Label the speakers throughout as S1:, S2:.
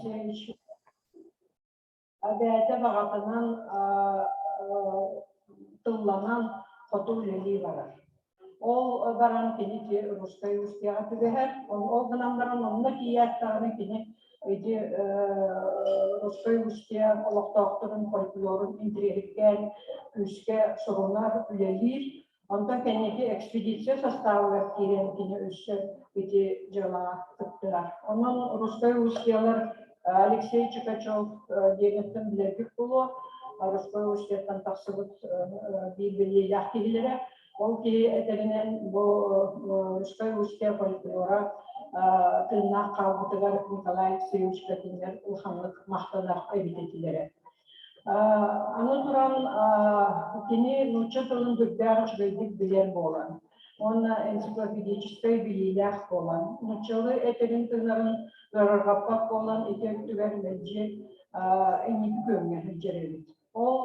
S1: Алексеевич бэйэтэ баҕатынан тылланан хоту үлэлии барар. Ол баран кини русскай устьяҕа түбэһэр. Ол гынан баран онно тиийээт даҕаны кини ити русскай устья олохтоохторун фольклорун интириэһиргээн күүскэ сурунар, үлэлиир. Онтон кэнники экспедиция састаабыгар киирэн кини өссө ити дьыалаҕа кыттыһар. Онон русскай устьялар Алексей Чикачев диэниттэн билэргит буолуо, Русскай устьяттан тахсыбыт биир биллиилээх киһилэрэ. Ол киһи этэринэн бу Русскай устья фольклора тыыннаах хаалбытыгар Николай Алексеевичка кинилэр улаханнык махтанар эбит этилэрэ. Аны туран кини нуучча тылын сүрдээх үчүгэйдик билэр буолан уонна энциклопедическай билиилээх буолан, нууччалыы этэрин-тыынарын ыарырҕаппат буолан ити өттүгэр мэлдьи инники күөҥҥэ сылдьар эбит. Ол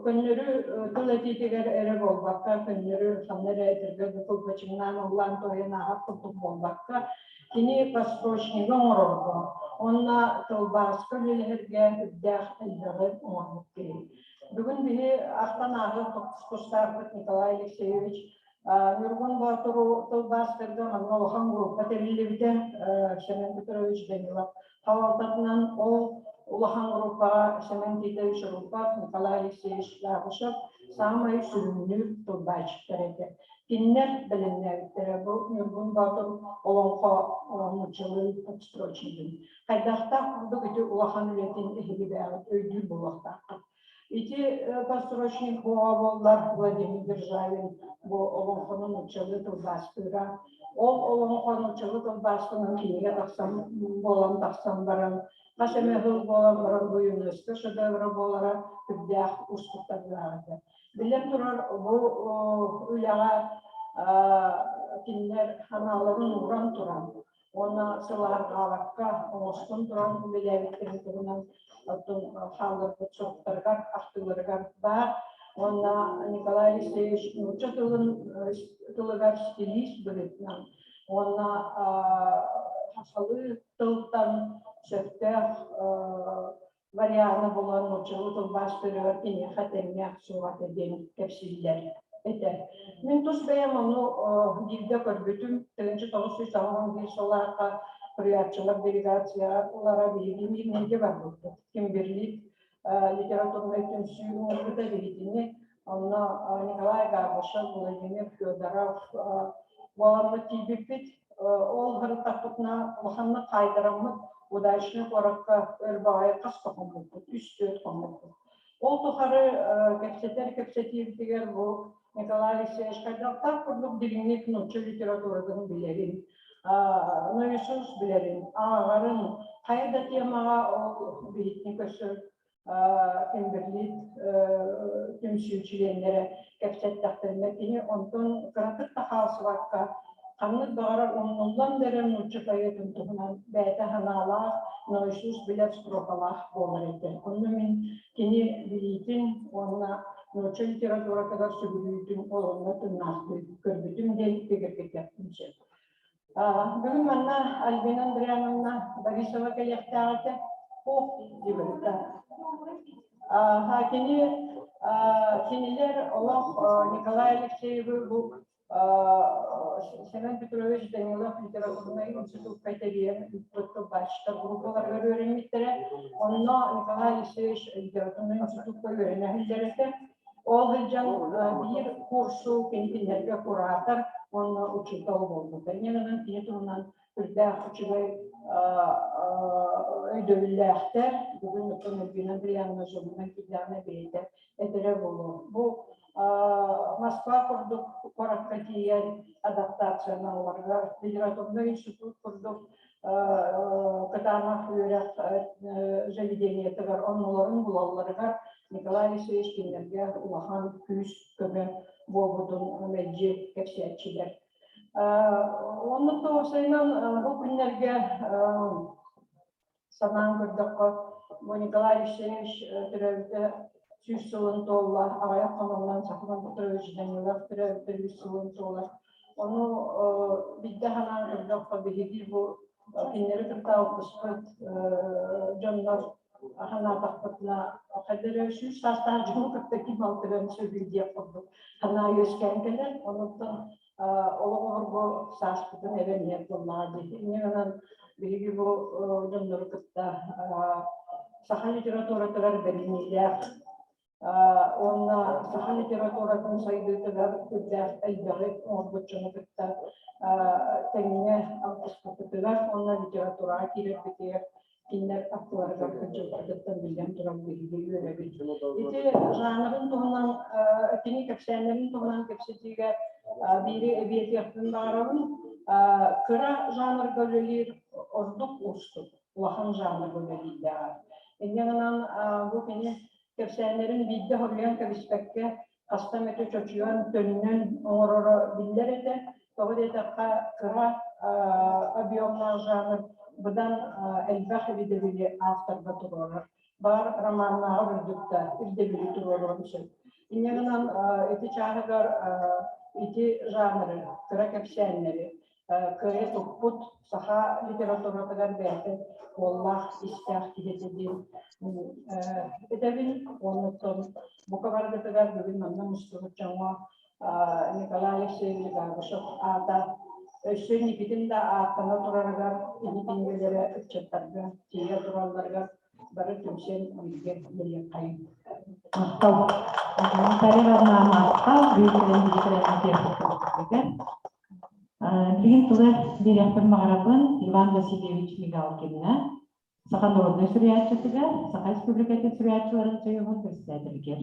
S1: көннөрү тыл этиитигэр эрэ буолбакка, көннөрү ханна эрэ этэргэ кылбачыҥнаан ыллаан туойан ааһар курдук буолбакка, Кини подстрочнигы оҥорорго уонна тылбааска үлэлэһэргэ үрдээх элбэҕи оҥорбут киһи. Бүгүн биһи ахтан ааһыах тустаахпыт Николай Алексеевич Ньургун Боотуру тылбаастарга манна улахан группа тэриллибитэ. Семен Петрович Данилов салалтатынан ол улахан группаҕа Семен Титович Рупов, Николай Алексеевич Габышев саамай сүрүннүүр тылбаасчыттар этэ. Кинилэр бэлэмнээбиттэрэ бу Ньургун Боотур олоҥхо нууччалыы подстрочнигын. Хайдахтаах курдук ити улахан үлэтин эһиги бэйэҕит өйдүүр буолуохтааххыт. Ити подстрочник буола буоллар Владимир Державин бу олоҥхону нууччалыы тылбаастыыра. Ол олоҥхо нууччалыы тылбаастанан кинигэ тахсан буолан тахсан баран хас эмэ сыл буолан баран бу ЮНЕСКО шедевра буолара үрдээх уустуктардаах этэ. Биллэн турар, бу үлэҕэ кинилэр санааларын ууран туран уонна сылаарҕаабакка оҥостон туран үлэлээбиттэрин туһунан оттон хаалларбыт суруктарыгар, ахтыыларыгар баар. Уонна Николай Алексеевич нуучча тылын тылыгар стилист быһыытынан уонна сахалыы тылтан сөптөөх варианы булан нууччалыы тылбаастыырыгар киниэхэ тэҥнээх суох этэ диэн кэпсииллэр этэ. Мин тус бэйэм ону биирдэ көрбүтүм, 1981 сыллаахха суруйааччылар делегациялара биһиги Миирнэйгэ барбыппыт. Кимберлит литературнай түмсүү оҥорбута биһигини. Онно Николай Габышев, Владимир Федоров буоламмыт тиийбиппит. Ол сырыттахпытына улаханнык хаайтараммыт Удачнай куоракка өр баҕайы хас да хоммуппут, үс-түөрт хоммуппут. Ол тухары кэпсэтэр кэпсэтиибитигэр бу Николай Алексеевич хайдахтаах курдук дириҥник нуучча литературатын билэрин, наисус билэрин, ааҕарын, хайа да темаҕа ол биһиккини көрсөр Кимберлит түмсүү чилиэннэрэ кэпсэттэхтэринэ кини онтон кыратык да хаалсыбакка ханнык баҕарар умнуллан да эрэр нуучча поэтын туһунан бэйэтэ санаалаах, наисус билэр строфалаах буолар этэ. Онно мин кини билиитин уонна нуучча литературатыгар сүгүрүйүүтүн олонно тыыннаахтыы көрбүтүм диэн бигэргэтиэхпин сөп. Бүгүн манна Альбина Андриановна Борисова кэлиэхтээх этэ. Ох, диэбитэ. Кини кинилэр олох Николай Алексеевы бу Семен Петрович Данилов литературнай институкка тэрийэн ыыппыт тылбаасчыттар группаларыгар үөрэммиттэрэ. Онно Николай Алексеевич литературнай институкка үөрэнэ сылдьар этэ. Ол сылдьан биир курсу кинилэргэ куратор уонна учуутал буолбута. Инньэ гынан кини туһунан үрдээх үчүгэй өйдөбүллээхтэр. Бүгүн оттон Альбина Андреевна дьонунан киирдэҕинэ бэйэтэ этэрэ буолуо. Бу Москва курдук куоракка тиийэн адаптацияналларыгар литературнай институт курдук кытаанах үөрэх заведениетыгар оннуларын булалларыгар Николай Алексеевич кинилэргэ улахан күүс-көмө буолбутун мэлдьи кэпсээччилэр. Оннук да уопсайынан бу күннэргэ санаан көрдөххө, бу Николай Алексеевич төрөөбүтэ 100 сылын туолла, аҕыйах хонугунан Сахаман Петрович Данилов төрөөбүтэ 100 сылын туолар. Ону биирдэ санаан көрдөххө, биһиги бу Кинилэри кытта алтыспыт дьоннор санаатахпытына, хайда эрэ 100 саастаах дьону кытта ким алтыһыан сөбүй диэх курдук санаа үөскээн кэлэр. Онуттан олох обургу сааспытын эбэн иһэр буоллаҕа дии. Инньэ гынан биһиги бу дьоннору кытта саха литературатыгар бэриниилээх уонна саха литературатын сайдыытыгар үрдээх элбэҕи оҥорбут дьону кытта тэҥҥэ алтыспыппытыгар уонна литератураҕа киирэрбитигэр кинилэр аттыларыгар сылдьыбыттарыттан биллэн туран биһиги үөрэбит. Ити жанрын туһунан, кини кэпсээннэрин туһунан кэпсэтиигэ биири эбиэтиэхпин баҕарабын. Кыра жанрга үлэлиир ордук уустук, улахан жанрга үлэлиирдээҕэр. Инньэ гынан бу кини кэпсээннэрин биирдэ хоруйан кэбиспэккэ, хаста эмэтэ чочуйан, төннөн оҥороро биллэр этэ. Тоҕо диэтэххэ, кыра объемнаах жанр быдан элбэх ирдэбили авторга туруорар. Баар романнааҕар үрдүк да ирдэбили туруоруон сөп. Инньэ гынан ити чааһыгар ити жанры, кыра кэпсээннэри кыайа туппут саха литературатыгар бэйэтэ уоллаах истээх киһи диэн этэбин. Оннуттан бука баргытыгар бүгүн манна мустубут дьоҥҥо Николай Алексеевич Габышев аата өссө инникитин да ааттана турарыгар, кини кинигэлэрэ ыччаттарга тиийэ туралларыгар бары түмсэн бииргэ үлэлиэххэйиҥ.
S2: Махтал. Наталья Ивановна махтал. Бүйтэрэн бүйтэрэн Билигин тылы биэриэхпин баҕарабын Иван Васильевич Мигалкинҥа, Саха народнай суруйааччытыгар, Саха Республикатын суруйааччыларын союһун председателигэр.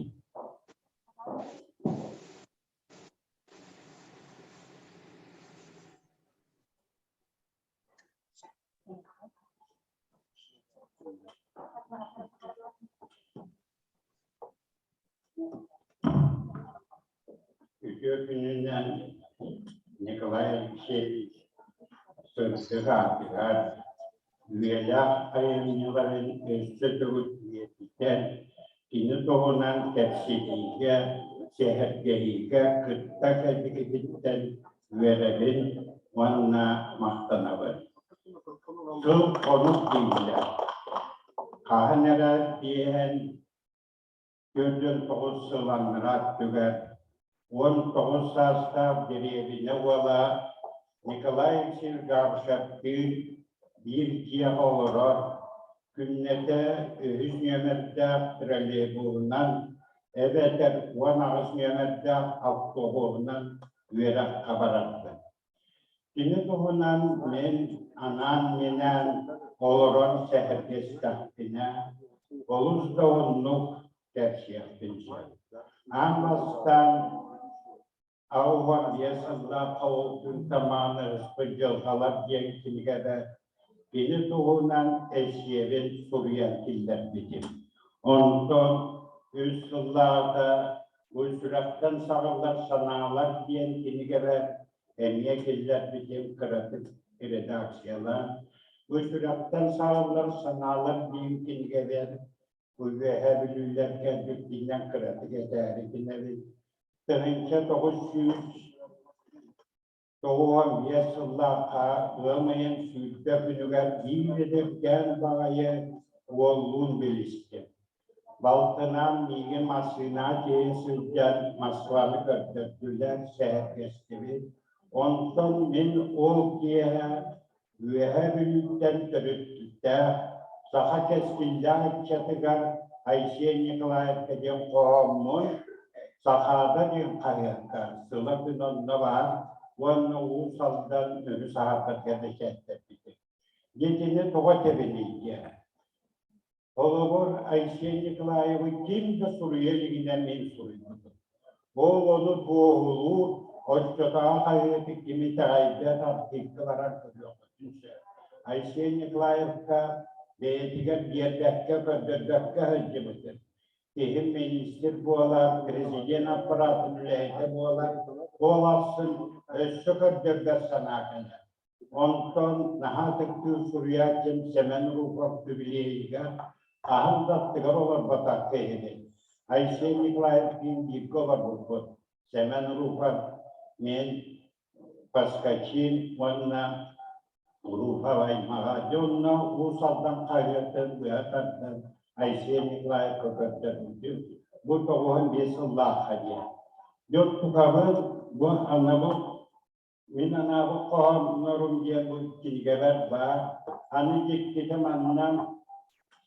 S3: Үтүө күнүнэн Николай Алексеевич сырдык аатыгар үйэлээх айымньыларын өссө төгүл үйэтитэн, кини туһунан кэпсэтиигэ, сэһэргэһиигэ кытта кэлбикититтэн үөрэбин уонна махтанабын. Сыл-хонук дииллэр. Хаһан эрэ тиэһэн 49 сыл анараа өттүгэр 19 саастаах дэриэбинэ уола Николай Алексеевич Габышевтыын биир дьиэҕэ олорор, күннэтэ үһүс нүөмэрдээх троллейбуһунан эбэтэр 18 нүөмэрдээх автобуһунан үөрэххэ барарбын. Кини туһунан мин анаан-минээн олорон сэһэргэстэхпинэ, олус да уһуннук кэпсиэхпин сөп. Аан бастаан 85 сыллаах Холкун Тамааны ыспыт дьылҕалар диэн кинигэбэр кини туһунан эсиэбин суруйан киллэрбитим. Онтон үс сыллааҕыта Бу сүрэхтэн саҕыллар санаалар диэн кинигэбэр эмиэ киллэрбитим кыратык редакциялаан. Бу сүрэхтэн саҕыллар санаалар диэн кинигэбэр бу Үөһээ Бүлүүлэр кэлбиппинэн кыратык этээри гынабын. 1995 сыллаахха ыам ыйын 20 күнүгэр биир эдэркээн баҕайы уоллуун билистим. Балтынаан миигин массыынаҕа тиэйэ сылдьан Москваны көрдөрдүлэр, сэһэргэстибит. Онтон мин ол киэһэ Үөһээ Бүлүүттэн төрүттээх саха кэскиллээх ыччатыгар Айсен Николаевка диэн хоһооммун Сахаада диэн хаһыакка сыла күн онно баар уонна Уус Алдан өрүс аһардарга бэчээттэппитим. Дьэ итини тоҕо этэбиний диэн. Холобур, Айсен Николаевы ким да суруйа илигинэ мин суруйбутум. Ол ону туоһулуур оччотооҕу хаһыаты ким итэҕэйбэт архивка баран көрүөххүтүн сөп. Айсен Николаевка бэйэтигэр биэрбэккэ, көрдөрбөккө сылдьыбытым. Киһим министр буолар, президент аппаратын үлэһитэ буолар, ол ахсын өссө көрдөрбөт санаа кэлэр. Онтон наһаа ытыктыыр суруйааччым Сэмэн Руфов үбүлүөйүгэр хаһан да аттыгар олорботох киһибин. Айсен Николаевтыын бииргэ олорбуппут. Сэмэн Руфов, мин, Поскачин уонна Уруупа аймаҕа дьэ онно Уус Алдан хаһыатын быһа тардан Айсен Николаевка көрдөрбүтүм. Бу 95 сыллаахха диэн. Дьэ оттукабын бу анабыл мин анаабыт хоһооннорум диэн бу кинигэбэр баар. Аны дьиктитэ манна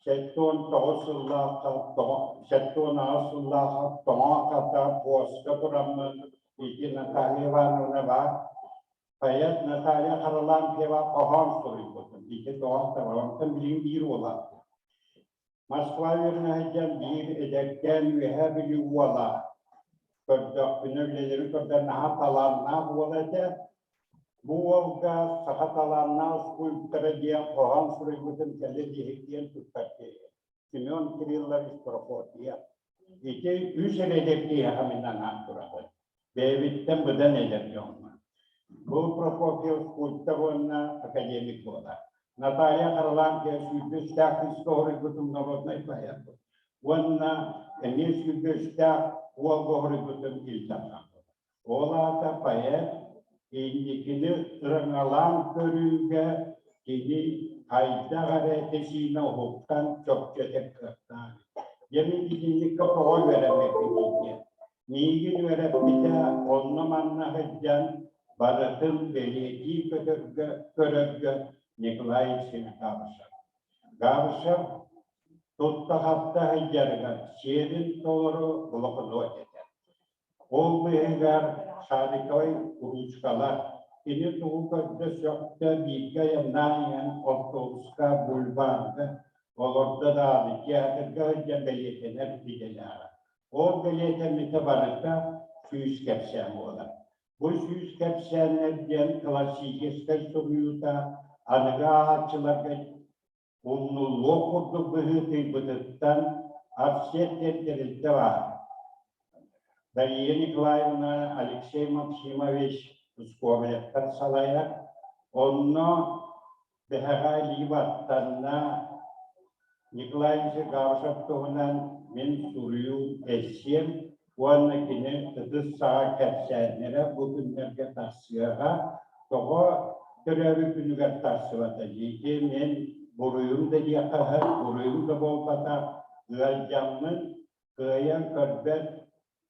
S3: 79 сыллаахха, 78 сыллаахха тоҥо хата буоска тураммын ити Наталья Ивановна баар. Поэт Наталья Харлампьева хоһоон суруйбутун ити тоҕо онтон билигин биир уолаахпын. Москва үөрэнэ сылдьан биир эдэркээн Үөһээ Бүлүү уола көрдөхпүнэ үлэлэрин көрдөн наһаа талааннаах уол этэ. Бу уолга саха талааннаах скульптора диэн хоһоон суруйбутун кэлин иһит диэн туттар киһи. Семен Кириллович Прокопьев. Ити үс эрэ эдэр киһиэхэ мин анаан турабын. Бэйэбиттэн быдан эдэр дьоҥҥо. Бу Прокопьев скульптор уонна академик буолар. Наталья Харлампьева 23-тээх кыыска хоруйбутум народнай поэт уонна эмиэ 23-тээх уолга хоруйбутум Ил Дархан буолар. Ол аата поэт инникини ырыҥалаан көрүүгэ кини хайдах эрэ этэ-сиинэ уһуктан чопчу этэр кыахтаах. Дьэ мин итинниккэ тоҕо үөрэммэппиний диэн. Миигин үөрэппитэ онно-манна сылдьан барытын бэлиэтии көтөргө, көрөргө Николай Алексеевич Габышев. Габышев тутта-хапта сылдьарыгар сиэрин толору блокнот этэ. Ол быыһыгар шариковай ручкалар, кини тугу көрдө сөхтө бииргэ айаннаан иһэн автобуска, бульварга олордо даҕаны театрга сылдьан бэлиэтэнэр идэлээҕэ. Ол бэлиэтэммитэ барыта 100 кэпсээн буолар. Бу 100 кэпсээннэр диэн классическай суруйуута аныгы ааҕааччыларга умнуллуох курдук быһыытыйбытыттан Арсен диэн тэрилтэ баар. Дария Николаевна, Алексей Максимович Скобелевтар салайар. Онно бэһэҕэ илии баттанна Николай Ильич Габышев туһунан мин суруйуу эссиэм уонна кини ытыс саҕа кэпсээннэрэ бу күннэргэ тахсыаҕа. Тоҕо төрөөбүт күнүгэр тахсыбата ити мин буруйум да диэххэ сөп, буруйум да буолбатах, ыалдьаммын, кыайан көрбөт,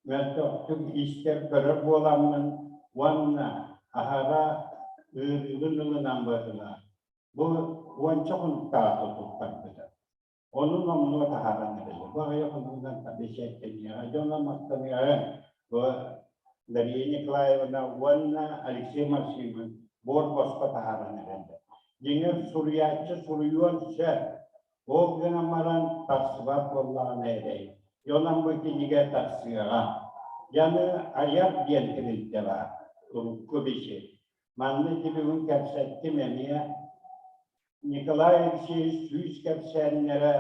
S3: мөлтөхтүк истэр көрөр буоламмын уонна аһара ыарыыбын ылынан быһыылаах. Бу уонча хонуктааҕыта туттарбыта. Ону номнуо таһааран эрэллэр. Бу аҕыйах хонугунан бэчээттэниэҕэ, дьоно махтаныаҕа. Бу Дария Николаевна уонна Алексей Максимович буор босхо таһааран эрэллэр. Дьиҥэр, суруйааччы суруйуон сөп. Ол гынан баран тахсыбат буоллаҕына эрэй. Дьонон бу кинигэ тахсыаҕа. Яны айар диэн тэрилтэ баар. Урукку бичик. Манна ити бүгүн кэпсэттим эмиэ Николай Алексеевич 100 кэпсээннэрэ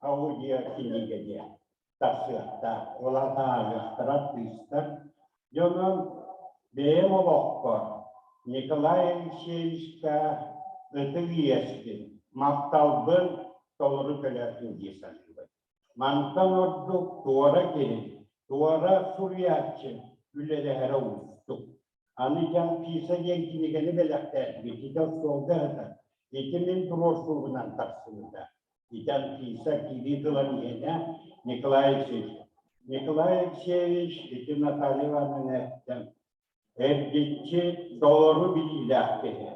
S3: аудио кинигэ диэн тахсыахтаах. Ол аата ааҕыахтара артыыстар. Дьонум бэйэм олохпор Николай Алексеевичка ытык иэспин, махталбын толору төлөөтүм дии саныыбын. Мантан ордук туора киһи, туора суруйааччы үлэлэһэрэ уустук. Аны дьон Писа диэн кинигэни бэлэхтээтибит, ити остуолга сытар. Ити мин туруорсуубунан тахсыбыта. Ити Анфиса киирии тылын иһинэ Николай Алексеевич. Николай Алексеевич ити Наталья Ивановна эттэ. Эргиччи толору билиилээх киһи.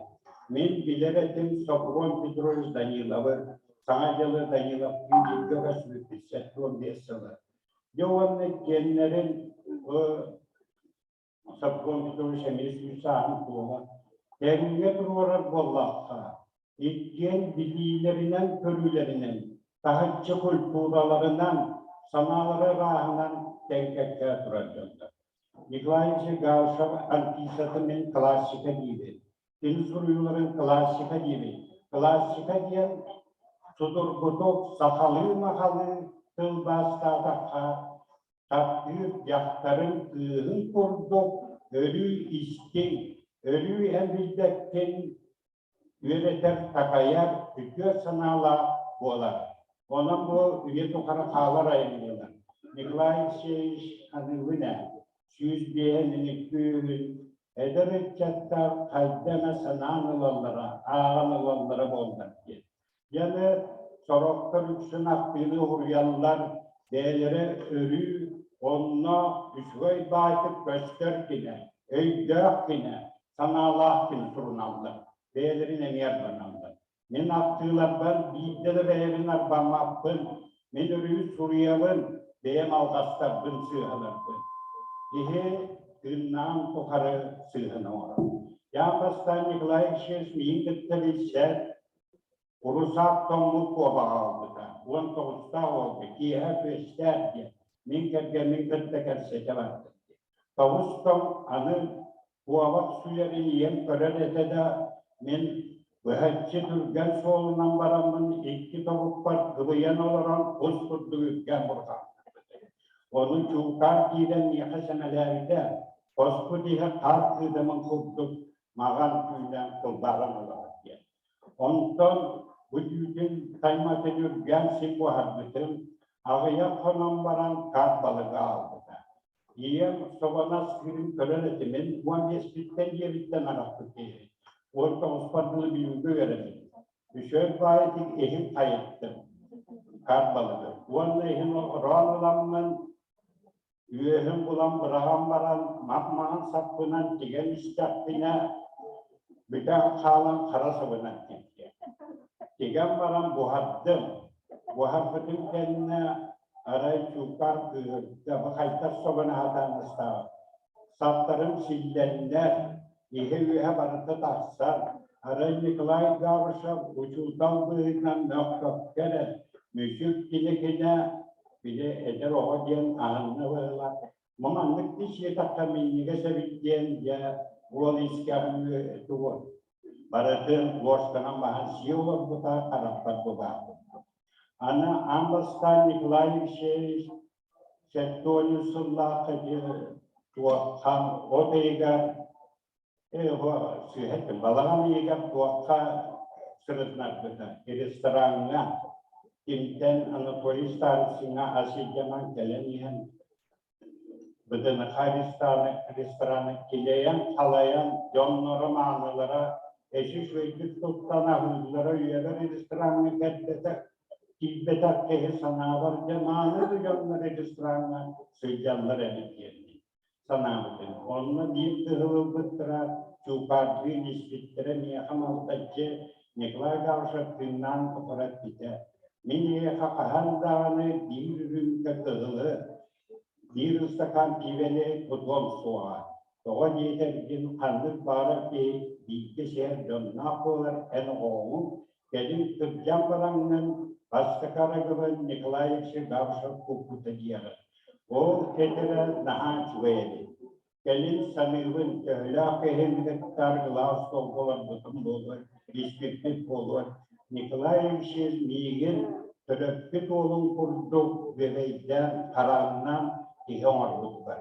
S3: Мин билэр этим Софрон Петрович Даниловы, Саҥа дьылы Даниловтыын бииргэ көрсүбүппүт 75 сылы. Дьэ уонна иккиэннэрин Софрон Петрович эмиэ 100 сааһын туола. Тэҥҥэ туруорар буоллахха, иккиэн билиилэринэн-көрүүлэринэн, таһыччы культураларынан, санаалара ырааһынан тэҥ кэккэ турар дьоннор. Николай Ильич Габышев Анфисатын мин классика диибин. Кини суруйууларын классика диибин. Классика диэн судургутук сахалыы-махалыы тылбаастаатахха таптыыр дьахтарын кыыһын курдук өрүү истиҥ, өрүү эн билбэккин үөрэтэр, такайар, үтүө санаалаах буолар. Онон бу үйэ тухары хаалар айымньылар. Николай Алексеевич аныыбын ээ, 105 минүттүүрүн. Эдэр ыччаттар хайда эмэ санаан ылаллара, ааҕан ылаллара буоллар диэн. Дьэни сорохтор үксүн ахтыыны уһуруйаллар, бэйэлэрэ өрүү онно үчүгэй баайтык көстөр кинэ, өйдөөх кинэ, санаалаах кини суруналлар, бэйэлэрин эмиэ арбаналлар. Мин ахтыыларбар биирдэ да бэйэбин арбаммаппын, мин өрүү суруйабын, бэйэм алҕастарбын, сыыһаларбын. Киһи тыыннаан тухары сыыһаны оҥорор. Ян бастаан Николай Алексеевич миигин кытта билсэр, Урусаак тоҥмут куобаҕа ылбыта. 19-таах уолга киэһэ күөстээх диэн мин кэргэммин кытта кэпсэтэ бардым диэн. Тоҕус тоҥ аны куобах сүлэрин ийэм көрөр этэ да, мин быһаччы түргэн суолунан бараммын икки тобукпар кыбыйан олорон кус курдук үргэн бурҕаҥнаппытым. Ону чуукаар киирэн миэхэ сэмэлээбитэ, хоспут иһэ хаар кыыдамын курдук маҕан түүнэн кылбааран олорор диэн. Онтон бу түүтүн тайматын үргээн син буһарбытым, аҕыйах хонон баран хаар балыга аҕалбыта. Ийэм собонос кыырын көрөр этим, мин 15-питтэн диэбиттэн арахпыт киһи. 19-пар дылы Бүлүүгэ үөрэммитим. Үчүгэй баайытык иһин хайыттым, хаар балыгы. Уонна иһин ороон ыламмын, Үөһүн булан быраҕан баран, мах-маҕан саппынан тигэн истэхпинэ, бүтэн хаалан хара сабынан тигдим. Тигэн баран буһардым. Буһарбытым кэннэ арай чуукаар кыыһырда, бу хайдах собону аһатан астаабыт. Саптарым силлэннэр, иһэ-үөһэ барыта тахсар. Арай Николай Габышев учуутал быһыытынан мөхпөккө эрэ, мүчүк кини-кинэ били эдэр оҕо диэн аһынна быһыылаах. Маннык да сиэтэххэ минньигэс эбит диэн дьэ уол искэҕин тугу барытын ложканан баһан сии олорбута харахпар бу баар курдук. Аны аан бастаан Николай Алексеевич 70 сыллаахха диэри туоххан от ыйыгар сыыһа балаҕан ыйыгар туохха сырытынарбыта рестораҥҥа кимтэн Анатолий Старицыҥҥа ас илдьэмэн кэлэн иһэн БДНХ рестораны килэйэн-халайан дьонноро маанылара эчи үчүгэйдик туттан аһыыллара үйэбэр рестораҥҥа кэлбэтэх киирбэтэх киһи санаабар дьэ мааны да дьоннор рестораҥҥа сылдьаллар эбит диэн санаабытым. Онно биир кыһыл ылбыттара, чуукаардыын испиттэрэ миэхэ малтаччы Николай Гавришев тыыннаан тухары эппитэ: «Мин эйиэхэ хаһан даҕаны биир үрүүмкэ кыһылы, биир ыстакаан пиибэни кутуом суоҕа. Тоҕо диэтэргин, ханнык баҕарар киһи бииргэ сиһэр дьонноох буолар эн оҕоҕуҥ, кэлин кырдьан бараҥҥын бастакы арыгыбын Николай Алексеевич Гавришев куппута диэҕин. Ол этэрэ наһаа үчүгэй эбит. Кэлин саныыбын, төһөлөөх киһини кытта арыгылаах остуолга олорбутум буолуой, испиппит буолуой. Николай Алексеевич миигин төрөппүт уолун курдук бүөбэйдээн, харааннаан киһи оҥорбуттар.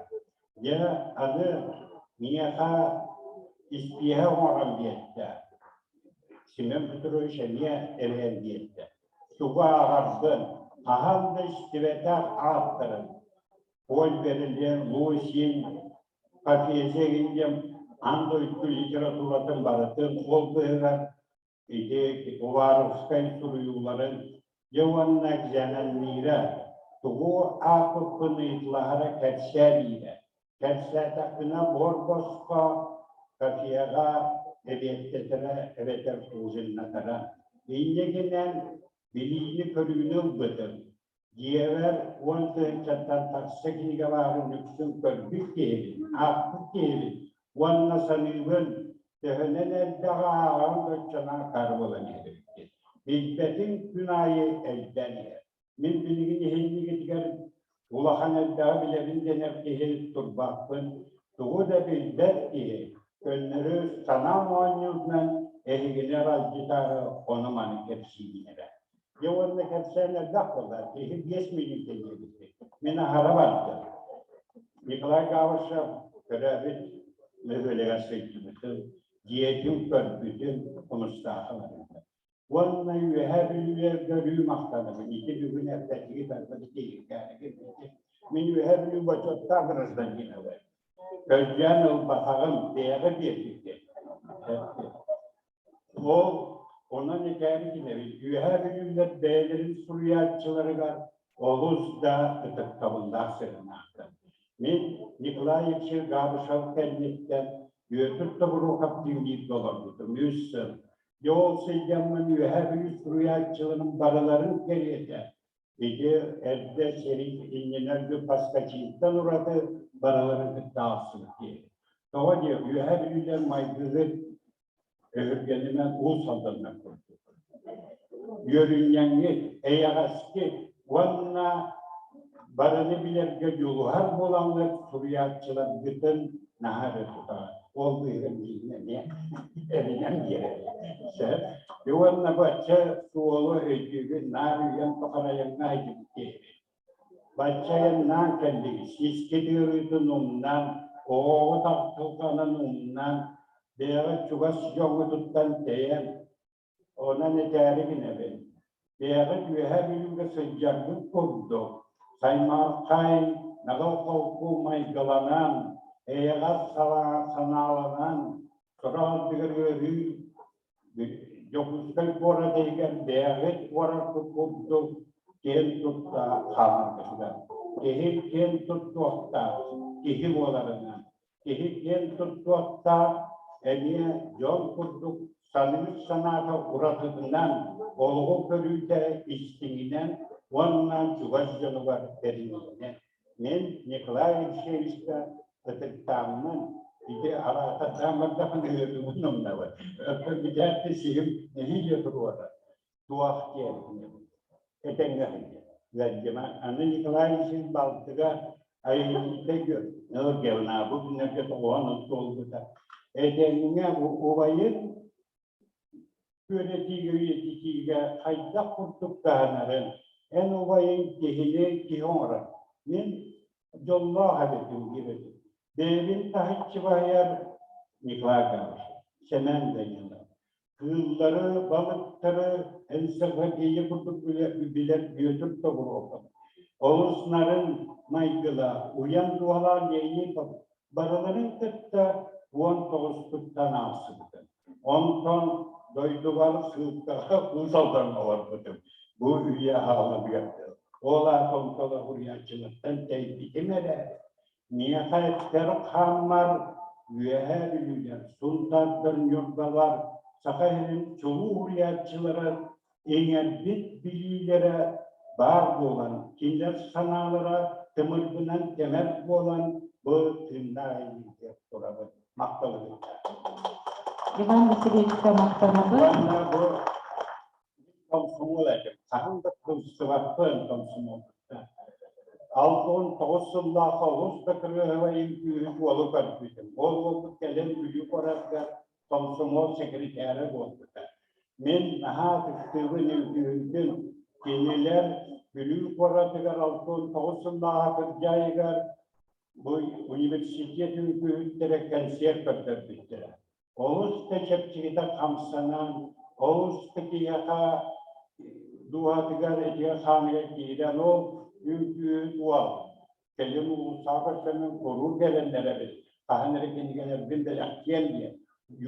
S3: Дьэ, аны миэхэ испиэһэ оҥорон биэрдэ. Семен Петрович эмиэ эбээн биэрдэ. Тугу ааҕарбын, хаһан да истибэтэх ааттарын Поль Берлен, Лусин, Профессия диэн аан дойду литературатын барытын ол быыһыгар ити Уваровскай суруйууларын дьэ уонна экзаменныыра, тугу аахпыппын ыйыталаһара кэпсээ диирэ. Кэпсээтэхпинэ буор-босхо кафеҕа эбиэттэтэрэ эбэтэр ужиннатара. Инньэ гынан билиини-көрүүнү ылбытым. Дьиэбэр 10 тыһыынчаттан тахса кинигэ баарын үксүн көрбүт киһибин, аахпыт киһибин уонна саныыбын, төһөнөн элбэҕи ааҕан да оччонон акаары буолан иһэр эбиккин. Билбэтиҥ күн аайы элбээн иһэр. Мин билигин иһиннигитигэр улахан элбэҕи билэбин дэнэр киһи турбаппын, тугу да билбэт киһи, көннөрү санаам оонньуутунан эһигини аралдьытаары ону-маны кэпсиибин эрэ. Дьэ уонна кэпсээн элбэх буолла. Киһи 5 мүнүүтэ диэбиппит. Мин аһара бардым. Николай Гавришев төрөөбүт бөһүөлэгэр сылдьыбытым, дьиэтин көрбүтүм, Хомустаахха барбытым. Уонна Үөһээ Бүлүүлэргэ өрүү махтанабын. Ити бүгүн эппэтигит, арбаты киһиргээбиккит. Мин Үөһээ Бүлүү бочуоттаах гражданинабын. Көрдөөн ылбатаҕым, бэйэҕэ биэрбиккин. Ол онон этээри гынабын, Үөһээ Бүлүүлэр бэйэлэрин суруйааччыларыгар олус да ытыктабыллаах сыһыаннаахтар. Мин Николай Алексеевич Габышев кэнниттэн Бүөтүр Тобуруокаптыын бииргэ олорбутум үс сыл. Дьэ ол сылдьаммын Үөһээ Бүлүү суруйааччыларын барыларын кэриэтэ ити эрдэ сэрии иннинэ Паскачиттан ураты барыларын кытта аахсыбыт киһи. Тоҕо диэх, Үөһээ Бүлүүлэр майгыгыт өһүргэнинэн Уус Алданнар курдук. Үөрүнньэҥҥит, эйэҕэскит уонна барыны билэргэ дьулуһар буолаҥҥыт суруйааччыларгытын наһаа эрэ тутаҕыт. Ол быыһыгар миигин эмиэ эбинэн биэрэбит. Сөп. Уонна бачча суолу өйдүүгүн, наар үйэм тухары айаҥҥа сылдьыбыт киһибин. Баччайаннаан кэллигит, сискит ыарыытын умнан, оҕоҕут ахтылҕанын умнан, бэйэҕит чугас дьоҥҥутуттан тэйэн, онон этээри гынабын, бэйэҕит Үөһээ Бүлүүгэ сылдьаргыт курдук, саймаархай, наҕыл холку майгыланан, эйэҕэс санааланан, сорох ардыгар ыарыы Дьокуускай куорат иһигэр бэйэҕит куораккыт курдук киэн тутта хааларгытыгар. Киһи киэн туттуохтаах, киһи буоларынан. Киһи киэн туттуохтаах эмиэ дьон курдук саныыр санаата уратытынан, олоҕу көрүүтэ истиҥинэн уонна чугас дьонугар бэриниитинэн. Мин Николай Алексеевичка ытыктааммын, ити араатардаан бардахын ыарыыбын умнабын. Өттө бүтээт сиһим нэһиилэ туруора. Туох диэн этэҥҥэ сылдьар. Ыалдьыма. Аны Николай Алексеевич балтыга Айылгыта Георгиевна бу күннэргэ тоҕуһан туолбута. Этэҥҥэ убайын Үөрэтиигэ, үйэтитиигэ хайдах курдук таһынарын, эн убайыҥ киһини киһи оҥорор. Мин дьоллоох эбитим диэбитим. Бэйэбин таһыччы баһыйар Николай Гаврильевич, Сэмэн Данилов. Кыыллары, балыктары энциклопедия курдук билэр Бүөтүр Тобуруокап. Олус нарын майгылаах, уйан дууһалаах Леонид барыларын кытта 19-туттан аахсыбытым. Онтон дойдубар сыылкаҕа Уус Алдаҥҥа олорбутум. Бу үйэ аҕаларыгар ол аата онтон уһуйааччылартан тэйбитим эрээри, миэхэ эттэр хааммар Үөһээ Бүлүүлэр, Сунтаардар, Ньурбалар, Саха сирин чулуу уһуйааччылара иҥэрбит билиилэрэ баар буолан, кинилэр санаалара тымырбынан тэмэр буолан, бу тыыннаах илиитигэр турабыт. Махталыбыт.
S2: Иван Васильевичка махтанабын.
S3: Уонна бу комсомол этим. Хаһан да тылсыбаппын комсомолбуттан. 69 сыллаах олус да кырыаһыба үҥкүүһүт уолу көрбүтүм. Ол уолбут кэлин Бүлүү куоратыгар комсомол секретарэ буолбута. Мин наһаа ытыктыыбын үҥкүүһүтүн. Кинилэр Бүлүү куоратыгар 69 сыллааҕы кырдьаайыгар Бу университет үҥкүүһүттэрэ кэнсиэр көрдөрбүттэрэ. Олус да чэпчэкитик хамсанан, олус да киһиэхэ дууһатыгар, этигэр-хааныгар киирэн, ол үҥкүүһүт уол кэлин уулуссаҕа көрсөммүн куруук эрэннэрэбин, хаһан эрэ кинигэлэрбин бэлэхтиэм диэн.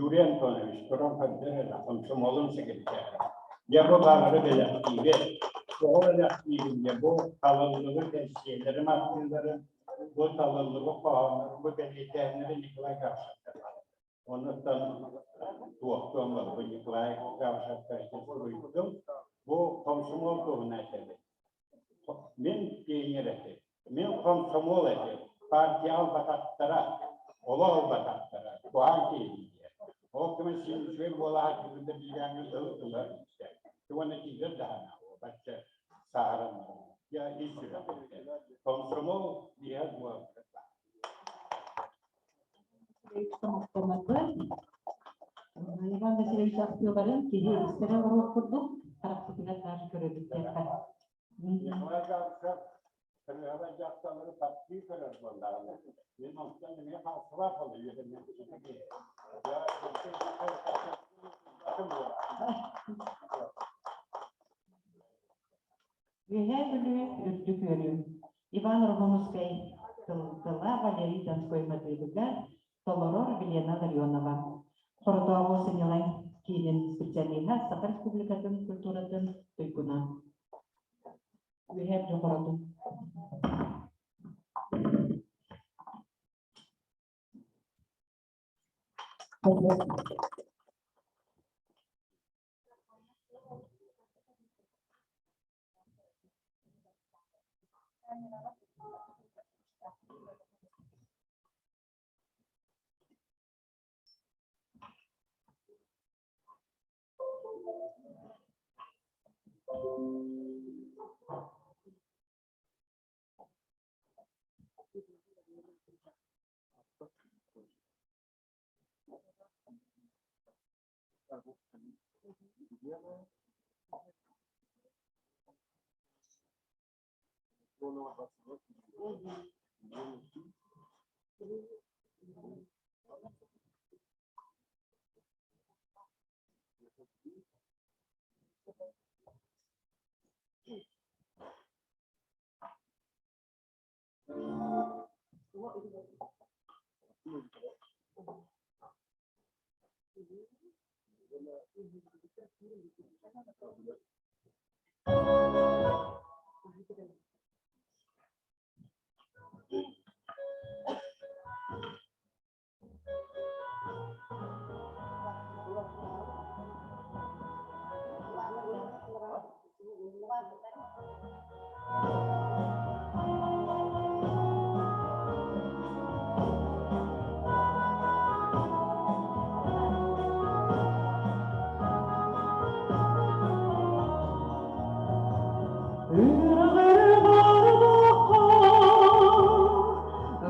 S3: Юрий Антонович туран көрдөр эрэ, комсомолун секретарэ. Дьэ бу баҕары бэлэхтиибин. Тоҕо бэлэхтиибин дьэ бу талыллыбыт эссиэлэрим аттыыларын, бу талыллыбыт хоһооннорум, бу бэлиэтээһиннэри Николай Гавшевка Онуттан туохтуом бу Николай Гавшевка суруйдум. Бу комсомол туһунан этэбин. Мин пионер этим. Мин комсомол этим. Партия албатахтара, олох албатахтара, куһаҕан киһи диэн. Ол кэмэ син үчүгэй буолааччыбын да биирээҥҥи ыл ылар истэ. Уонна киирэр даҕаны бачча сааһыран Я ис сүрэхпиттэн. Комсомол биһэ буолбута.
S2: Махтанабын. Иван Васильевич ахтыыларын киһи истэрэ олоруох курдук харахпытыгар наар көрөбүт диэххэ.
S3: Николай Гаврилович кырыһаба дьахталлары таптыы көрөр буоллаҕына, мин онтон эмиэ хаалсыбат буолла үөрэммит киһи.
S2: Үөһээ Бүлүү үрдүк үөрүү. Иван Рогонускай. Тыла Валерий Донской матыыбыгар толорор Елена Ларионова. Хоротооҕу сынньалаҥ киинин специалиһа, Саха Республикатын культуратын туйгуна. Үөһээ Дьохоротун.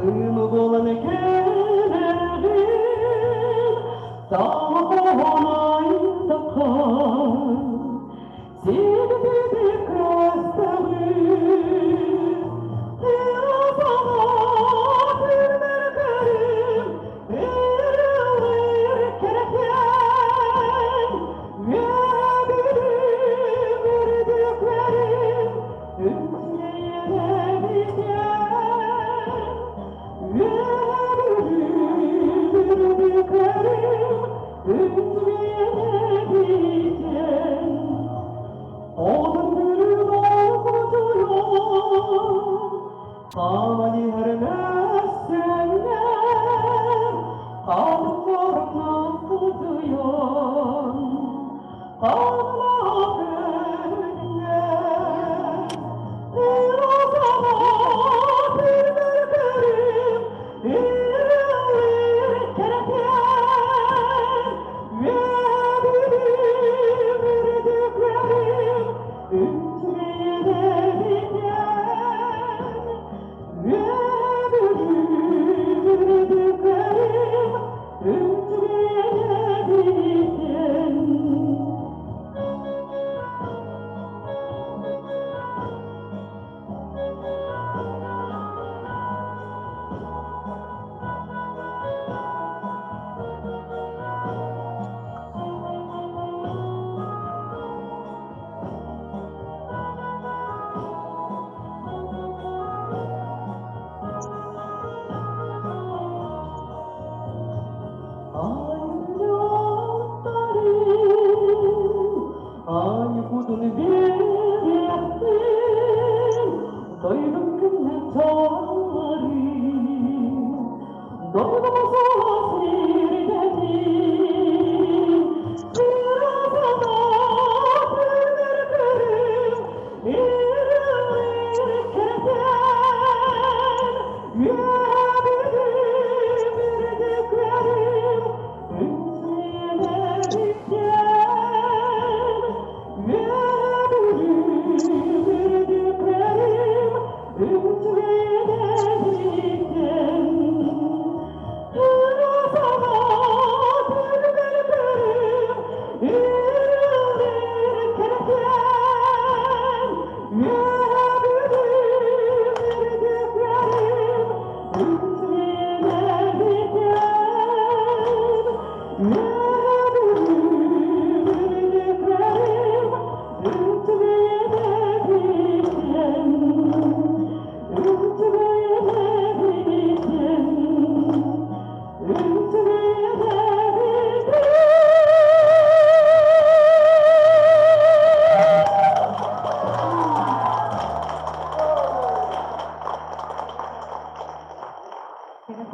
S4: Ымы буолан кэлэҕин, саҕалайдахха, сирбити көстөҕүн, тыасаҕа күннэр көрүм, ырылыыр кэрэтиэн, үөһэ бүлүүм үрдүк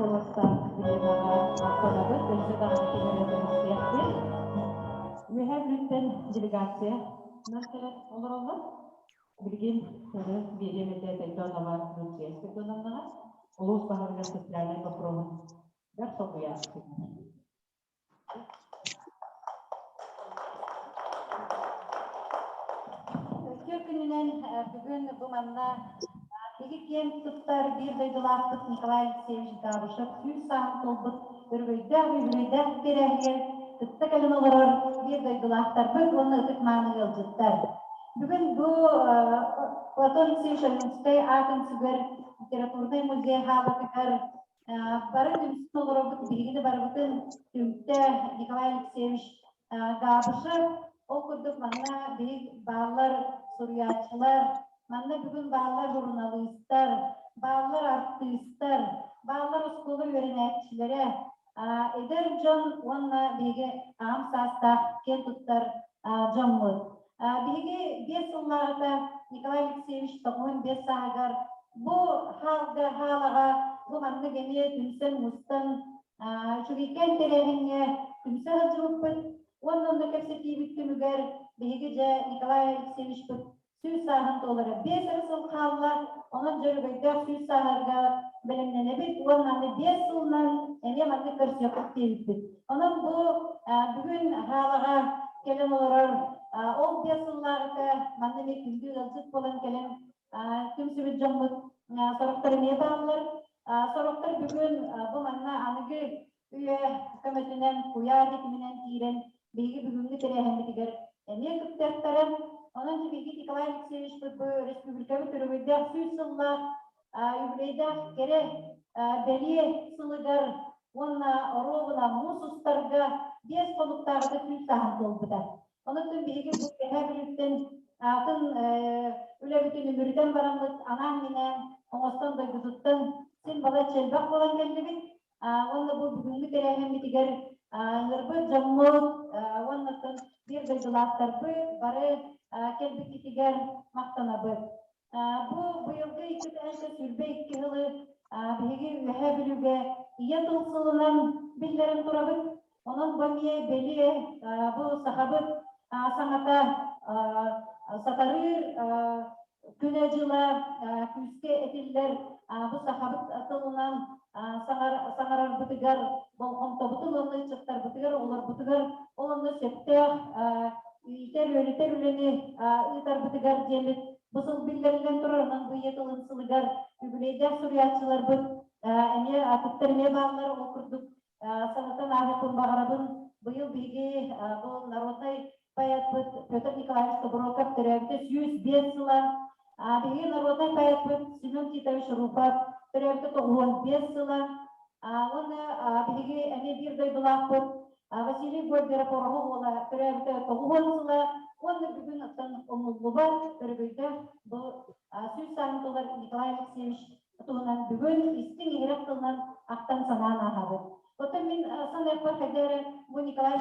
S2: куоластаах Еленаҕа махтанабыт, өссө даҕаны кинилэрин истиэхпит. Үөһээ Бүлүүттэн делегация кэлэн олороллор. Билигин тылы биэриэм этэ Петронова Люция Спиридоновнаҕа, улуус баһылыгар социальнай боппуруоһун бэрт солбуйааччы.
S5: Үтүө күнүнэн бүгүн бу манна биһиги киэн туттар биир дойдулаахпыт Николай Алексеевич Габышев 100 сааһын туолбут өрөгөйдөөх үбүлүөйдээх тэрээһигэр кытта кэлэн олорор биир дойдулаахтарбыт уонна ытык-мааны ыалдьыттар. Бүгүн бу Платон Алексеевич Ойуунскай аатын сүгэр литературнай музей хаалатыгар Бары түмсэн олоробут, биһигини барыбытын түмтэ Николай Алексеевич Габышев. Ол курдук манна биһиг бааллар суруйааччылар, манна бүгүн бааллар суруналыыстар, бааллар артыыстар, бааллар оскуола үөрэнээччилэрэ, эдэр дьон уонна биһиги аҕам саастаах киэн туттар дьоммут. Биһиги 5 сыллааҕыта Николай Алексеевич 95 сааһыгар бу хаалга хаалаҕа бу маннык эмиэ түмсэн мустан үчүгэйкээн тэрээһиҥҥэ түмсэ сылдьыбыппыт. Уонна онно кэпсэтиибит түмүгэр биһиги дьэ Николай Алексеевичпыт 100 сааһын туолара 5 эрэ сыл хаалла, онон дьөрөгөйдөөх 100 сааһарга бэлэмнэнэбит уонна аны 5 сылынан эмиэ маннык көрсүөхпүт диэбиппит. Онон бу бүгүн хаалаҕа кэлэн олорор ол 5 сыллааҕыта манна эмиэ күндү ыалдьыт буолан кэлэн түмсүбүт дьоммут сорохтор эмиэ бааллар. Сорохтор бүгүн бу манна аныгы үйэ көмөтүнэн куйаар ситиминэн киирэн биһиги бүгүҥҥү тэрээһиммитигэр эмиэ кыттыахтара. Онон биһиги Николай Алексеевичпыт бу республикабыт өрөгөйдөөх 100 сыллаах юбилейдаах кэрэ бэлиэ сылыгар уонна оруобуна муус устарга 5 хонуктааҕыта 100 сааһын туолбута. Онон биһиги бу Үөһээ Бүлүүттэн атын үлэбитин үмүрүтэн бараммыт анаан-минээн оҥостон дойдутуттан син балачча элбэх буолан кэллибит. Уонна бу бүгүҥҥү тэрээһиммитигэр ыҥырбыт дьоммут уонна биир дойдулаахтарбыт бары кэлбиккитигэр махтанабыт. Бу быйылгы 2022 сылы биһиги Үөһээ Бүлүүгэ Ийэ тыл сылынан биллэрэн турабыт. Онон бу эмиэ бэлиэ бу сахабыт саҥата сатарыыр күнэ-дьыла күүскэ этиллэр бу сахабыт тылынан саҥарарбытыгар болҕомтобутун уонна ыччаттарбытыгар, оҕолорбутугар ол онно сөптөөх иитэр-үөрэтэр үлэни ыытарбытыгар диэммит бу сыл биллэриллэн турар. Онон бу ийэ тылын сылыгар үбүлүөйдээх суруйааччыларбыт эмиэ атыттар эмиэ бааллар. Ол курдук санатан ааһыахпын баҕарабын. Быйыл биһиги бу народнай поэтпыт Петр Николаевич Тобуроков төрөөбүтэ 105 сыла. Биһиги народнай поэтпыт Семен Титович Руфов төрөөбүтэ 95 сыла. Уонна биһиги эмиэ биир дойдулаахпыт Василий Гольдеров Ороһу уола төрөөбүтэ 90 сыла. Уонна бүгүн оттон умнуллубат өрөгөйдөөх бу 100 сааһын туолар Николай Алексеевич туһунан бүгүн истиҥ иһирэх тылынан ахтан санаан ааһабыт. Оттон мин саныахпар хайда эрэ бу Николай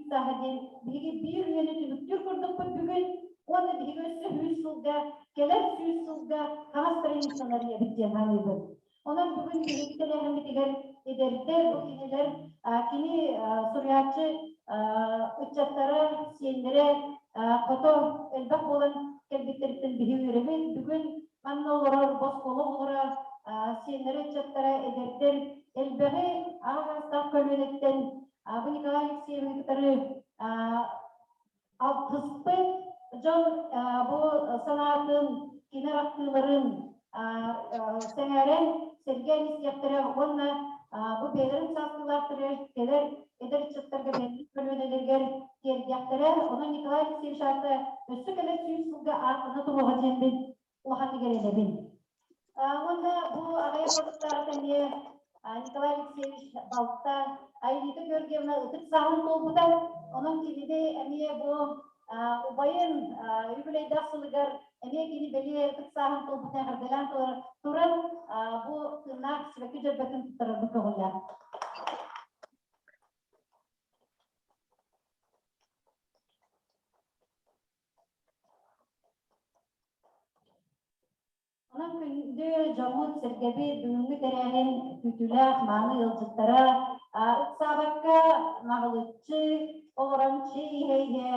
S5: сааһа диэн биһиги биир үйэни түмүктүүр курдукпут бүгүн уонна биһиги өссө 100 сылга, кэлэр 100 сылга хаҥас страницалар ийэбит диэн саныыбын. Онон бүгүн биһиги тэрээһиммитигэр эдэрдэр, бу кинилэр кини суруйааччы ыччаттара, сиэннэрэ хото элбэх буолан кэлбиттэриттэн биһи үөрэбит. Бүгүн манна олорор оскуола оҕолоро, сиэннэрэ, ыччаттара, эдэрдэр элбэҕи аҕа саастаах көлүөнэттэн бу Николай Алексеевны кытары алтыспыт дьон бу санаатын, кини ахтыыларын сэҥээрэн, сэргээн истиэхтэрэ уонна бу бэйэлэрин саастыылаахтарыгар кэлэр эдэр ыччаттарга бэйэлэрин көлүөнэлэригэр тиэрдиэхтэрэ. Онон Николай Алексеевич аата өссө кэлэр 100 сылга ааттана туруоҕа диэммин улаханнык эрэнэбин. Уонна бу аҕыйах хонуктааҕыта эмиэ Николай Алексеевич балта Аэлита Георгиевна ытык сааһын туолбута. Онон кинини эмиэ бу убайын юбилейдаах сылыгар эмиэ кини бэлиэ ытык сааһын туолбутун эҕэрдэлээн туран бу тыыннаах сибэкки дьөрбөтүн туттарарбыт көҕүллээх. Онон күндү дьоммут-сэргэбит бүгүҥҥү тэрээһин күүтүүлээх мааны ыалдьыттара ыксаабакка наҕылыччы олорон чэй иһэ-иһэ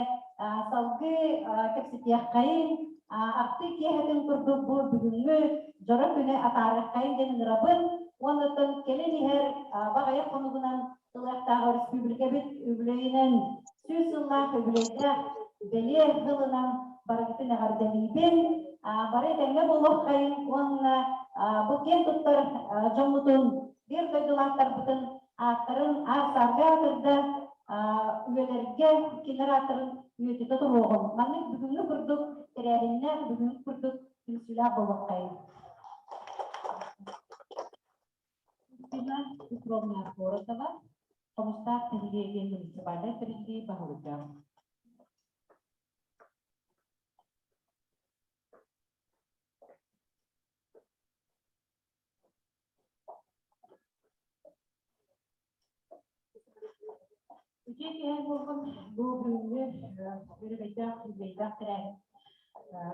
S5: салгыы кэпсэтиэххэйин, ахтыы киэһэтин курдук бу бүгүҥҥү дьоро күнү атаарыаххайын диэн ыҥырабын. Уонна кэлин иһэр баҕайах хонугунан ылыахтаах өрөспүүбүлүкэбит үбүлүөйүнэн 100 сыллаах үбүлүөйдээх бэлиэ сылынан барыгытын эҕэрдэлиибин. Бары этэҥҥэ буолуоххайын уонна бу киэн туттар дьоммутун, биир дойдулаахтарбытын ааттарын аар-саарга аатырда үйэлэргэ кинилэр ааттарын үйэтитэ туруоҕун. Маннык бүгүҥҥү курдук тэрээһиннээх, бүгүҥҥү курдук түмсүүлээх буолуоххайын.
S2: Кристина Петровна Коротова, Хомустаах нэһилиэгин муниципальнай тэриллии баһылыга.
S6: Үтүө киэһэ буоллун. Бу бүгүҥҥү өрөгөйдөөх, үбүлүөйдээх тэрээһин.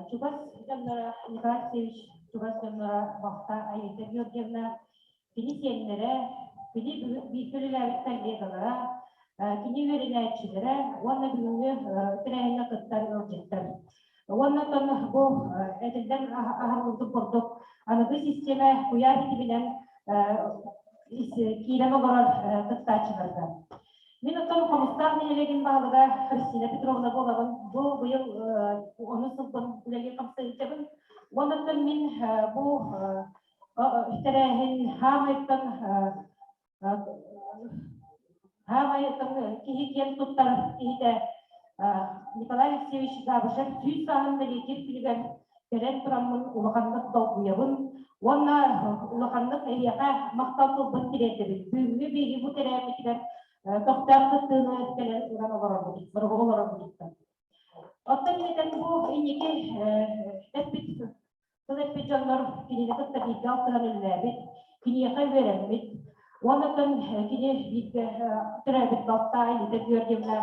S6: Чугас дьонноро Николай Алексеевич чугас дьонноро Бахта Аита Георгиевна, кини сиэннэрэ, кини бииргэ үлэлээбит коллегалара, кини үөрэнээччилэрэ уонна бүгүҥҥү тэрээһиҥҥэ кыттар ыалдьыттар. Уонна оттон бу этиллэн аһарыллыбыт курдук аныгы систиэмэ куйаар ситиминэн киирэн олорор кыттааччыларга. Мин оттон Хомустаах нэһилиэгин баһылыга Христина Петровна буолабын. Бу быйыл ону сылбын үлэлии хамсыырдьабын. Уонна оттон мин бу тэрээһин хаамайтан хаамайтан киһи киэн туттар киһитэ Николай Алексеевич Габышев 100 сааһын бэлиэтиир күнүгэр кэлэн тураммын улаханнык долгуйабын уонна улаханнык эһиэхэ махтал тылбын тириэрдэбин. Бүгүҥҥү биһиги бу тэрээһиммитигэр көхтөөх кыттыыны кэлэн ылан олоробут, олоробутуттан. Оттон этэн бу инники эппит тыл эппит дьоннор кинини кытта бииргэ алтыһан үлэлээбит, киниэхэ үөрэммит. Уонна кини бииргэ төрөөбүт балта Аита Георгиевна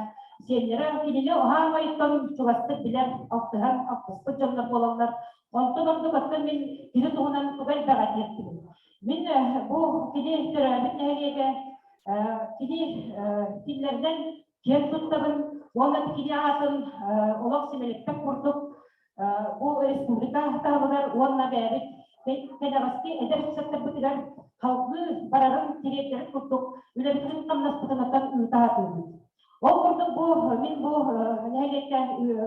S6: сиэннэрэ кинини оһаамайыттан чугастык билэр, алтыһан алтыспыт дьоннор буолаллар. Онтон ордук оттон мин кини туһунан тугу элбэҕи этиэхпиний. Мин бу кини төрөөбүт нэһилиэгэ кини кинилэринэн киэн туттабын уонна кини аатын олох симэлиппэт курдук бу республика таһымыгар уонна бэйэбит кэнэҕэски эдэр ыччаттарбытыгар салгыы барарын тириэрдэрин курдук үлэбитин хамнаспытын ыыта сатыыбыт. Ол курдук бу мин бу нэһилиэккэ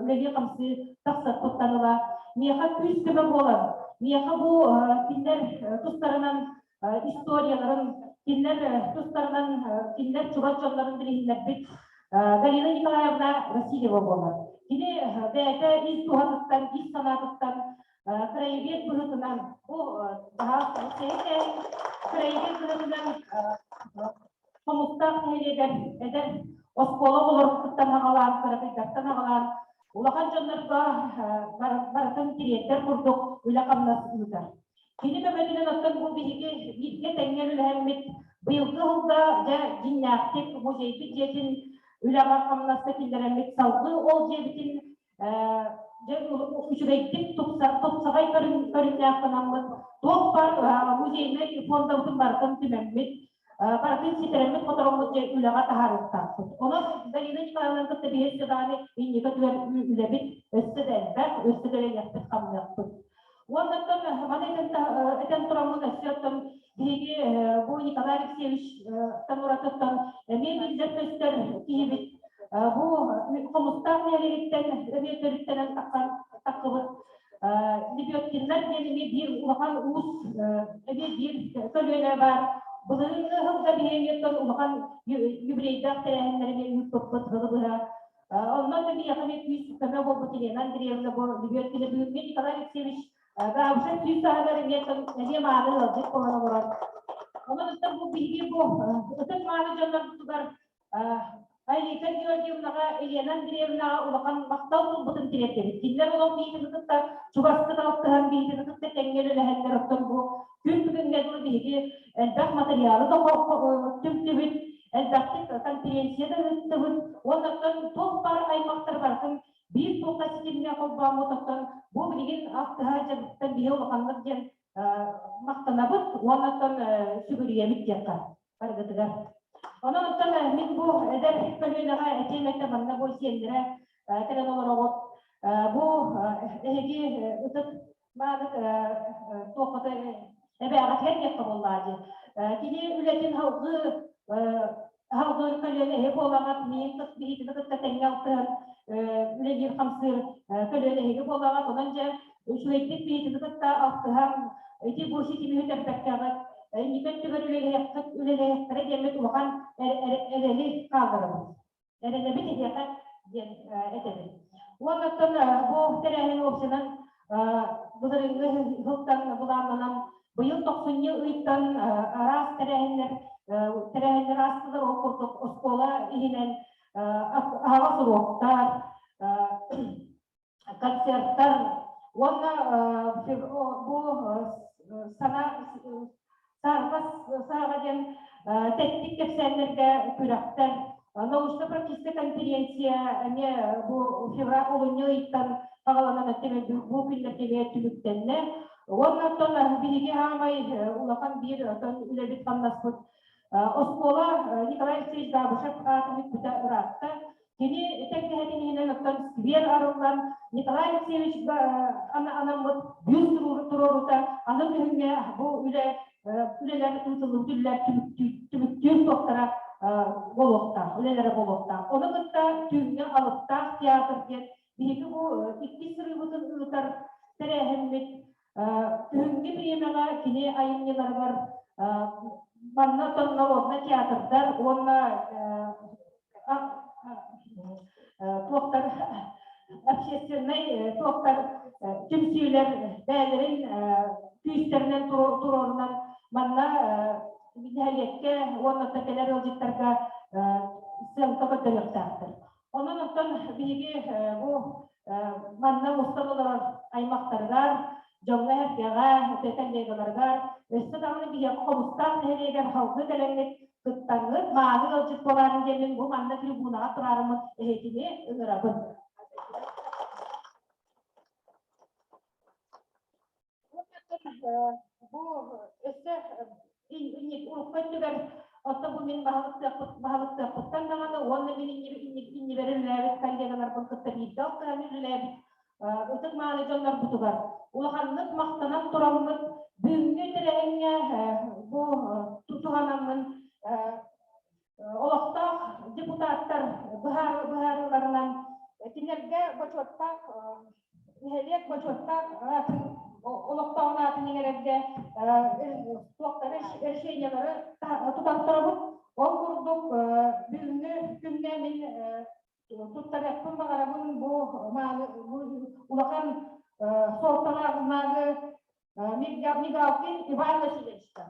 S6: үлэлии-хамсыы тахсарбыттан ыла миэхэ күүс-көмө буолан, миэхэ бу кинилэр тустарынан историяларын, кинилэр тустарынан кинилэр чугас дьоннорун билиһиннэрбит Галина Николаевна Васильева буолар. Кини бэйэтэ ис туһатыттан, ис санаатыттан краевед быһыытынан бу краевед быһыытынан Хомустаах нэһилиэгэр эдэр оскуола оҕолоруттан аҕалаан, кыракыйдартан аҕалаан улахан дьоннорго барытын тириэрдэр курдук үлэ-хамнас ыытар. Кини көмөтүнэн оттон бу биһиги бииргэ тэҥҥэ үлэлэһэммит быйылгы сылга дьэ дьиҥнээхтик музейбит дьиэтин үлэҕэ-хамнаска киллэрэммит салгыы ол дьиэбитин дьэ үчүгэйдик тупсаҕай көрүҥнээх гынаммыт туох баар музейнай фондабытын барытын түмэммит барытын ситэрэммит-хотороммут дьэ үлэҕэ таһаарыахтаахпыт. Онон Галина Николаевнаны кытта биһиги даҕаны инники өттүгэр үлэбит өссө да элбэх, өссө да үлэлиэхпит-хамныахпыт. Уонна маны этэн тураммын өссө оттон биһиги бу Николай Алексеевич уратыттан эмиэ биллэр-көстөр киһибит бу Хомустаах нэһилиэгиттэн эмиэ төрүттэнэн тахсан таххыбыт Лебедкиннар диэн эмиэ биир улахан уус эмиэ биир көлүөнэ баар. Былырыыҥҥы сылга биһиги улахан юбилейдаах тэрээһиннэри эмиэ ыыппыппыт сылы быһа. Онно да биһиэхэ эмиэ күүс көмө буолбут Елена Андреевна бу Лебедкина бүгүҥҥү Николай Алексеевич Габышев сүүс сааһыгар эмиэ эмиэ мааны ыалдьыт буолан олорор. Онон оттон бу биһиги бу ытык мааны дьоннорбутугар Айрита Георгиевнаҕа, Елена Андреевнаҕа улахан махтал тылбытын тириэрдэбит. Кинилэр олох биһигини кытта чугастык алтыһан, биһигини кытта тэҥҥэ үлэлэһэллэр. Оттон бу күн бүгүҥҥэ дылы биһиги элбэх матырыйаалы да түмтүбүт, элбэхтик конференция да ыыттыбыт. Уонна оттон туох баар аймахтар барытын Биир туохха ситимҥэ холбооммут оттон бу билигин алтыһа дьарыктан биһи улаханнык диэн махтанабыт уонна оттон сүгүрүйэбит диэххэ барыгытыгар. Онон оттон мин бу эдэр көлүөнэҕэ этиэм этэ манна бу сиэннэрэ кэлэн олороҕут. Бу эһиги ытык мааны туоххата эбээҕитигэр диэххэ буоллаа дии. Кини үлэтин салгыы салгыыр көлүөнэ эһи буолаҕыт, миин биһигини кытта тэҥҥэ алтыһан үлэлиир-хамсыыр көлүөнэ эһиги буолаҕыт. Онон дьэ үчүгэйдик биһигини кытта алтыһан ити бу ситими сүтэрбэккэҕит, инники өттүгэр үлэлэһиэххит, үлэлэһиэхтэрэ диэммит улахан эрэли хаалларабыт. Эрэнэбит эһиэхэ диэн этэбин. Уонна оттон бу тэрээһин уопсайынан былырыыҥҥы сылтан былааннанан быйыл тохсунньу ыйтан араас тэрээһиннэр тэрээһиннэр аастылар. Ол курдук оскуола иһинэн аһаҕас уруоктар, концерттар уонна бу сана саарбас сааҕа диэн тэттик кэпсээннэргэ күрэхтэр, научно-практическая конференция эмиэ бу февраль олунньу ыйтан саҕаланан бу күннэргэ эмиэ түмүктэннэ. Уонна оттон биһиги аамай улахан биир оттон үлэбит-хамнаспыт оскуола Николай Алексеевич Габышев аатын үппүтэ ыраатта. Кини тэлгэһэтин иһинэн оттон сквер арыллан, Николай Алексеевич анаммыт бюст туруорута аны күһүҥҥэ бу үлэ үлэлэр ыытыллыбыт үлэлэр түмүктүүр туохтара буолуохтаах, үлэлэрэ буолуохтаах. Ону кытта түүҥҥэ алыптаах театр диэн биһиги бу иккис сырыыбытын ыытар тэрээһиммит. Күһүҥҥү бириэмэҕэ кини айымньыларыгар манна оттон народнай театрдар уонна туохтар общественнай туохтар түмсүүлэр бэйэлэрин күүстэринэн туруорунан манна нэһилиэккэ уонна кэлэр ыалдьыттарга сыаҥка көрдөрүөхтээхтэр. Онон оттон биһиги бу манна мустан олорор аймахтарыгар, дьоҥҥо-сэргэҕэ, коллегаларыгар, өссө даҕаны биһиэхэ Хомустаах нэһилиэгэр салгыы кэлэҥҥит кыттаҥҥыт, мааны ыалдьыт буолаарын диэммин бу манна трибунаҕа тураарыммыт эһигини ыҥырабын. Бу өссө урукку өттүгэр оттон бу мин баһылыктыахпыттан даҕаны уонна мин иннибэр үлэлээбит коллегаларбын кытта бииргэ алтыһан үлэлээбит ытык мааны дьоннорбутугар улаханнык махтанан тураммыт бүгүҥҥү тэрээһиҥҥэ бу туһанаммын олохтоох депутаттар быһаарыыларынан кинилэргэ бочуоттаах нэһилиэк бочуоттаах аатын олохтооҕун аатын иҥэрэргэ туохтары решениялары тутан турабыт. Ол курдук бүгүҥҥү күҥҥэ мин туттарыахпын баҕарабын бу улахан суолталаах знагы Мигалкин Иван Васильевичка.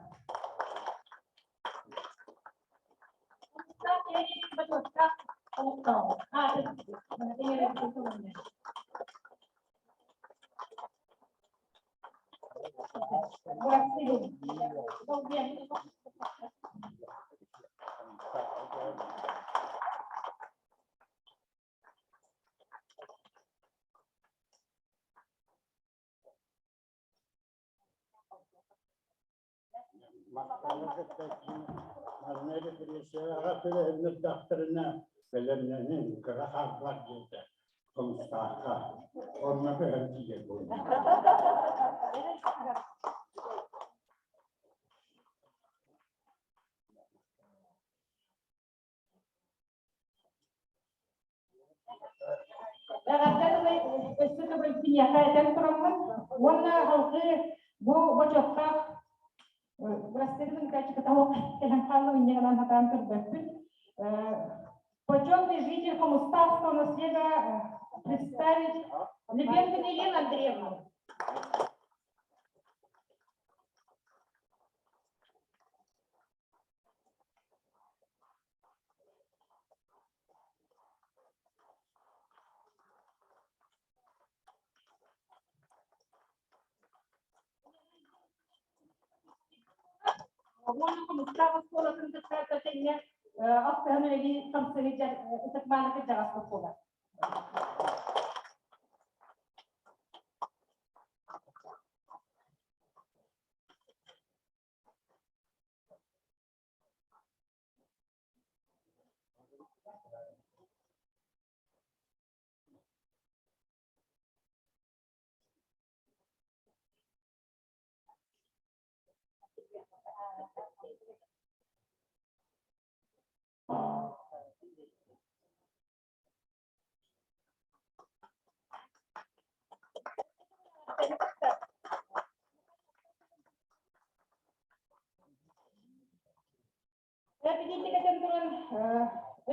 S3: Махталын кытта манна репрессияҕа түбэһиннэрдэхтэринэ бэлэмнэнин кыра хаалбат диэтэ Хомустаахха. Онно көһөн тиийэр буолла.
S6: Эҕэрдэ тылы өссө төгүл киниэхэ этэн тураммын уонна салгыы бу бочуоттаах Бырастыгын качкатаһок кэлэн хааллым инньэ гынан сатаан көрбөппүн. Почетный житель Хомустаахского наследа представить Лебедкина Елена Андреевна. Уонна Хомустаах оскуолатын кытта тэҥҥэ алтыһан үлэлии хамсыһы ытык мааны кырдьаҕаспыт буолар.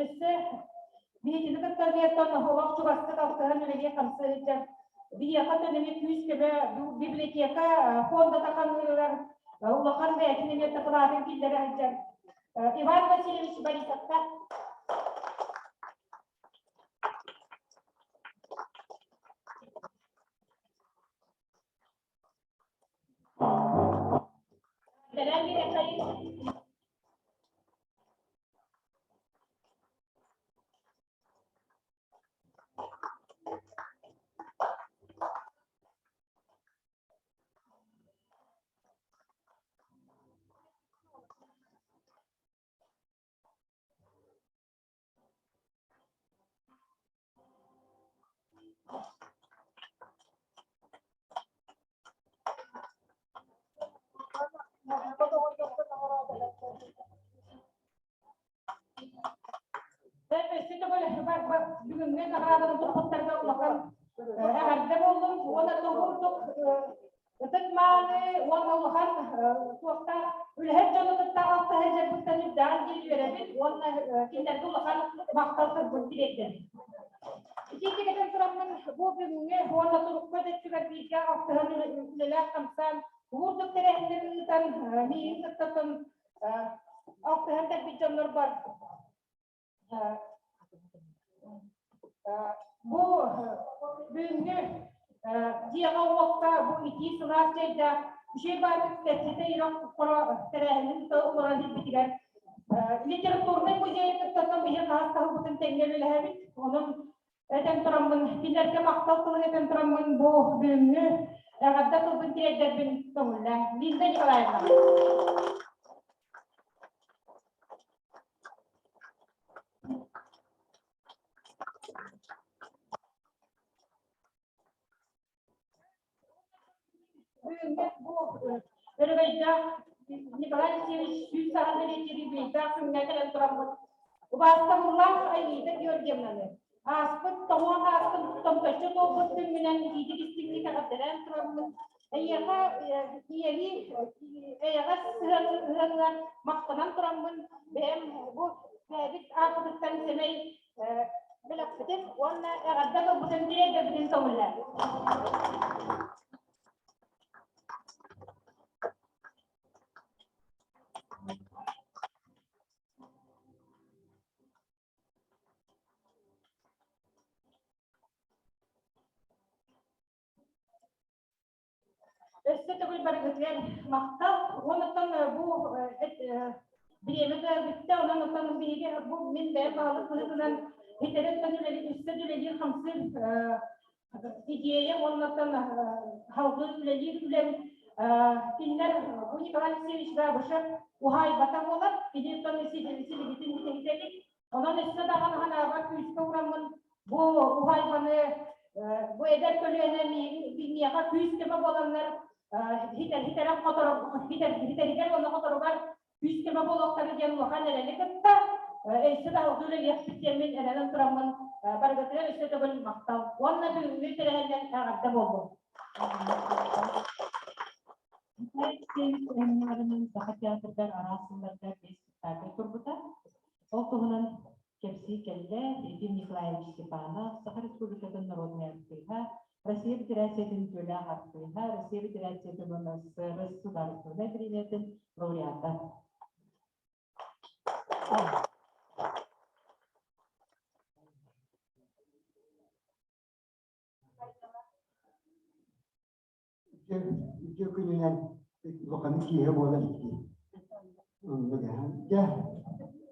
S6: өссө биһигини кытта эмиэ олох чугастык алтыһан үлэлии хамсыы сылдьар биһиэхэ төнөмү күүс-көмө библиотека фондата хаҥыырыгар улахан бэйэтин эмиэ дакылаатын киллэрэ сылдьар Иван Васильевич Борисовка. Сэлээн биэриэххэйиҥ. Бүгүҥҥү наҕарааданы туппуттарга улахан эҕэрдэ буоллун уонна курдук ытык мааны уонна улахан суохтаах үлэһит дьону кытта алтыһа дьарбыттан үрдээн диэн үөрэбит уонна кинилэргэ улахан махтал тылбын тириэрдэбит. Итинник этэн тураммын бу бүгүҥҥү уонна турукка өттүгэр бииргэ алтыһан үлэлээх-хамсаан курдук тэрээһиннэри ыытан миигин кытта алтыһан кэлбит дьоннорбор бу бүгүҥҥү дьиэҕэ-уокка бу итии сылаас чэйдээх үчүгэй баайдык кэпсэтэ ирэх хоро тэрээһинин олорон илбитигэр литературнай музейы кытта биһи хаһыс таһылбытын тэҥҥэ үлэлэһэбит. Онон этэн тураммын, кинилэргэ махтал тылын этэн тураммын бу бүгүҥҥү эҕэрдэ тылбын тириэрдэрбин көҥүллээҥ. Линда Николаевна. Бүгүҥҥү бу өрөгөйдөөх Николай Алексеевич сүүс саҕа бэлиэтиир юбилейдаах күҥҥэ кэлэн тураммыт убаастабыллаах Аида Георгиевнаны ааспыт тоҥуон ааспыт томточчу туолбут күҥҥүнэн итиитик истиҥник эҕэрдэлээн тураммыт эйиэхэ ийэлии эйэҕэс сыһыаҥҥар махтанан тураммын бэйэм бу бэйэбит ааппытыттан сэмэй бэлэхпитин уонна эҕэрдэ тылбытын тириэрдэрбитин көҥүллээ. Өссө төгүл барыгытыгар махтал. Онуттан бу бириэмэ бүттэ, онон оттон биһиги бу мин бэйэм баһылык быһыытынан итэреттэн үлэлиир, өссө да үлэлиир хамсыыр идея уоннаттан салгыы үлэлиир үлэм кинилэр бу Николай Алексеевич Габышев уһаайбата буолар, кини оттон силигитин бүтэһитэбит. Онон өссө даҕаны санаабар күүскэ ураммын бу уһаайбаны бу эдэр көлүөнэ миэхэ күүс-көмө буоланнар хитэрэн хоторо хитэригэр уонна хоторугар күүс-көмө буолуохтара диэн улахан эрэли кытта өссө да алгыы үлэлиэхпит диэммин эрэнэн тураммын барыгытыгар өссө төгүл махтал уонна бүгүҥҥү тэрээһиннэн эҕэрдэ буоллун.
S2: Николай Алексеевич айымньыларынан Саха театрыгар араас сылларга биэс спектакль турбута. Ол туһунан кэпсии кэллэ Ефим Николаевич Степанов, Саха Республикатын народнай артыыһа, Россия Федерациятын үтүөлээх артыыһа, Россия Федерациятын уонна СССР судаарыстыбаннай премиятын лауреата.
S7: Үтүө күнүнэн улахан киэһэ буола иликтии. Оннук Дьэ,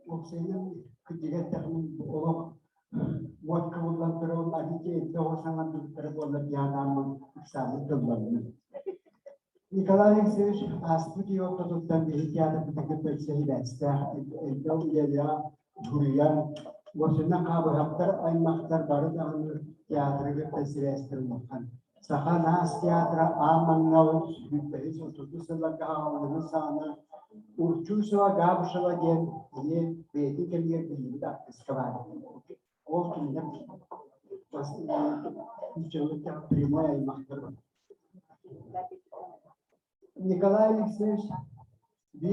S7: уопсайынан кырдьыга эттэхинэ олох уот кыбыллан турабын арыычча эрдэ оҕо саҥардыбыттара буоллар дии санааммын ыксаабыт тылланным. Николай Алексеевич ааспыт үйэ ортотуттан биһи театрбытын кытта ыкса сибээстээх элбэх үлэлээх суруйан, уопсайынан Хаабыһаптар аймахтар бары даҕаны театры кытта сибээстэр улахан. Саха Наас театра аан маҥнай сүүрбэһис отутус сылларга аҕалларын саҕана Урчусова Габышева диэн кини бэйэтин кэмигэр биллибит артыыска баар. Ол кинилэр прямой аймахтар бар. Николай Алексеевич 5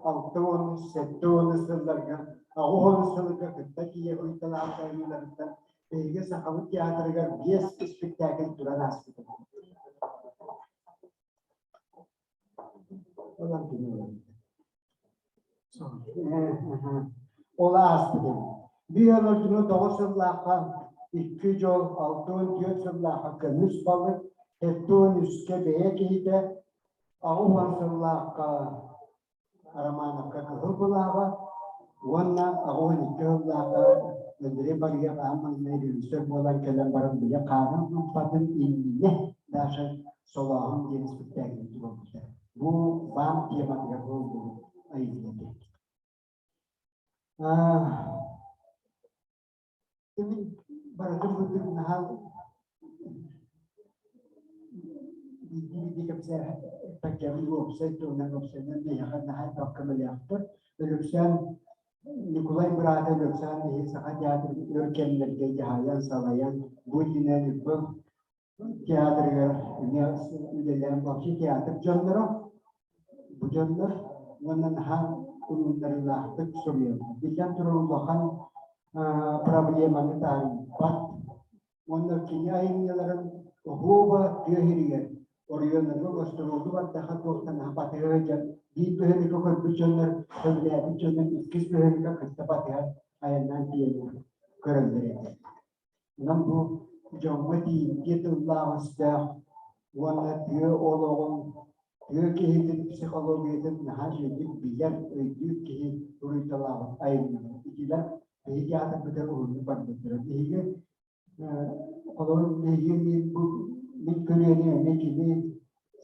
S7: 60 70 сылларга Оҕуһун сылга кытта тиийэ уйталаабыт айымньыларыттан биһиги Сахабыт театрыгар биэс испиктээкил туран ааспыта. Онон кини Ол ааспыт эбит. Биир олордуну тоҕус сыллаахха икки дьол, 64 сыллаахха көмүс балык, 73-кэ бэйэ киһитэ, 80 сыллаахха Романовка кыһыл былааҕа уонна 82 сыллаахха Андрей Барыев аан маҥнай режиссер буолан кэлэн баран били хаанын ылбатын иннинэ даже Солооһун диэн испиктээкили туруорбута. Бу баан тематыгар буолбут айымньы этэ. Мин барытын курдук наһаа биирдии кэпсээппэккэбин уопсай тылынан уопсайынан биһиэхэ наһаа элбэх көмөлөөхтөр. Өлөксөөн Ньукулай быраата Өлөксөөн биһиги Саха театрын өр кэмнэргэ дьаһайан, салайан, бу иннинэ Ньурба театрыгар эмиэ үлэлээн вообще театр дьонноро бу дьоннор уонна наһаа уһуннарыылаахтык суруйаллар. Биллэн турар улахан проблеманы таарыйбат уонна кини айымньыларын оһуоба тыа сиригэр оройуоннарга гастролу бардаха туохтан батыһа сылдьан биир бөһүөлэккэ көрбүт дьоннор сөбүлээбит дьоннор иккис бөһүөлэккэ кытта батыһан айаннаан тиийэн көрөллөр этэ. Онон бу дьоҥҥо тиийимтиэ тыллаах-өстөөх уонна тыа олоҕун, тыа киһитин психологиятын наһаа үчүгэйдик билэр, өйдүүр киһи суруйталаабыт айымньылара. Итилэр биһиги театрбытыгар уһуннук барбыттара. Биһиги холобур биһиги мин бу мин көлүөнэ эмиэ кини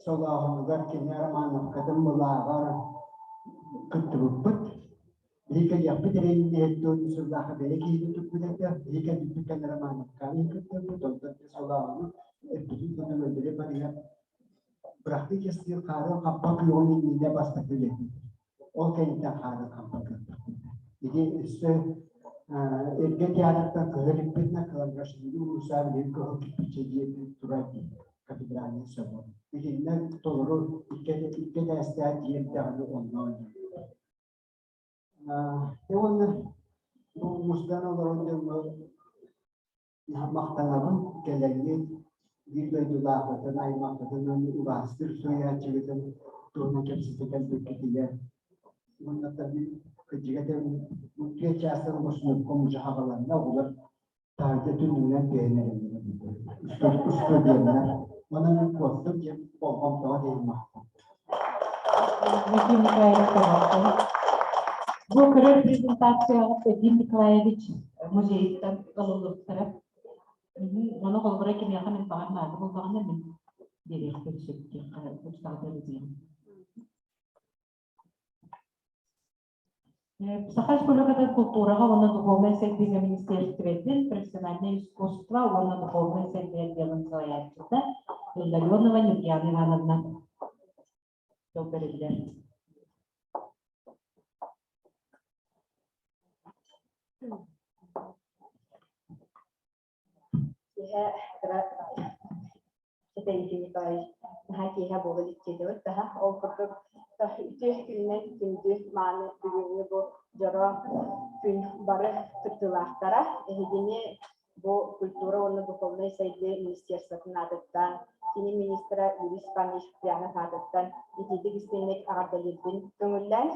S7: солооһунугар, кини Романовкатын былааҕар кыттыбыппыт. Биһи кэлиэхпит эрэйиннэһит сыллаахха бэйэ киһини туппут этэ. Биһи кэлбиппит кэннэ Романовканы кыттыбыт, онтон солооһуну эппитин курдук өлөрө барыйан практически хаарын хаппа күөҕүн иннинэ бастакы үлэтин. Ол кэнниттэн хаарын хаппа күөхпүт. Ити өссө эргэ театртан көһө иликпитинэ Калангашвили уулусса билигин көһө кирпиччэ дьиэ турар дии кафедральный собор. Итиннэ толору икки этээстээх дьиэ эрдэҕинэ онно оонньуур. Дьэ уонна бу мустан олорон дьоҥҥо махтанабын кэлэҥҥит биир дойдулаахпытын, аймахпытын уонна убаастыыр суруйааччыбытын туһунан кэпсэтэ кэлбиккитигэр уонна мин кырдьыга этэбин бу түөрт чаастан босунуопка мужаһаҕаланна оҕолор таһырдьа түннүгүнэн түһэн эрэллэр устудьуоннар онон мин куоттум диэн болҕомтоҕо диэн махтал
S2: Вадим Николаевич пожалуйста. Бу көрөр презентацияҕа Вадим Николаевич музейыттан ылыллыбыттара. Ону холобура кимиэхэ мин баҕар наада буоллаҕына мин биэриэхпин сөп диэххэ устаҕа диэм. Саха Республикатын култуураҕа уонна духовнай сайдыыга министиэристибэтин профессиональнай искусство уонна духовнай сайдыы отделын салайааччыта Илларионова Ньургуяна Ивановна тыл бэриллэр.
S8: Киэһэ кыра Сэтэ Николаевич наһаа киэһэ буола илик таһа. Ол курдук үтүө күнүнэн күндү мааны бүгүҥҥү бу дьоро күн бары кыттыылаахтара. Эһигини бу культура уонна духовнай сайдыы министерствотын аатыттан, кини министра Юрий Степанович Куприянов аатыттан итиитик истиҥник эҕэрдэлиирбин көҥүллээн.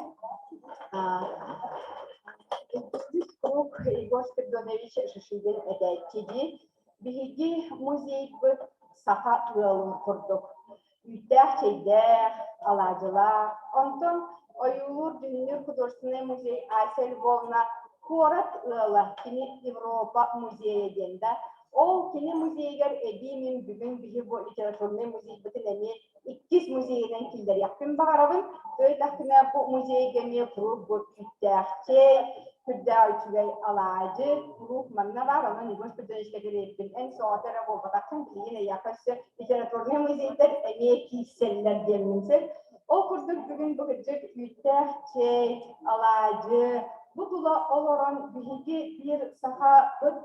S8: Үс круг Егор Спиридонович Шишигин этээччи дии. Биһиги музейбыт саха ыалын курдук үүттээх чэйдээх, алаадьылаах. Онтон ойуулуур-дьүһүннүүр художественнай музей Ася Львовна куорат ыала, кини Европа музейа диэн да. Ол кини музейыгар эбии мин бүгүн биһи бу литературнай музейбытын эмиэ иккис музейынан киллэриэхпин баҕарабын. Өйдөхпүнэ бу музейга эмиэ куруук бу үүттээх чэй, сүрдээх үчүгэй алаадьы куруук манна баар. Онон Егор Спиридоновичка кэриэппин эн соҕото эрэ буолбатаххын, билигин эйиэхэ өссө литературнай музейдар эмиэ киирсэллэр диэммин сөп. Ол курдук бүгүн бу кырдьык үүттээх чэй, алаадьы бу тула олорон биһиги биир саха ыт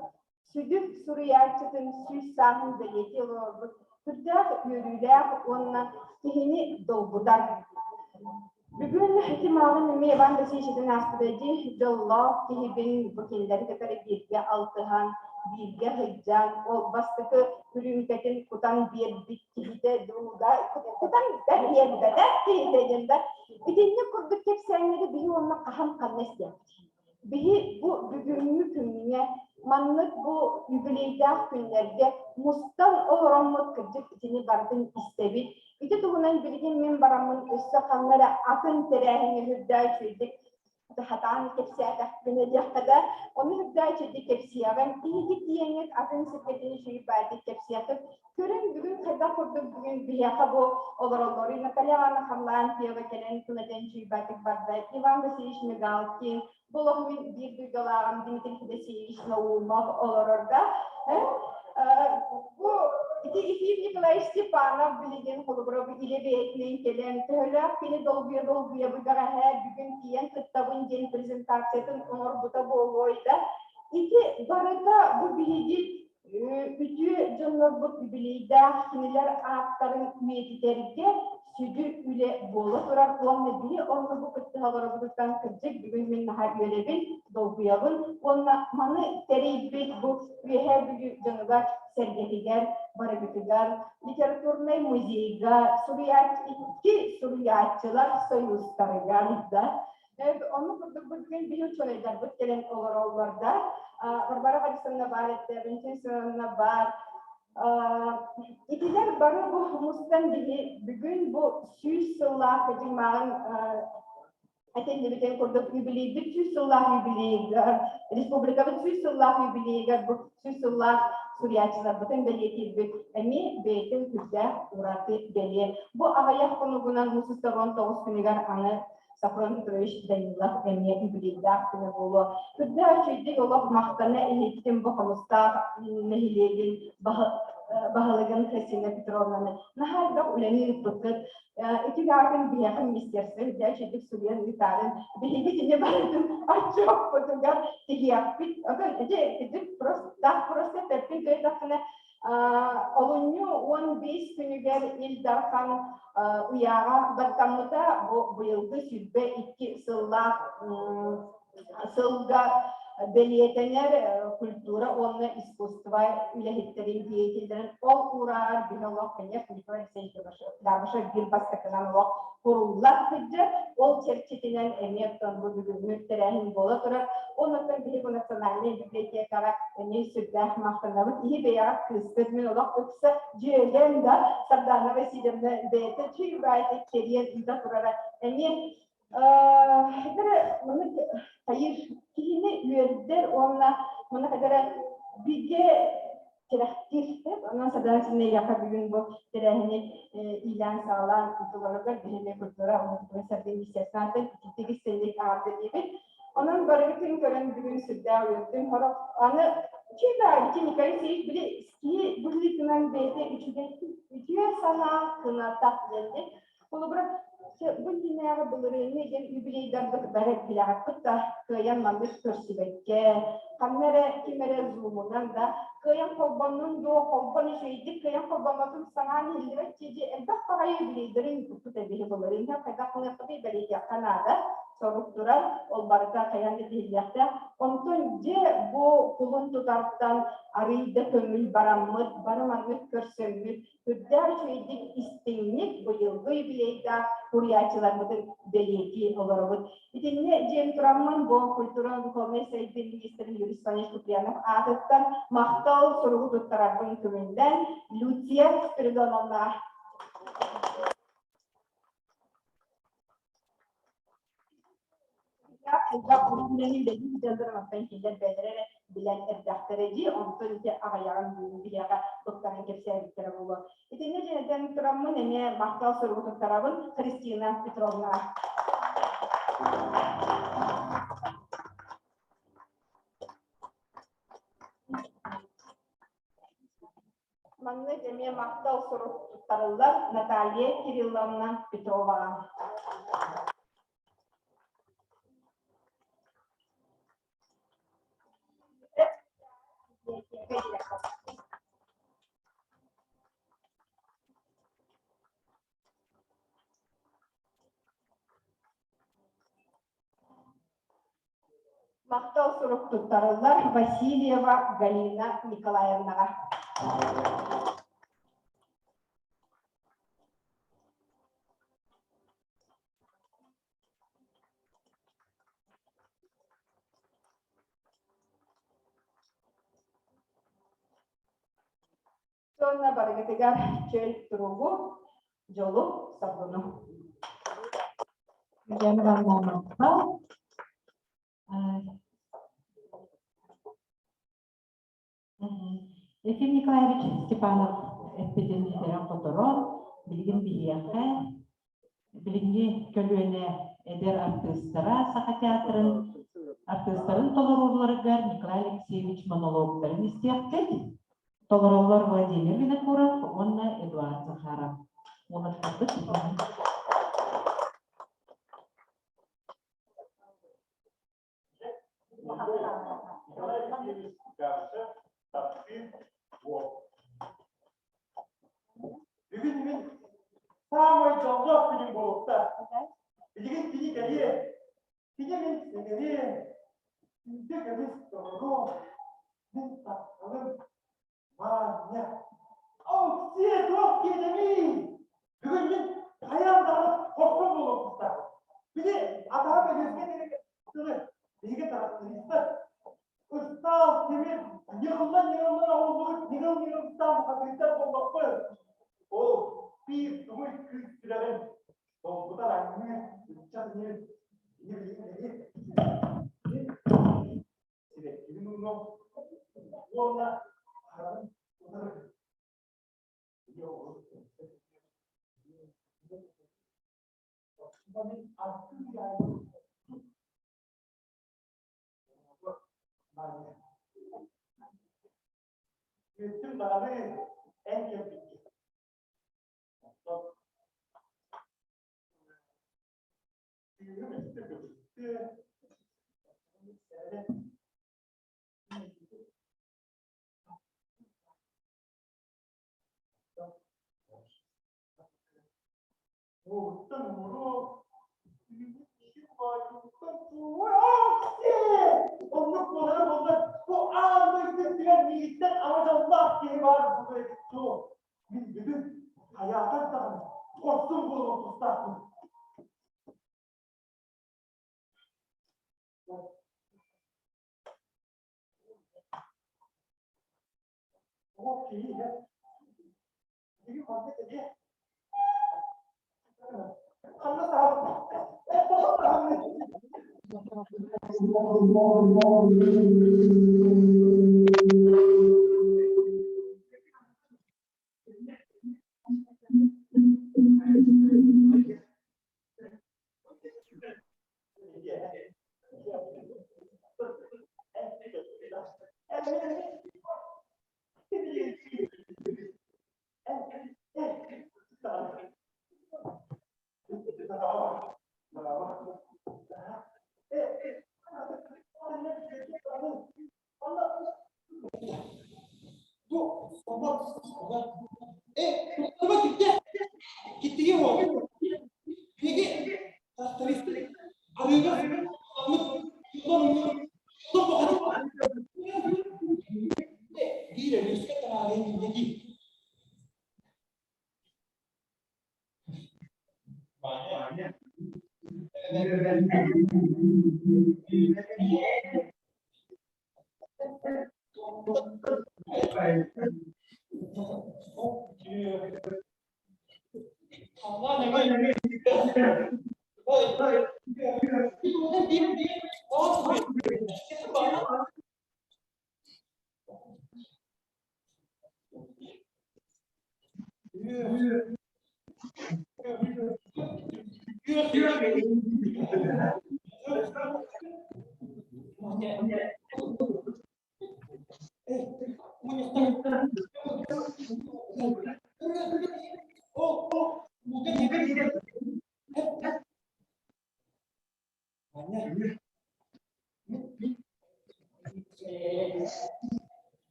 S8: сүдү суруйааччытын 100 сааһын бэлиэтии олорорбут сүрдээх үөрүүлээх уонна киһини долгутар. Бүгүн ити мааҕын эмиэ Иван Васильевич этэн ааспыта дии, дьоллоох киһибин бу кинилэри кытары бииргэ алтыһан, бииргэ сылдьан, ол бастакы үрүүмкэтин кутан биэрбит киһитэ дуу да, кутан да биэрбэтэх киһитэ диэн да, итинник курдук кэпсээннэри биһи уонна хаһан ханна истиэхпит. Биһи бу бүгүҥҥү күҥҥэ маннык бу юбилейдаах күннэргэ мустан олороммут кырдьык итини барытын истэбит. Ити туһунан билигин мин бараммын өссө ханна эрэ атын тэрээһиҥҥэ үрдээх үчүгэйдик хатаан кэпсээтэхпинэ диэххэ да, ону үрдээх үчүгэйдик кэпсиэҕим. Эһиги тиийэҥҥит атын сиргэтин үчүгэй баайдык кэпсиэххит. Көрүҥ бүгүн хайдах курдук бүгүн биһиэхэ бу олороллоруй Наталья Ивановна Харлампьева кэлэн тыл этэн чуйбатык барда, Иван Васильевич Мигалкин, бу олох мин биир дойдулааҕым Дмитрий Федосеевич Наумов олорорго. Бу ити Ефим Николаевич Степанов билигин холобура бу илэ бэйэтинэн кэлэн төһөлөөх кини долгуйа-долгуйа бу бэҕэһээ бүгүн тиийэн кыттабын диэн презентациятын оҥорбута буолуой да. Ити барыта бу биһиги Үтүө дьоннорбут юбилейдаах кинилэр ааттарын үйэтитэргэ сүдү үлэ буола турар уонна биһи онно бу кыттыһа олоробутуттан кырдьык бүгүн мин наһаа үөрэбин, долгуйабын уонна маны тэрийбит бу Үөһээ Бүлүү дьонугар сэргэтигэр, барыгытыгар, литературнай музейга, суруйааччы икки суруйааччылар союзтарыгар да Оннук курдук бүгүн биһи учуонайдарбыт кэлэн олороллор да. Варвара Борисовна баар этэ, Валентина Семеновна баар. Итилэр бары бу мустан биһи бүгүн бу 100 сыллаах дьиҥмааҕын этиллибитин курдук юбилейбит 100 сыллаах юбилейгар, республикабыт 100 сыллаах юбилейгар бу 100 сыллаах суруйааччыларбытын бэлиэтиирбит эмиэ бэйэтин сүрдээх ураты бэлиэ. Бу аҕыйах хонугунан муус устар 19 күнүгэр аны Софрон Петрович Данилов эмиэ юбилейдаах күнэ буолуо. Үрдээх үчүгэйдик олох махтана иһиттим бу Хомустаах нэһилиэгин баһылыгын Христина Петровнаны. Наһаа элбэх үлэни ыыппыккыт. Ити гаатын биһиэхэ министерство үрдээх үчүгэйдик суруйан ыытаарын биһиги кини барытын отчуоппутугар тиһиэхпит. Оттон ити ити просто так просто эппин төйдөөххүнэ Олунньу 15 күнүгэр Ил Дархан ыйааҕа баттаммыта. Бу быйылгы 22 сыллаах сылга бэлиэтэнэр культура уонна искусство үлэһиттэрин деятеллэрин ол уурааҕар биһи олох конечно Николай Алексеевич Габышев биир бастакынан олох куруллар сылдьар. Ол чэрчитинэн эмиэ оттон бу бүгүҥҥү тэрээһин буола турар. Оннуттан биһиги национальнай библиотекаҕа эмиэ сүрдээх махтанабыт. Киһи бэйэҕэ кыыскыт мин олох ыкса дьүөгэм да Сардана Васильевна бэйэтэ чуй-баайты кэриэн ыыта турара эмиэ эрэ маннык хайыр киһини үөрдэр уонна маннык эрэ бигэ тирэхтиир. Онон Сардана Васильевна эйиэхэ бүгүн бу тэрээһини иилээн-саҕалаан ыытылларыгар биһиги культура уонна сэргэ министерствотын ититик истинник аҕарда диибит. Онон барыгытын көрөн бүгүн сүрдээх үөрдүм. Сорох аны чуй-баай ити Николай Алексеевич били киһи быһыытынан бэйэтэ үчүгэй үтүө санаа кыната диэн Холобура, бу иннинээҕи былырыыҥҥы диэн юбилейдарбыт бары билэҕиппит да кыайан маннык көрсүбэккэ, ханна эрэ ким эрэ зумунан да кыайан холбоннун дуо, холбон үчүгэйдик кыайан холбоммотун санаан иһиллибэт дии элбэх баҕайы юбилейдарын ыыппыппыт эбиһи былырыын хайдах гыныахпытый бэлиэтиэххэ наада сорук турар, ол барыта хайаан да тиһиллиэхтээх. Онтон дьэ бу кулун тутартан арыый да көҥүл бараммыт, бары маннык көрсөммүт, Үрдээх үчүгэйдик истиҥник быйылгы юбилейдаах суруйааччыларбытын бэлиэтии олоробут. Итиннэ дьиэм тураммын бу культура духовнай сайдыы министрин Юрий Степанович Куприянов аатыттан махтал суругу туттарарбын көҥүллээн Люция Спиридоновна Элбэх үлэни үлэлии сылдьаллар онтон кинилэр бэйэлэрэ эрэ билэн эрдэхтэрэ дии, онтон ити аҕыйаҕын бүгүн биһиэхэ туттаран кэпсээбиттэрэ буолуо. Итиннэ дьиэтэн тураммын эмиэ махтал суругу туттарабын Христина Петровна. Маннык эмиэ махтал сурук туттарыллар Наталья Кирилловна Петроваҕа. Махтал сурук туттарыллар Васильева Галина Николаевнаҕа. Сонно барыгытыгар чөл туругу, дьолу, соргуну.
S2: Елена Ивановна махтал. Ефим Николаевич Степанов эппитин ситэрэн-хоторон, билигин биһиэхэ билиҥҥи көлүөнэ эдэр артыыстара Саха театрын артыыстарын толорууларыгар Николай Алексеевич монологтарын истиэхпит. Толороллор Владимир Винокуров уонна Эдуард Захаров. Уолаттарбыт
S4: Бүгүн мин саамай дьоллоох күнүм буолуохта. Билигин кини кэлиэ. Кини мин сэҥэриэм. Күндү көмүс доҕоруом. Мин тапталым Маня. Оксиэ туох диэтэмий? Бүгүн мин хайаан даҕаны хорсун буолуох Били атаһым Өлүөскэ тылы биһиги трактористар ыстаал тимир ньыгыллан-ньыгыллан оҥоһуллубут ньыгыл-ньыгылстаан бухатыырдар буолбаппыт. Ол биир тугуй кыыс сүрэҕин долгутар анньыы ыччат ньир сибэккибин уунуом уонна хараҕын утары Күттүм даҕаны эн кэлбиккин. Оттон Кыыһым өстө көбүстэ, Уоһуттан уҥуруо, Оннук буолара буоллар, бу аан дойду үрдүгэр миигиттэн ама дьоллоох киһи баар буолуо эбит дуо? Мин бүгүн хайаатар даҕаны хорсун буолуох тустаахпын. Ол киһи иһэр. Биһиги манна кэлиэ. Ханна саһабыт?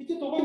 S4: Ити тоҕо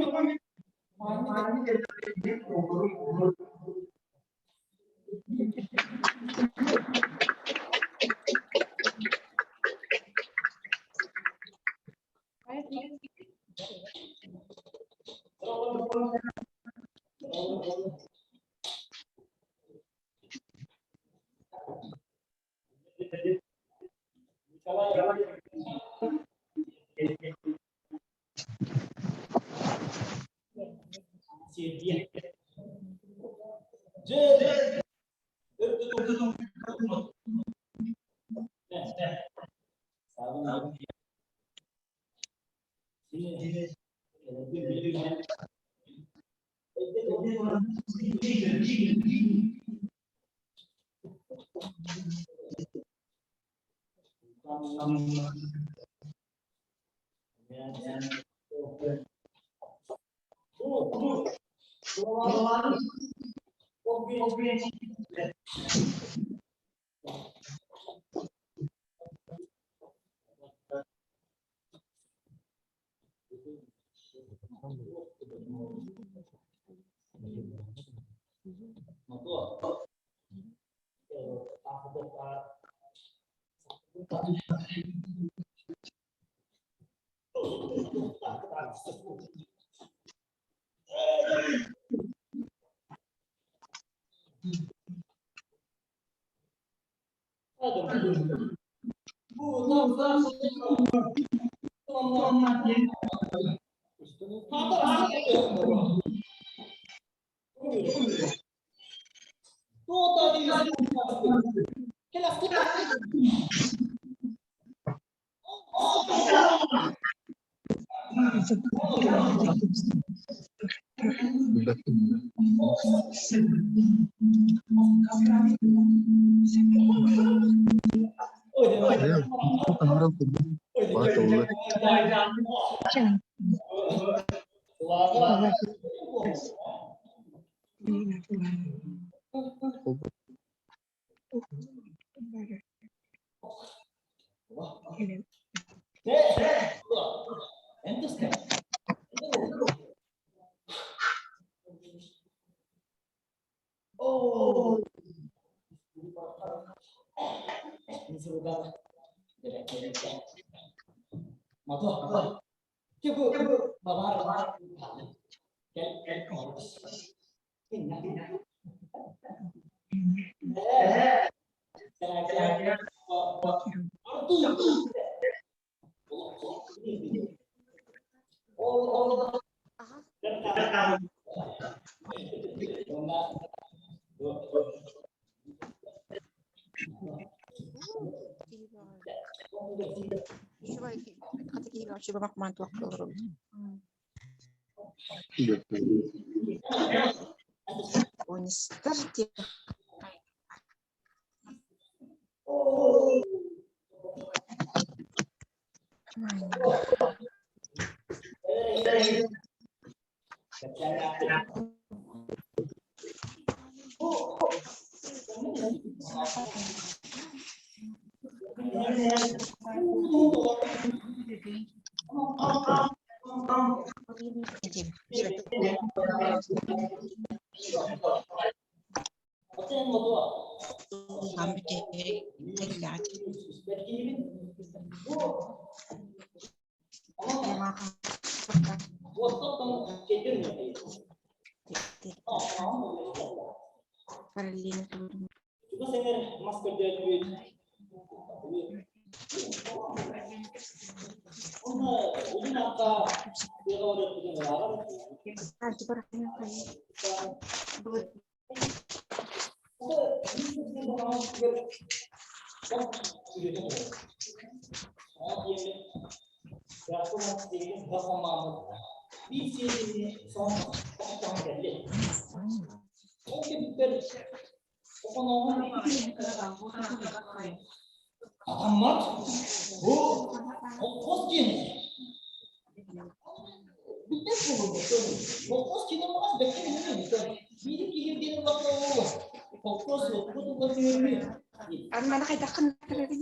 S9: Аны хайдаххын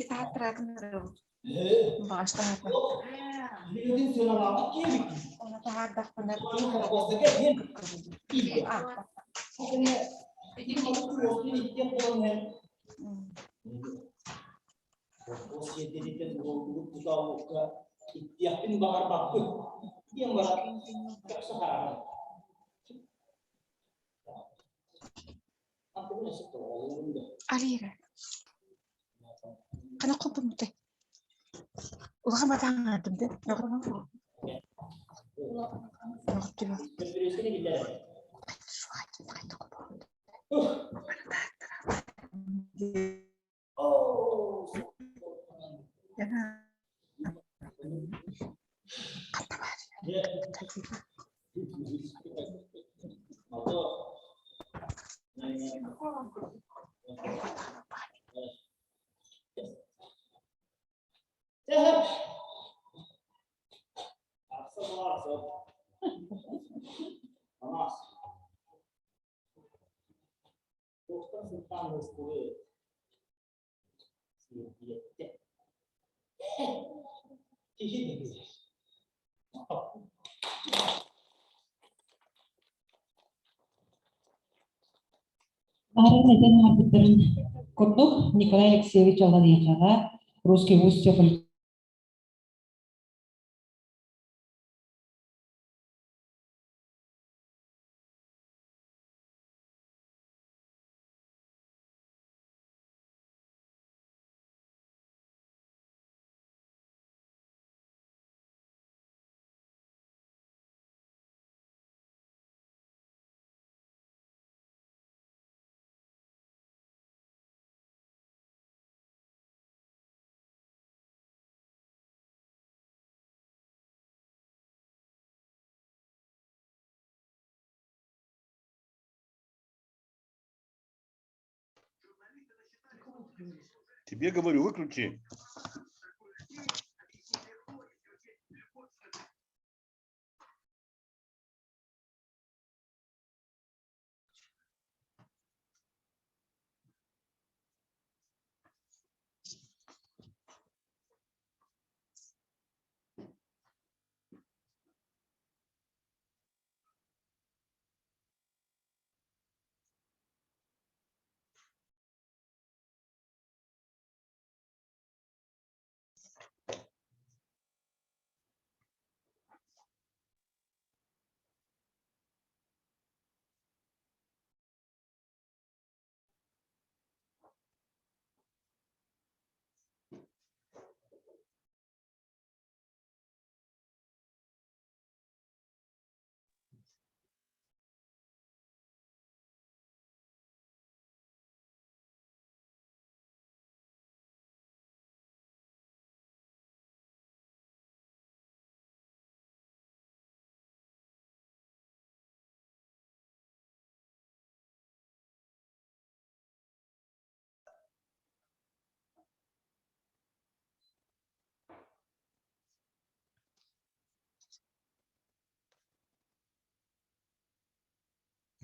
S9: таһааттараатын Баҕаштаһата. Оны таһаардахпына Алира. Қана қопымты. Улахан батааңардым да.
S2: Баарын этэн аһарбыттарын курдук Николай Алексеевич Алларыйхаҕа Русский устье
S10: Тебе говорю, выключи.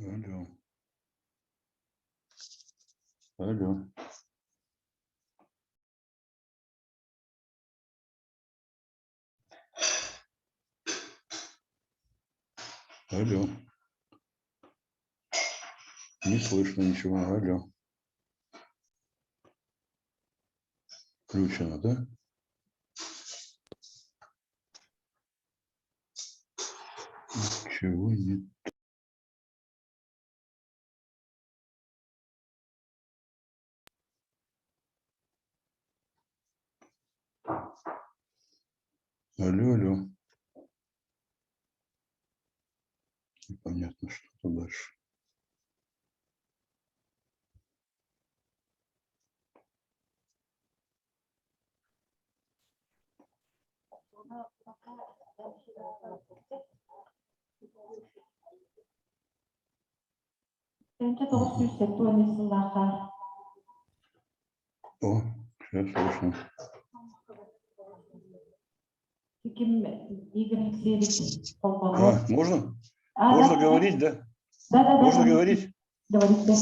S10: Алло. Алло. Алло. Не слышно ничего. Алло. Включено, да? Ничего нет. Алло, алло. Непонятно, что дальше.
S2: Тыһыынча тоҕус сүүс сэттэ уон үс сыллаахха
S10: О, сейчас слышно.
S2: Ким Игорь Алексеевич холбону.
S10: А, можно?
S2: А,
S10: Можно
S2: да,
S10: говорить, да?
S2: Да, да, да.
S10: Можно говорить?
S2: Говорите.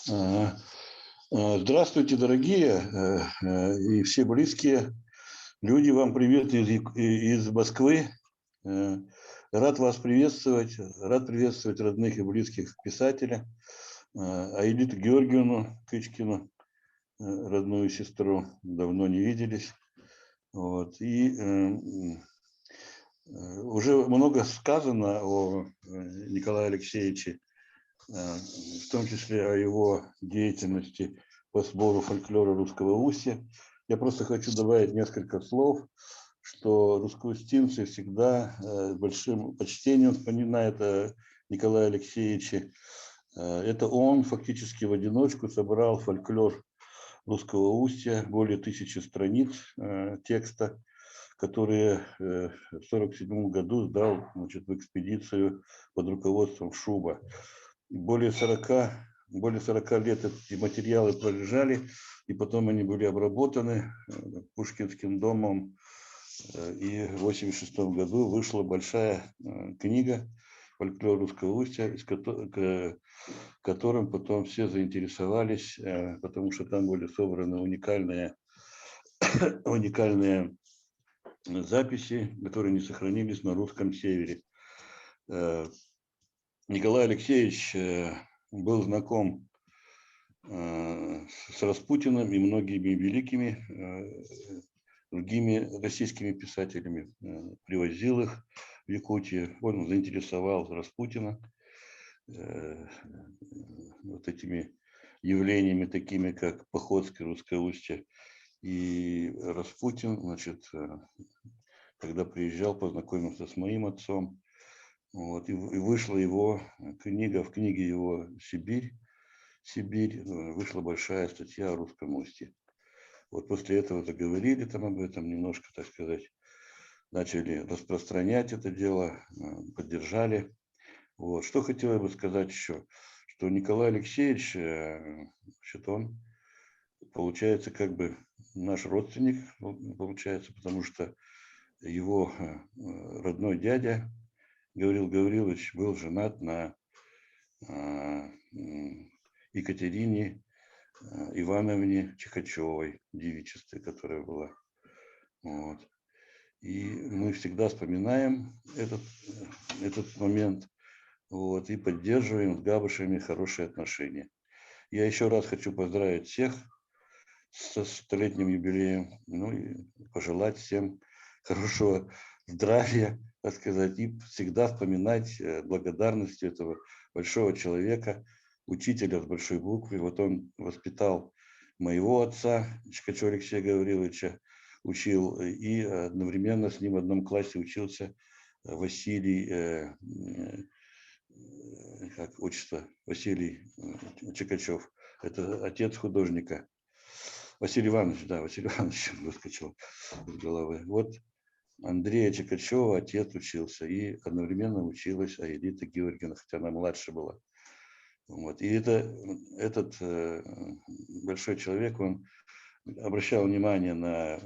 S10: Ага. Здравствуйте, дорогие и все близкие люди. Вам привет из Москвы. Рад вас приветствовать, рад приветствовать родных и близких писателя Аэлиту Георгиевну Кычкину, родную сестру, давно не виделись. Вот. И уже много сказано о Николае Алексеевиче, в том числе о его деятельности по сбору фольклора русского устья. Я просто хочу добавить несколько слов, что русскоустинцы всегда с большим почтением вспоминают о Николае Алексеевиче. Это он фактически в одиночку собрал фольклор русского устья, более 1000 страниц текста, которые в 1947 году сдал, значит, в экспедицию под руководством Шуба. Более 40 лет эти материалы пролежали, и потом они были обработаны Пушкинским домом. И в 1986 году вышла большая книга «Фольклор русского устья», которым потом все заинтересовались, потому что там были собраны уникальные записи, которые не сохранились на русском севере. Николай Алексеевич был знаком с Распутиным и многими великими другими российскими писателями, привозил их в Якутию. Он заинтересовал Распутина вот этими явлениями, такими как Походское русское устье. И Распутин, значит, когда приезжал, познакомился с моим отцом. Вот, и вышла его книга, в книге его «Сибирь», «Сибирь», вышла большая статья о русском устье. Вот после этого заговорили там об этом немножко, так сказать, начали распространять это дело, поддержали. Вот. Что хотел бы сказать еще, что Николай Алексеевич, значит, он, получается, как бы наш родственник, получается, потому что его родной дядя Гаврил Гаврилович был женат на Екатерине Ивановне Чихачевой, девичестве, которая была. Вот. И мы всегда вспоминаем этот момент, вот, и поддерживаем с Габышами хорошие отношения. Я еще раз хочу поздравить всех со 100-летним юбилеем, ну и пожелать всем хорошего здравия, так сказать, и всегда вспоминать благодарностью этого большого человека, учителя с большой буквы. Вот он воспитал моего отца, Чихачева Алексея Гавриловича, учил, и одновременно с ним в одном классе учился Василий, как отчество, Василий Чикачев, это отец художника. Василий Иванович, да, Василий Иванович выскочил из головы. Вот Андрея Чикачева отец учился, и одновременно училась Аэлита Георгиевна, хотя она младше была. Вот. И этот большой человек, он обращал внимание на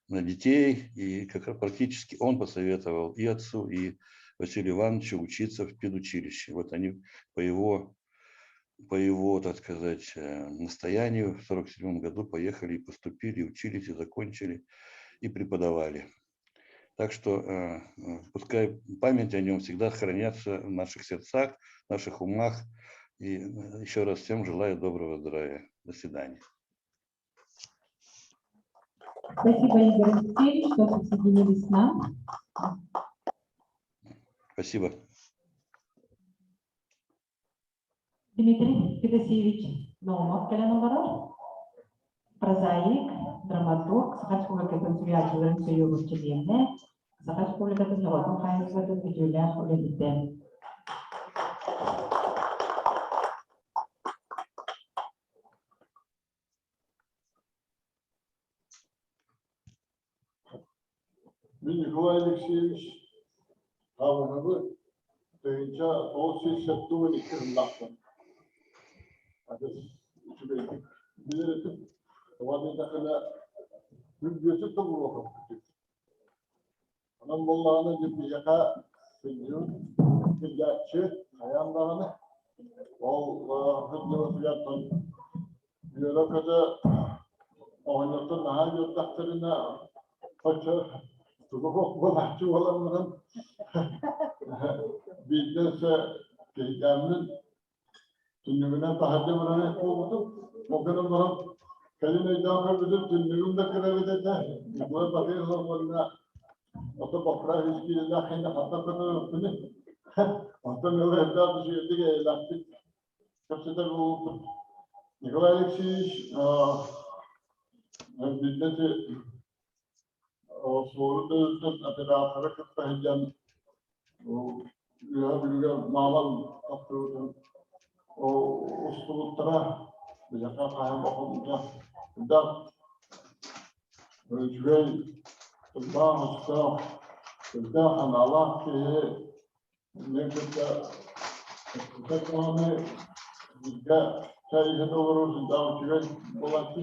S10: детей, и как раз практически он посоветовал и отцу, и Василию Ивановичу учиться в педучилище. Вот они по его, так сказать, настоянию в 1947 году поехали и поступили, и учились, и закончили, и преподавали. Так что пускай память о нем всегда хранятся в наших сердцах, в наших умах. И еще раз всем желаю доброго здравия. До свидания.
S2: Спасибо, Игорь Алексеевич, что присоединились к нам.
S10: Спасибо.
S2: Дмитрий Федосеевич Наумов кэлэн олорор. Прозаик, драматург, Саха Республикатын суруйааччыларын сойууһун чилиэнэ, Саха Республикатын норуотун хаһаайыстыбатын үтүөлээх үлэһитэ.
S11: Мин Николай Алексеевич Табыновы 1972 сыллаахпын. Адьас үчүгэйдик билэр этим. Тоҕо диэтэххинэ, күргүөтү тобуруохаппыт. Онон буоллаҕына дьэ биһиэхэ сылдьыбыт сылдьааччы хайаан даҕаны ол сылдьыбытыгар. Үөрэ-көтө оҕонньоттор наһаа үөрдэхтэринэ оччо тугу буолааччы буолан баран биирдэ өссө киһийдээммин түннүгүнэн таһырдьа баран буолбутум. Ол гынан баран кэлин өйдөөн көрбүтүм түннүгүм да кыра эбит этэ. Николай Батыев уонна ото боппура үс киилэлээх кэннэ хантан көтөрөппүнүй? Онтон ыла элбэх үчүгэйдик эйэлээхтик кэпсэтэр буолбуппут. Николай Алексеевич биирдэ ити суорун дойдуттан операторы кытта сылдьан Үөһэ Бүлүүгэ маалан тахсыбытын устубуттара биһиэхэ хаһан охонута элбэх үчүгэй тыллаах-өстөөх, элбэх санаалаах киһи мен кытта даҕаны бииргэ чай иһэн олорор сүрдээх үчүгэй буолааччы.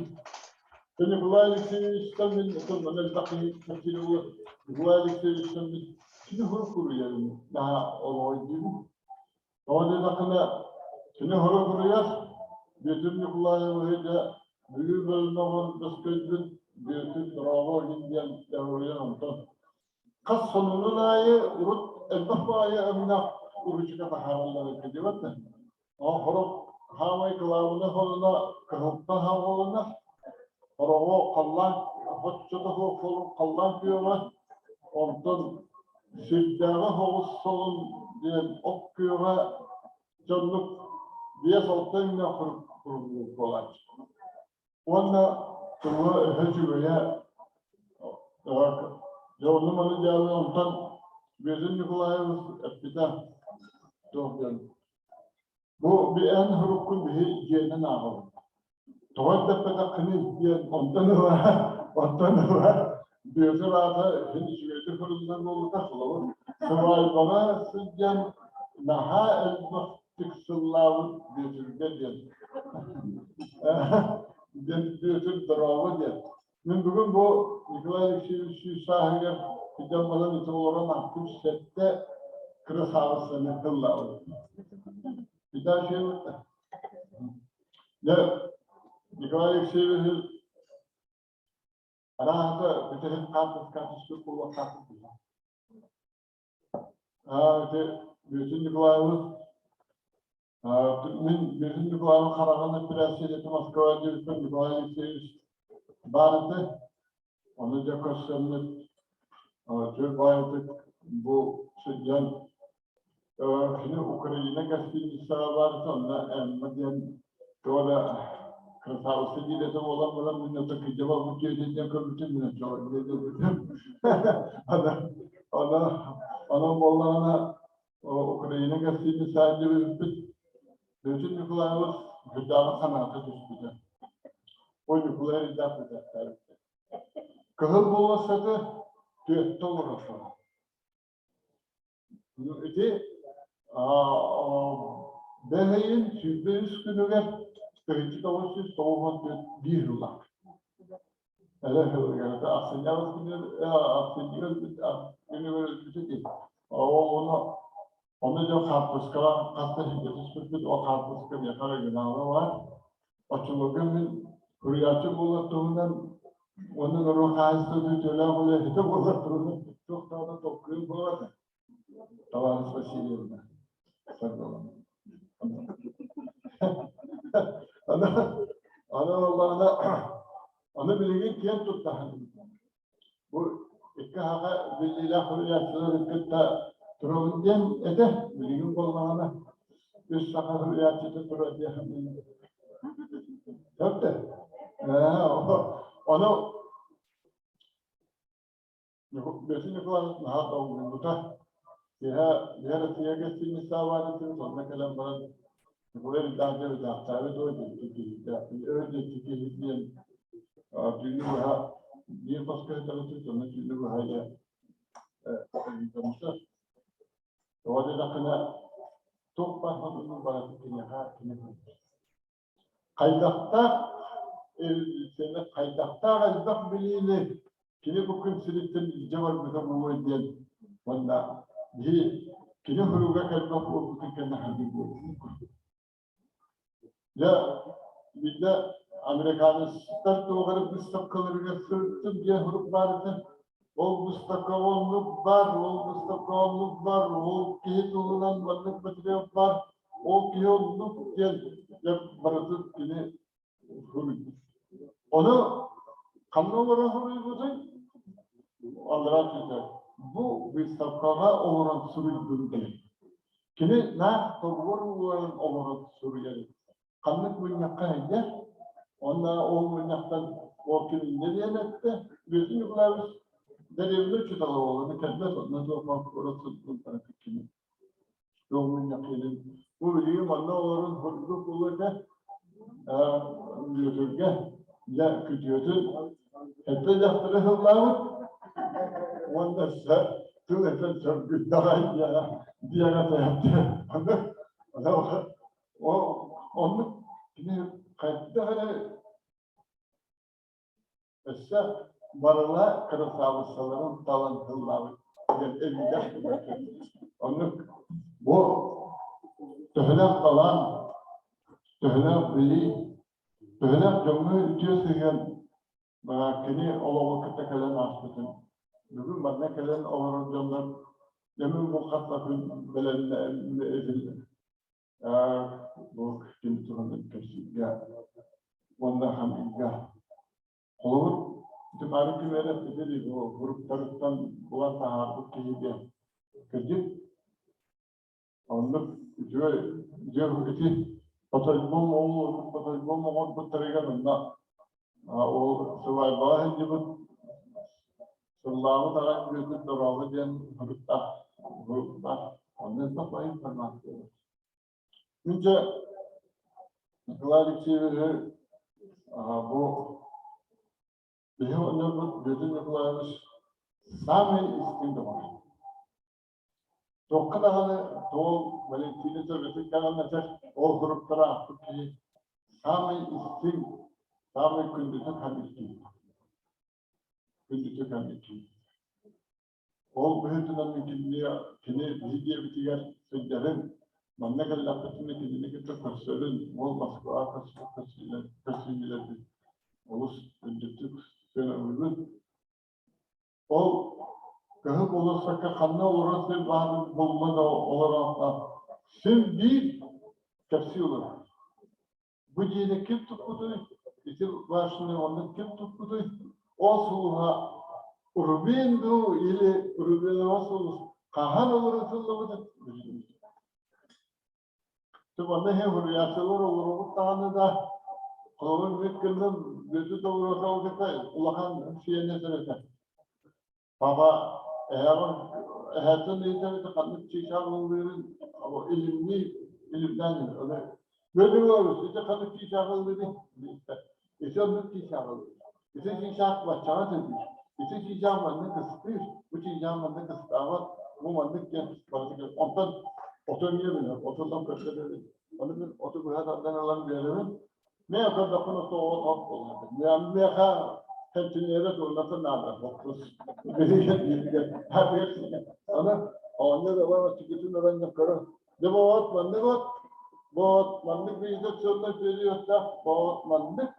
S11: Николай Алексеевичтан мин манна элбэх киһи кэпсиир буолар. Николай Алексеевичтан мин кини хорук суруйарын наһаа олоҕойдуубун. Тоҕо диэтэххинэ, кини хорук суруйар, Бүөтүр Николаевиһы дьэ Бүлүү бөлмөҕөр көскөйбүт Бүөтүр дорообо иһин диэн суруйан онтон хас сонунун аайы урут элбэх баҕайы өҥнөөх уручука таһаараллар эбит диэбэт да. Хорох хаамай кылаабына сонуна кыһылтан хаалланна. Хороҕо халлаан хоччото суох халлаан күөҕэ, онтон сирдээҕи соҕус солун диэн от күөҕэ дьоннук 5-6 өҥнөөх куруллуур буолааччы. Уонна тыла өһө үчүгэйэ дьэ онну маны дьаалы онтон Бүөтүр Николаевич эппитэ туох диэн бу эн суруккун биһи дьиэнэн ааҕабыт. Тоҕо эрдэппэтэххиний диэн онтон ыла онтон ыла Бүөтүр аата син үчүгэйдик суруллар буолбута холобур сыбаайбаҕа сылдьан наһаа элбэх тиксыллаабыт Бүөтүргэ диэн диэн Бүөтүр дорообо диэн. Мин бүгүн бу Николай Алексеевич сүүс сааһыгар сылдьан баран ити олорон ахтым сэттэ кыра саабыссаны тыллаабыт. Вида Дьэ, Николай Алексеевич арааһата бүтэһик хаартыска түспүт буолуохтаахпыт буолла. Ити Бүөтүн Николаевич мин Бүөтүн Николаевич хараҕын эппэрээссийэтэ Москва диэбиппэр Николай Алексеевич баар этэ. Ону дьэ көрсөммүт түөрт баайытык бу сылдьан кини Украина гостиницаҕа баар этэ, онно Эмма диэн туох эрэ красавица диир этэ буолан баран мин это кыдьа барбыт диэн диэн көрбүтүм мин оччоҕо диэн Аны онон буоллаҕына Украина гостиница диэбиппит Петр Николаевич сүрдээҕин санаата түспүтэ. Ой Николай Ридак этээхтээбиттэр. Кыһыл болуоссаты түөттэ олорор. Ити бэһэйин 23 күнүгэр 1994 жылла. Әле ахсынньы ахсынньы күнүгэр өлбүтэ дии. Ол ону Ону дьэ хаартыскаҕа хаста сиргэ түспүппүт, ол хаартыска миэхэ оригинала баар. Оччолорго мин суруйааччы буолар туһунан уонна норуот хаһаайыстыбатын үтүөлээх үлэһитэ буолар туһунан туох даҕаны толкуйум суох этэ. Товарищ Васильевна Саргылана. Аны, аны буоллаҕына, аны билигин киэн туттаһын. Бу икки аһаҕа биллиилээх суруйааччылары кытта турабын диэн этэ. Билигин буоллаҕына үс саха суруйааччыта турар диэххэ Сөп да? Ону Бөтүн Николаевич наһаа долгуйбута. Киэһэ биһи Россия гостиницаҕа этибит, онно кэлэн баран Николай Ильдарович ытаахтаабыт дуо диэбит киһитэ. Өр диэки киһи диэн түүнү быһа биир хоско сытабытын, сонно түүнү быһа дьэ ыйытаммыта. Тоҕо диэтэххинэ, туох баар сонунун барытын киниэхэ кини көрдө. Хайдахтаах хайдахтаах элбэх билиини кини бу күн сириттэн илдьэ барбыта буолуой диэн уонна биһи кини хоруга кэлбэх буолбутун кэннэ хайдыы буолбут. Дьэ, биирдэ Американецтар туох эрэ быыстапкаларыгар сырыттым диэн сурук баар этэ. Ол быыстапкаҕа оннук баар, ол быыстапкаҕа оннук баар, ол киһи туһунан маннык материал баар, ол киһи оннук диэн дьэ барытын кини суруйбут. Ону ханна олорон суруйбутуй? Аллараа түһэр. Бу выставкаҕа олорон суруйдум диэн. Кини наах тобугар ууран олорон суруйар эбит. Ханнык мунньахха сылдьар, уонна ол мунньахтан ол ким инньэ диэн эттэ, Бүөтүр Николаевич дэриэбинэ учуутала буолан кэлбэт, онно туох куорат сылдьан кини туох мунньах киирин. Бу билигин манна олорон ордук буолуо этэ, Бүөтүргэ дьэ күтүөтүн этэ дьахтары сыллаабыт уонна өссө тыл этэн сөргүттэҕэ диэҕэ диэҕэ тэһэттэ. Оннук кини хайдах эрэ өссө барыла кырасаабыссаларын талан тыллаабыт диэн эбиилээх Оннук бу төһөлөөх талаан, төһөлөөх билии, төһөлөөх дьоҥҥо үтүө сыһыан кини олоҕу кытта кэлэн ааспытын. Бүгүн манна кэлэн олорор дьоннор дьэ мин бу хас да күн бэлэмнээн бу ким туһунан кэпсииргэ уонна хамыырга. Холобур, Тимари Кимеров ити буруктарыттан булан таһаарбыт киһи диэн. Кырдьык, оннук үтүө дьэ ити потойбом ол потойбом оҥорбуттарыгар онно ол сыбаайбаҕа сылдьыбыт сыллаабыт аҕай бүөтүр дорообо диэн суруктаах суруктаах онно элбэх информация Мин дьэ Николай Алексеевиһы бу биһи оҕонньорбут Бүөтүр Николаевич самый истиҥ доҕор. Туохха даҕаны туол Валентина төбөтүн кэҕиннэтэр ол суруктары аахпыт киһи саамай истиҥ, саамай күндүтүк саныыр киһи. Күндүтүк саныыр киһи. Ол быһыытынан мин кинини кини биһи диэбитигэр сылдьарын, манна кэллэхпитинэ кинини кытта көрсөрүн, ол Москваҕа көрсүүлэрбин олус күндүтүк сыаналыыбын. Ол кыһыл болуоссакка ханна олорор сир баарын булла да олорооххо син биир кэпсии олорор. Бу дьиэни ким туппутуй? Ити башняны онно ким туппутуй? Ол сулуһа Рубин дуу или Рубинова сулус хаһан олорутуллубута билбит. Манна иһин суруйааччылар олоробут даҕаны да, холобур мин кынным Бүөтүр Добросовы кытта улахан сиэнэ этэ. Папа эһэҕин эһэттэн ыйытар этэ ханнык чыычаах ыллыырын илимнии илимнээн иһэр. Бүөтүр Иванович, ити ханнык чыычаах ыллыырый? Ити оннук чыычаах ыллыыр. Ити чыычаах баччаҕа төлүүр. Ити чыычаах маннык ыстыыр, бу чыычаах маннык ыстаабат, бу маннык диэн барытыгар. Онтон оту эмиэ билэр, отунан көрдөрөбүн. Ону мин оту быһа тардан ылан биэрэбин. Мин көрдөхпүнэ ото от буолар. Миэхэ кэнтиниэрэ туонната наада боппус. Билигин бииргэ. Аны оонньуу ылан чүкүтүн ылан көрө. Дьэ бу от маннык от, бу от маннык вегетационнай периодтаах, бу от маннык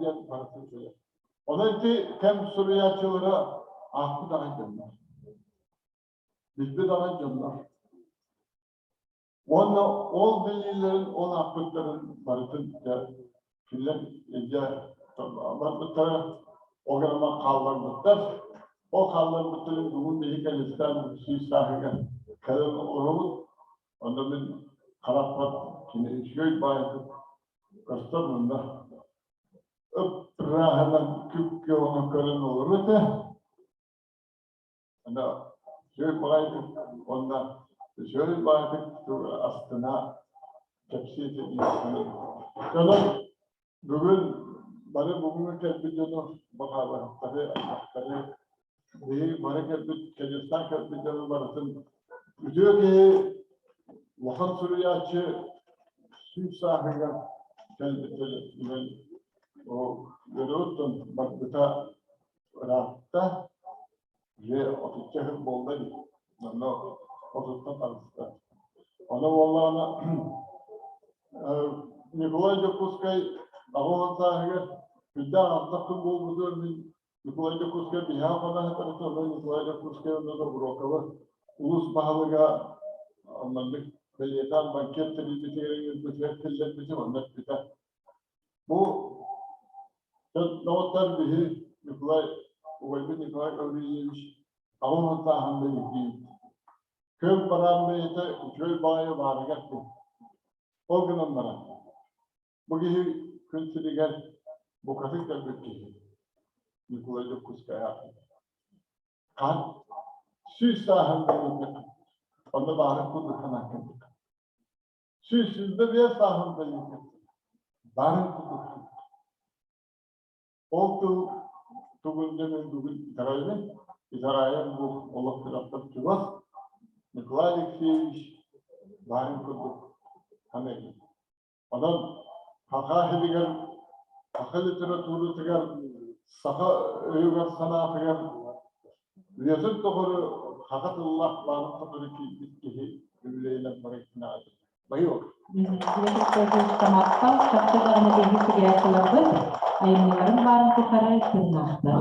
S11: диэн барытын сөйөр. Онон ити кэм суруйааччылара аахпыт аҕай дьоннор. Билбит аҕай дьоннор. Уонна ол билиилэрин, ол аахпыттарын барытын дьэ кинилэр илдьэ барбыттара, ол гынан хаалларбыттар. Ол хаалларбыттарын бүгүн биһи кэлистэн сүүс сааһыгар кэлэн олоробут. Онно мин харахпар кини үчүгэй баайдык көстөр мунна ыппырааһынан күп-күөҕүнэн көрөн олорор этэ. Аны үчүгэй баҕайытык уонна үчүгэй баҕайытык астына кэпсии этэ дии саныыбын. Онон бүгүн бары бүгүҥҥү кэлбит дьону баҕалаһыттары, аймахтары, биһиги бары кэлбит, кэлиэхтээх кэлбит дьону барытын үтүө киһи, улахан суруйааччы сүүс сааһыгар кэлбиттэринэн үөрүүттэн барбыта ыраатта. Дьэ, отучча сыл буолла дии. Онно отуттан таҕыста. Ону буоллаҕына Николай Дьокуускай Аҕыс сааһыгар сүрдээх ардах күн буолбутугар мин Николай Дьокуускай биһиэхэ хоноһо онон Николай Дьокуускай уонна Доброкова улуус баһылыга маннык бэлиэтээн банкет тэрийбитигэр ыҥырбытыгар киллэрбитим, онно эппитэ. Бу доҕоттор биһи Николай убайбыт Николай Гаврильевич 80 сааһын бэлиэтиибит. Күөл бараан бэйэтэ үчүгэй баҕайы баарыгар дии. Ол гынан баран, бу киһи күн сиригэр букатын кэлбит киһи. Николай Дьокуускай аатын. Хаһан 100 сааһын бэлиэтиэххэ, онно баарын курдук санаан кэлбит. 125 сааһын бэлиэтиэххэ, баарын курдук. Ол тыл тугун диэн бүгүн итэҕэйэбин. Итэҕэйэн бу олох сүрэхпэр чугас. Николай Алексеевич баарын курдук саныыбын. Онон саха иһигэр, саха литературатыгар, саха өйүгэр-санаатыгар үйэтин тухары саха тыллаах баарын тухары киирбит киһи үбүлүөйүнэн барыйтынаҕа Байыок.
S2: Таматтал чахчы даҕаны биһиги суруйааччыларбыт айымньыларын баарын тухары тыыннаахтар.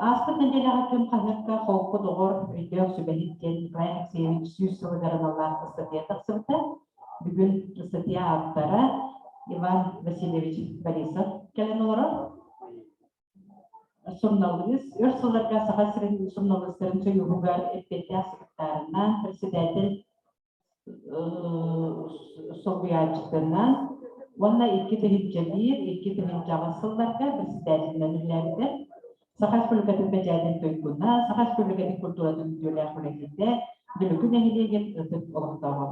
S2: Ааспыт нэдиэлэҕэ Күн хаһыакка холку доҕор, өйдөөх сүбэһит диэн Николай Алексеевич 100 сылыгар аналлаах ыстатыйа тахсыбыта. Бүгүн ыстатыйа ааптара Иван Васильевич Борисов кэлэн олорор. Суруналыыс, өр сылларга Саха сирин суруналыыстарын сойууһугар эппиэттээх секретарынан, председатель солбуйааччытынан уонна 2001, 2008 сылларга председателинэн үлэлээбитэ. Саха Республикатын бэчээтин туйгуна, Саха Республикатын культуратын үтүөлээх үлэһитэ, Дүлүкү нэһилиэгин ытык олохтооҕо.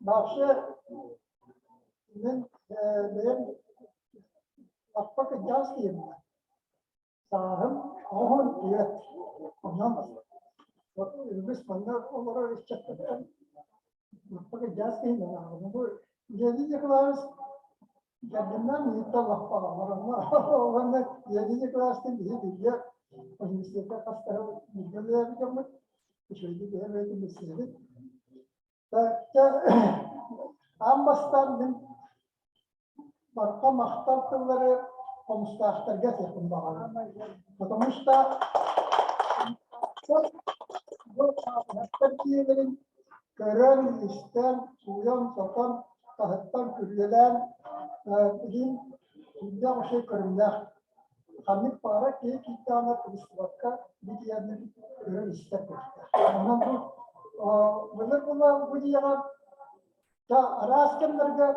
S12: Вообще, мин бэйэм лаппа кырдьаҕас киһибин. Сааһым 94. Онон үгүс манна олорор ыччаттартан лаппа кырдьаҕас киһибин ааҕабын. Бу Леонид Николаевич кэргэннээн миигиттэн лаппа аҕалар. Уонна Леонид Николаевичтыын биһиги бииргэ университекка хастаһа бииргэ үлэлээбит дьоммут. Үчүгэйдик бэйэ-бэйэтин билсиһэбит. Аан бастаан мин барҕа махтал тыллары хомустаахтарга этиэхпин баҕарабын. Потому что бу хаапыһаттар дьиэлэрин көрөн, истэн, сууйан-сотон, таһыттан күрүөлээн, билин сүрдээх үчүгэй көрүҥнээх. Ханнык баҕарар киһи киирдэҕинэ кыбыстыбакка бу дьиэни көрөр истэр кыахтаах. Онон бу былыр бу дьиэҕэ араас кэмнэргэ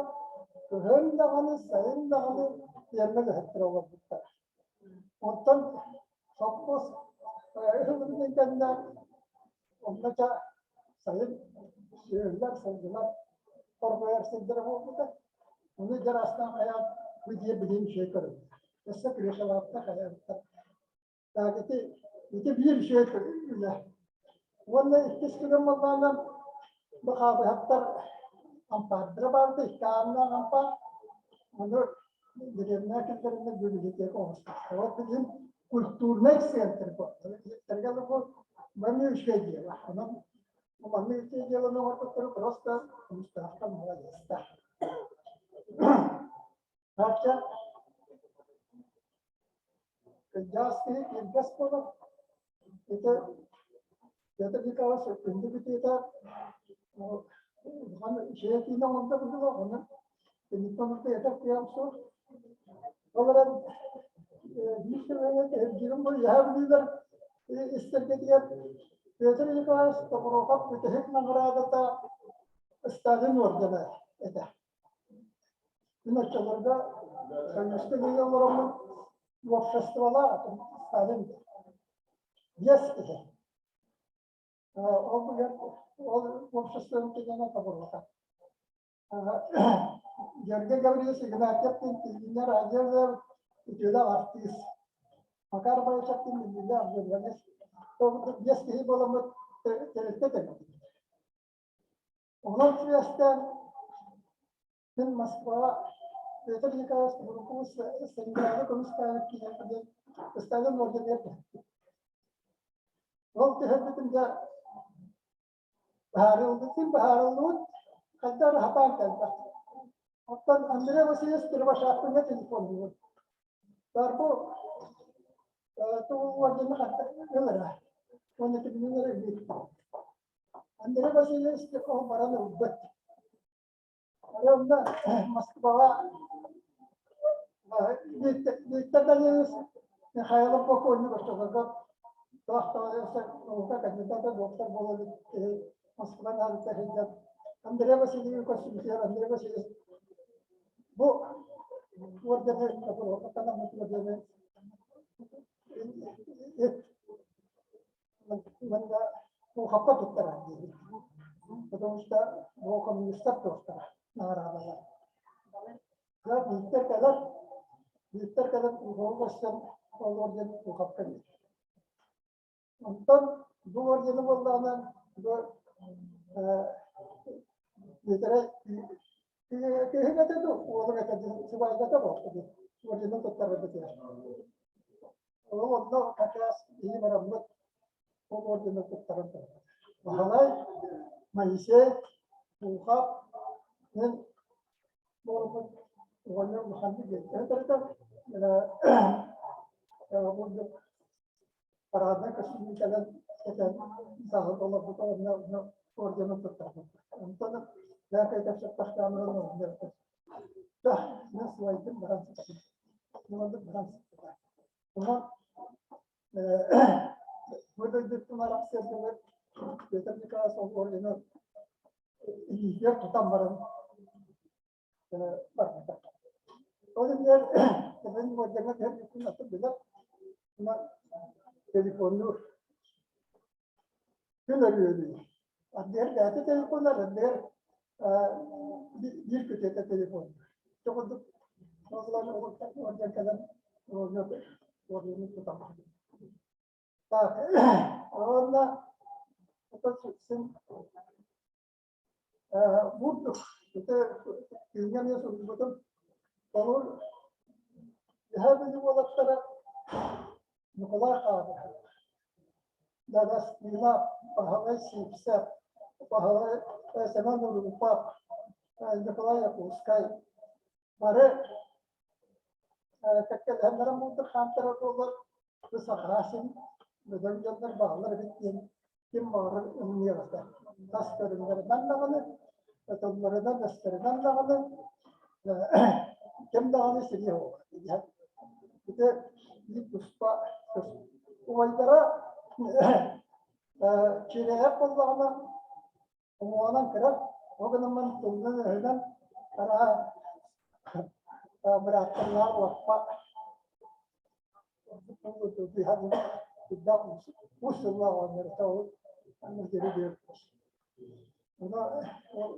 S12: кыһын даҕаны, сайын даҕаны пиэрмэ үлэһиттэрэ олорбуттар. Онтон сопхуос ыһыллыбытын кэннэ онно ча сайын сүөһүлэр, сылгылар хорҕойор сирдэрэ буолбута. Ону дьэр астаан хайаан бу дьиэ билигин үчүгэй көрүҥнээх. Өссө крышалаахтар хайаабыттар. Так ити ити биир үчүгэй үлэ. Уонна иккис түгэн буоллаҕына бу хаабыһаттар ампаардара баарда, икки ааннаах ампаар. Ону дэриэбинэ киллэриннэ библиотека оҥостубуттар. Вот билигин культурнай центр буолла. Бу маннык үчүгэй дьыала. Онон маннык үчүгэй дьыаланы оҥорбуттары просто хомустаахтан маладьыастар. Хотя Кырдьаҕас киһи киргэс буолар. Ити Петр Николаевич күндү бүтүүтэ улахан үчүгэй киинэ оҥордо быһыылаах, онон киниттэн ураты этэр кыаҕым суох. Ол эрэн биир түгэҥҥэ киһиргиирим бу үөһээ бүлүүлэр истэргитигэр Петр Николаевич Тобуруокап бүтэһик наҕараадата Сталин ордена этэ. Мин оччолорго Союзка киирэ олороммун уопсастыбалаах Сталин биэс киһи. Ол быгар ол уопсастыбам кигэнэ тобуллата. Георгий Гаврилович Игнатьев диэн телевидение радио үтүөлээх артыыс. Макар Борисов диэн биллиилээх журналист. Биэс киһи буоламмыт. тэрилтэ тэриллибит. Онон сибээстээн мин Москваҕа Петр Николаевич Буруков Сталинграды көмүскээбит киһиэхэ диэн Сталин орденыгар түһэрбит. Ол түһэрбитим дьэ быһаарыллыбытын быһаарыллыбыт, хайдах эрэ сатаан кэлбэт. Оттон Андрей Васильевич Кривошапкиҥҥа телефоннуубун. Бу тугу ордены ханта ылара. Уонна кинини эрэ ыытта. Андрей Васильевич ол баран ылбыт. Онно Москваҕа Виктор Данилович Михайлов бокуонньук оччолорго туох наука кандидата доктор буола илик киһи Москвадан аалыта сылдьан Андрей Васильевич көрсүбүтүгэр Андрей Васильевич бу ордены ордены манна Муухапка туттарар диэбит. Потому что бу коммунистар туохтара наҕараадалар. Дьэ биирдэ кэлэр, биирдэ кэлэн Ухову көрсөн ол орден Уховка биэрэр. Онтон бу ордены буоллаҕына бу Миитэрэй кыыһыҥ этэ дуу, уолуҥ этэ дуу, сыбаайбата буолта дии, ордены туттарарбытыгар. Ол онно как раз биһиги бараммыт ол ордены туттаран турабыт. Баһылай, Моисей, Ухап, мин буолбут оҕонньор улаханнык диэн бурдук параднай көстүүнү кэлэн этэн саһыл олорбута онно ордены туттарбыт. Онтон лээкэй кэпсэппэхтээн орден Да, мен сылайдым баран сыттым. Баран сыттым. Онон бу дойдуттан арахсыаргылар Петр Николаевич ол ордены илиитигэр тутан баран барбыта. Ол иннигэр мен ордеҥҥа түһэрбиппин атын билэр. Телефоннуур. Күн өрүөлүү. Ардыгар бэйэтэ телефоннар, ардыгар биир күтүөтэ телефон. Ити курдук оҕолор орден кэлэн ордену тутан Так, уонна син бурдук ити күҥҥэ эмиэ суруйбутум. Толур Үһээ Бүлүү уолаттара Николай Хаабыһап, Дадаскина, Баһылай Сивцев, Баһылай Семен Урупов, Николай Якутскай бары кэккэлэһэн бурдук хаамтарар буоллар бу саха син бөдөҥ дьоннор бааллар эбит диэн ким баҕарар ылыныах этэ. Тас көрүҥнэринэн даҕаны, тылларынан, өстөрүнэн даҕаны ким даҕаны сириэ буолар. Ити биир туспа убайдара Чирэйэп буоллаҕына уҥуоҕунан кыра, ол гынан тылынан-өһүнэн араа бырааттарнаах лаппа Үс сыллаах оонньоото ол анна диэри биэрбит. Ону ол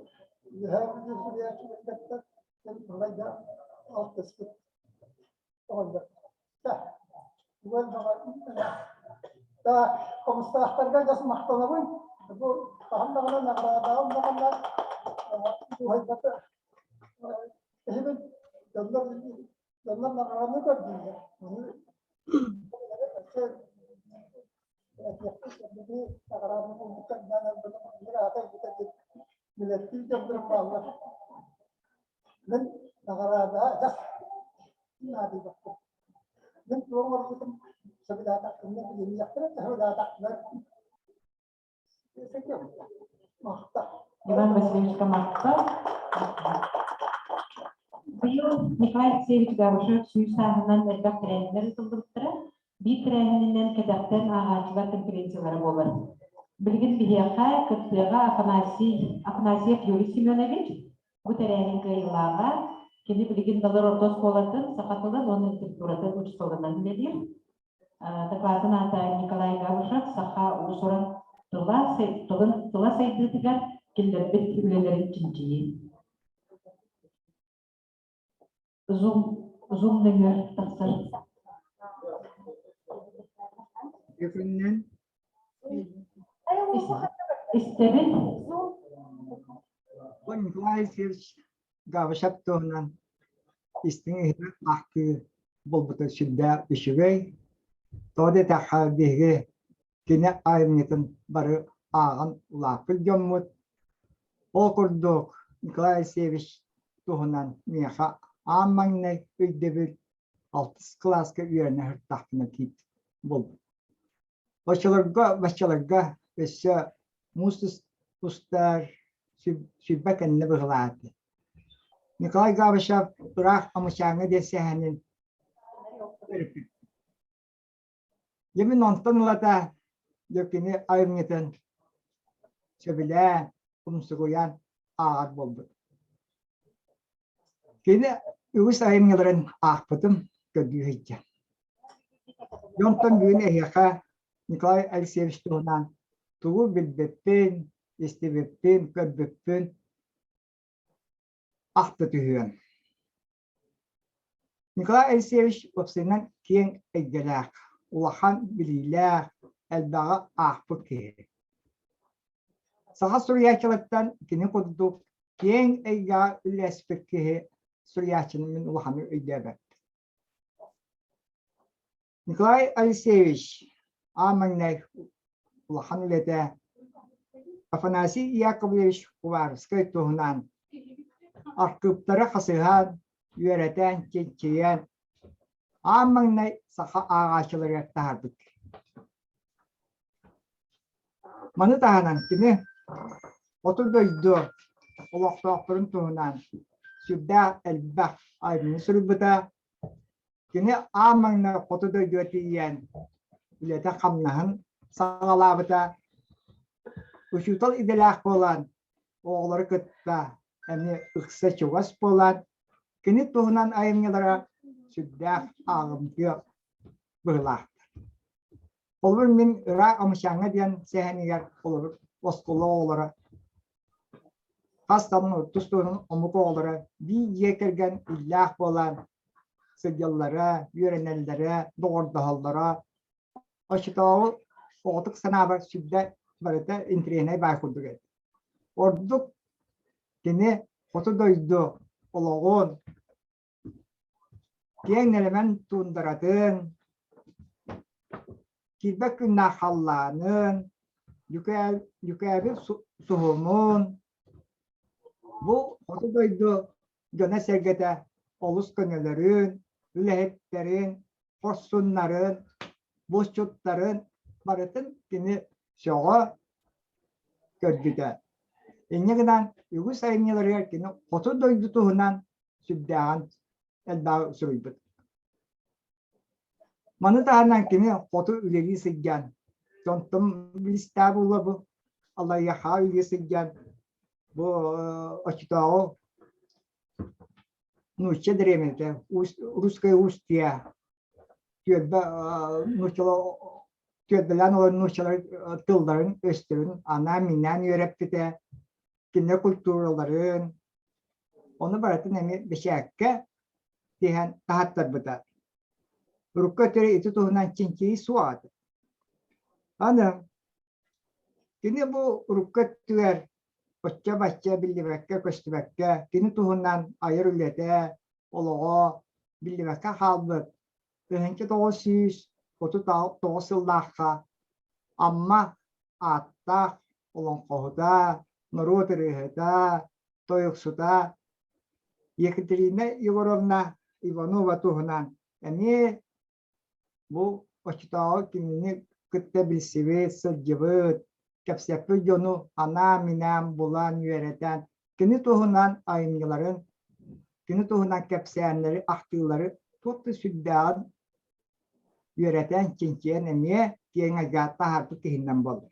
S12: үөһээ Бүлүү суруйааччыларын кытта балайда алтыспыт оҕонньор. Так, хомустаахтарга дьас махтанабын. Бу хаһан даҕаны наҕараадаҕым даҕаны дуһайбата киһибин дьоннор дьоннор наҕарааны көрдүүллэр. Ону наҕарааны булбуттар билэттии дьоннорум бааллар. Мин наҕараада дьас наадыйбаппын. Мин туох оҥорбутум сөбүлээтэхпинэ билиниэхтэрэ, сөбүлээтэхпинэ махтал.
S2: Иван Васильевичка махтал. Быйыл Николай Алексеевич Габышев сүүс сааһынан элбэх тэрээһиннэр ыытыллыбыттара. Биир тэрээһининэн кэтэхтэн ааҕааччылар конференциялара буолар. Билигин биһиэхэ кыттыаҕа Афанасий Афанасьев Юрий Семенович, Бу тэрээһин кыайыылааҕа, кини билигин Далыр орто оскуолатын саха тылын уонна литературатын учууталынан үлэлиир. Докладын аата Николай Габышев саха уус-уран тыла, тылын тыла сайдыытыгар киллэрбит үлэлэрин чинчийии. Zoom, Zoom нөҥүө тахсар.
S13: Бүгүннэн.
S2: Истэбин.
S13: Бу Николай Алексеевич Габышев туһунан истиҥ иһирэх ахтыы буолбута сүрдээх үчүгэй. Тоҕо диэтэххэ биһиги кини айымньытын бары ааҕан улааппыт дьоммут. Ол курдук Николай Алексеевич туһунан миэхэ аан маҥнай өйдөбүл алтыс кылааска үөрэнэ сырыттахпына киирбит буолбут. Оччолорго баччаларга өссө муус устар сүрбэ кэннэ быһылааты. Николай Габышев ыраах Амычааҥҥа диэн сэһэнин төрөппүт. Дьэ мин онтон ылата дьэ кини айымньытын сөбүлээн, умсугуйан ааҕар буолбут. Кини үгүс айымньыларын аахпытым, көрдүү сылдьар. Дьонтон бүгүн эһиэхэ Николай Алексеевич туһунан тугу билбиппин, истибиппин, көрбүппүн ахта түһүөм. Николай Алексеевич уопсайынан киэҥ эйгэлээх, улахан билиилээх, элбэҕи аахпыт киһи. Саха суруйааччыларыттан кини курдук киэҥ эйгэҕэ үлэлэспит киһи суруйааччыны мин улаханнык өйдөөбөппүн. Николай Алексеевич аан маҥнай улахан үлэтэ Афанасий Яковлевич Уваровскай туһунан архыыптары хасыһан, үөрэтэн, чинчийэн аан маҥнай саха ааҕааччыларыгар таһаарбыт. Маны таһынан кини хоту дойду олохтоохторун туһунан сүрдээх элбэх айымньы суруйбута. Кини аан маҥнай хоту дойдуга тиийэн үлэтэ-хамнаһын саҕалаабыта. Учуутал идэлээх буолан, оҕолору кытта эмиэ ыкса чугас буолан, кини туһунан айымньылара сүрдээх ааҕымтыа быһыылаахтар. Холобур, мин ыраах Омучааҥҥа диэн сэһэнигэр холобур оскуола оҕолоро хас даҕаны тус-туһунан омук оҕолоро биир дьиэ кэргэн иллээх буолан сылдьаллара, үөрэнэллэрэ, доҕордоһоллоро оччотооҕу оҕотук санаабар сүрдэ барыта интэриэһинэй баар курдук эбит. Ордук кини хоту дойду олоҕун Киэҥ нэлэмэн туундаратын, киирбэт күннээх халлаанын, дьүкээбил суһумун, бу хоту дойду дьоно-сэргэтэ олус көнөлөрүн, үлэһиттэрин, хорсуннарын, булчуттарын барытын кини сөҕө көрбүтэ. Инньэ гынан үгүс айымньыларыгар кини хоту дойду туһунан сүрдээҕин элбэҕи суруйбут. Маны таһынан кини хоту үлэлии сылдьан, онтон билистээ буолуо бу Аллайыахаҕа үлэлии сылдьан бу оччотооҕу нуучча дэриэбинэтэ русская устья түөлбэ нууччалар түөлбэлээн олорор нууччалар тылларын өстөрүн анаан-минээн үөрэппитэ кинилэр культураларын ону барытын эмиэ бэчээккэ тиһэн таһаттарбыта. Урукку өттүгэр ити туһунан чинчийии суох этэ. Аны кини бу урукку өттүгэр оччо-бачча биллибэккэ-көстүбэккэ кини туһунан айар үлэтэ, олоҕо биллибэккэ хаалбыт 1939 сыллаахха Амма ааттаах олоҥхоһута, норуот ырыаһыта, тойуксута Екатерина Егоровна Иванова туһунан эмиэ бу оччотооҕу кинини кытта билсибит, сылдьыбыт, кэпсэппит дьону анаан-минээн булан үөрэтэн кини туһунан айымньыларын, кини туһунан кэпсээннэри, ахтыылары туох да сүрдээҕин үөрэтэн, чинчийэн эмиэ киэҥ эйгэҕэ таһаарбыт киһинэн буолар.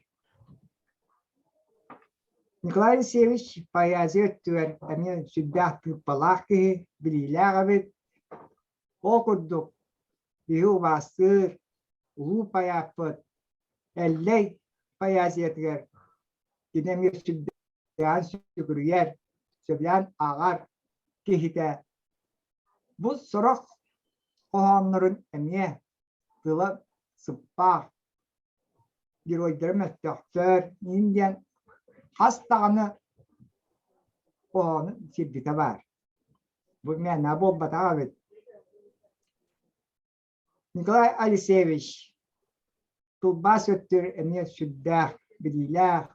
S13: Николай Алексеевич поэзия өттүгэр эмиэ сүрдээх тыыппалаах киһи, билиилээх эбит. Ол курдук биһи убаастыыр улуу поэппыт Эллэй поэзиятыгар кини эмиэ сүрдээҕин сүгүрүйэр, сөбүлээн ааҕар киһитэ. Бу сорох хоһооннорун эмиэ тыла сыппаах. геройдара мөлтөхтөр, иин диэн хас даҕаны хоһоону сирдитэ баар. Бу мээнэ буолбатах эбит. Николай Алексеевич тылбаас өттүгэр эмиэ сүрдээх билиилээх,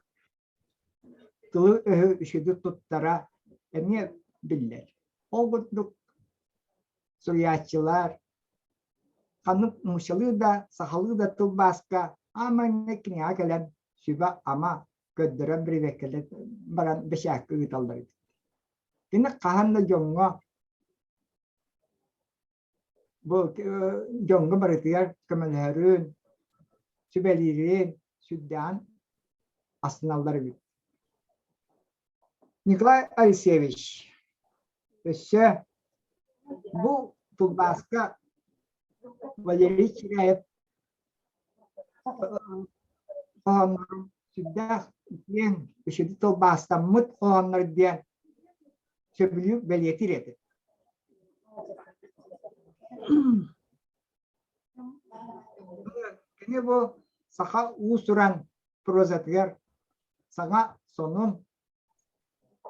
S13: тылы-өһү үчүгэйдик туттара эмиэ биллэр. Ол курдук суруйааччылар ханнык нууччалыы да, сахалыы да тылбааска аан маҥнай кинигэҕэ кэлэн сүбэ-ама көрдөрөн бирибиэккэлэр баран бэчээккэ ыыталлар эбит. Кини хаһан да дьоҥҥо Бу дьоҥҥо барытыгар көмөлөһөрүн, сүбэлиирин сүрдээҕин астыналлар эбит. Николай Алексеевич өссө бу тылбааска Валерий Чиряев хоһооннорун сүрдээх киэҥ үчүгэй тылбаастаммыт хоһооннор диэн сөбүлүүр бэлиэтиир этэ. Кини бу саха уус-уран прозатыгар саҥа сонун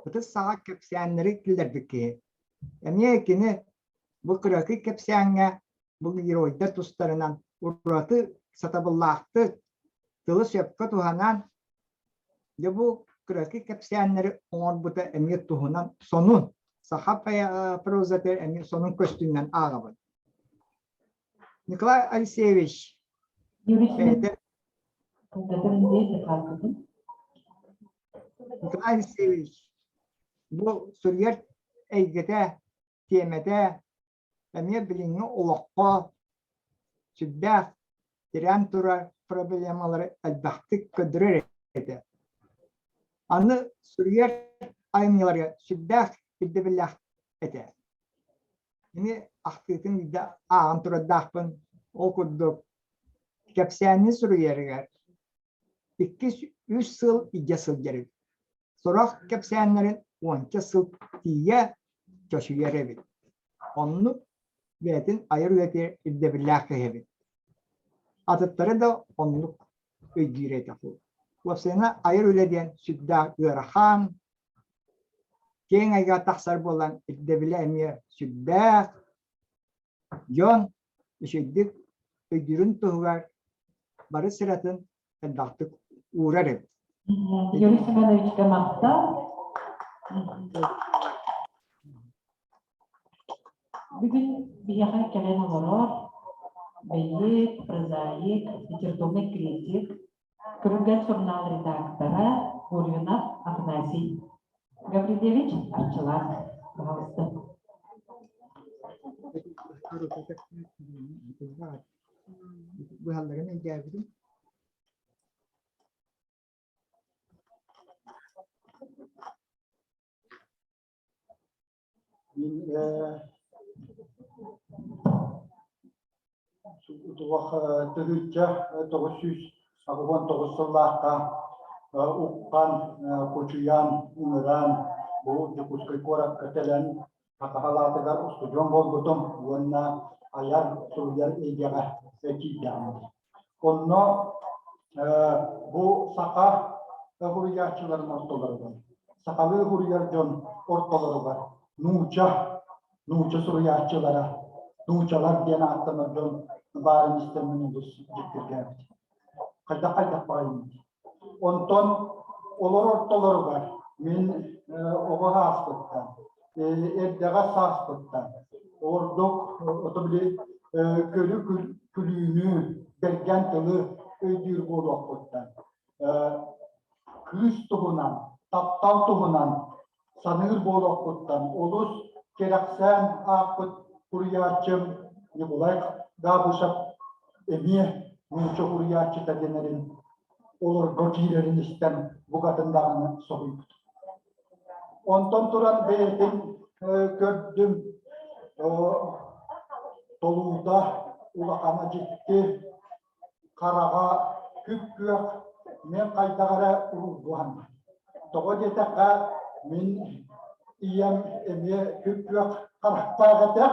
S13: ытыс саҕа кэпсээннэри киллэрбит киһи. Эмиэ кини бу кыракый кэпсээҥҥэ бу геройдар тустарынан ураты сатабыллаахтык тылы сөпкө туһанан дьэ бу кыракый кэпсээннэри оҥорбута эмиэ туһунан сонун саха прозата эмиэ сонун көстүүнэн ааҕабын. Николай Алексеевич бэйэтэ Николай Алексеевич бу суруйар эйгэтэ, тиэмэтэ эмиэ билиҥҥи олоххо сүрдээх тирээн турар проблемалары элбэхтик көрдөрөр этэ. Аны суруйар айымньыларга сүрдээх ирдэбиллээх этэ. Кини ахтыытын биирдэ ааҕан турардаахпын. Ол курдук кэпсээни суруйарыгар иккис үс сыл илдьэ сылдьар эбит. Сорох кэпсээннэрин уонча сыл тиийэ чочуйар эбит. Оннук бэйэтин айар үлэтигэр ирдэбиллээх киһи эбит. Атыттары да оннук өйдүүр этэ. Уопсайынан айар үлэ диэн сүрдээх ыарахан, киэҥ эйгэҕэ тахсар буолан ирдэбилэ эмиэ сүрдээх. Дьон үчүгэйдик өйдүүрүн туһугар бары сыратын элбэхтик уурар эбит.
S2: Юрий Семеновичка махтал. Бүгүн биһиэхэ кэлэн олорор бэйиэт, прозаик, литературнай критик, Күрүлгэн сурунаал редактора Гурьянов Афанасий Гаврильевич Арчылаах. Пожалуйста.
S13: Быһалларын өйдөөбүтүм.
S12: Мин туох 1989 сыллаахха Уххан, Кучуйан, ыҥыран бу Дьокуускай куоракка кэлэн Саха салаатыгар устудьуон буолбутум уонна айар суруйар эйгэҕэ киирдэҕим. Онно бу саха суруйааччыларын ортолоругар, сахалыы суруйар дьон ортолоругар нууча, нууча суруйааччылара, нуучалар диэн ааттанар дьон баарын истэммин олус дьиктиргээбитим. Хайдах-хайдах баҕайыммыт. Онтон олор ортолоругар мин оҕо сааспыттан, эрдэҕэс сааспыттан ордук ото били көрү күлүүнү, бэргэн тылы өйдүүр буолуохпуттан кыыс туһунан, таптал туһунан саныыр буолуохпуттан олус кэрэхсээн аахпыт суруйааччым Николай Габышев эмиэ нуучча суруйааччыта дэнэрин олорго киирэрин истэн букатын даҕаны соһуйбут. Онтон туран бэйэтин көрдүм толуута улахана дьикти хараҕа күп-күөх, мен хайдах эрэ уруургуһан. Тоҕо диэтэххэ, мин ийэм эмиэ күп-күөх харахтаах этэ.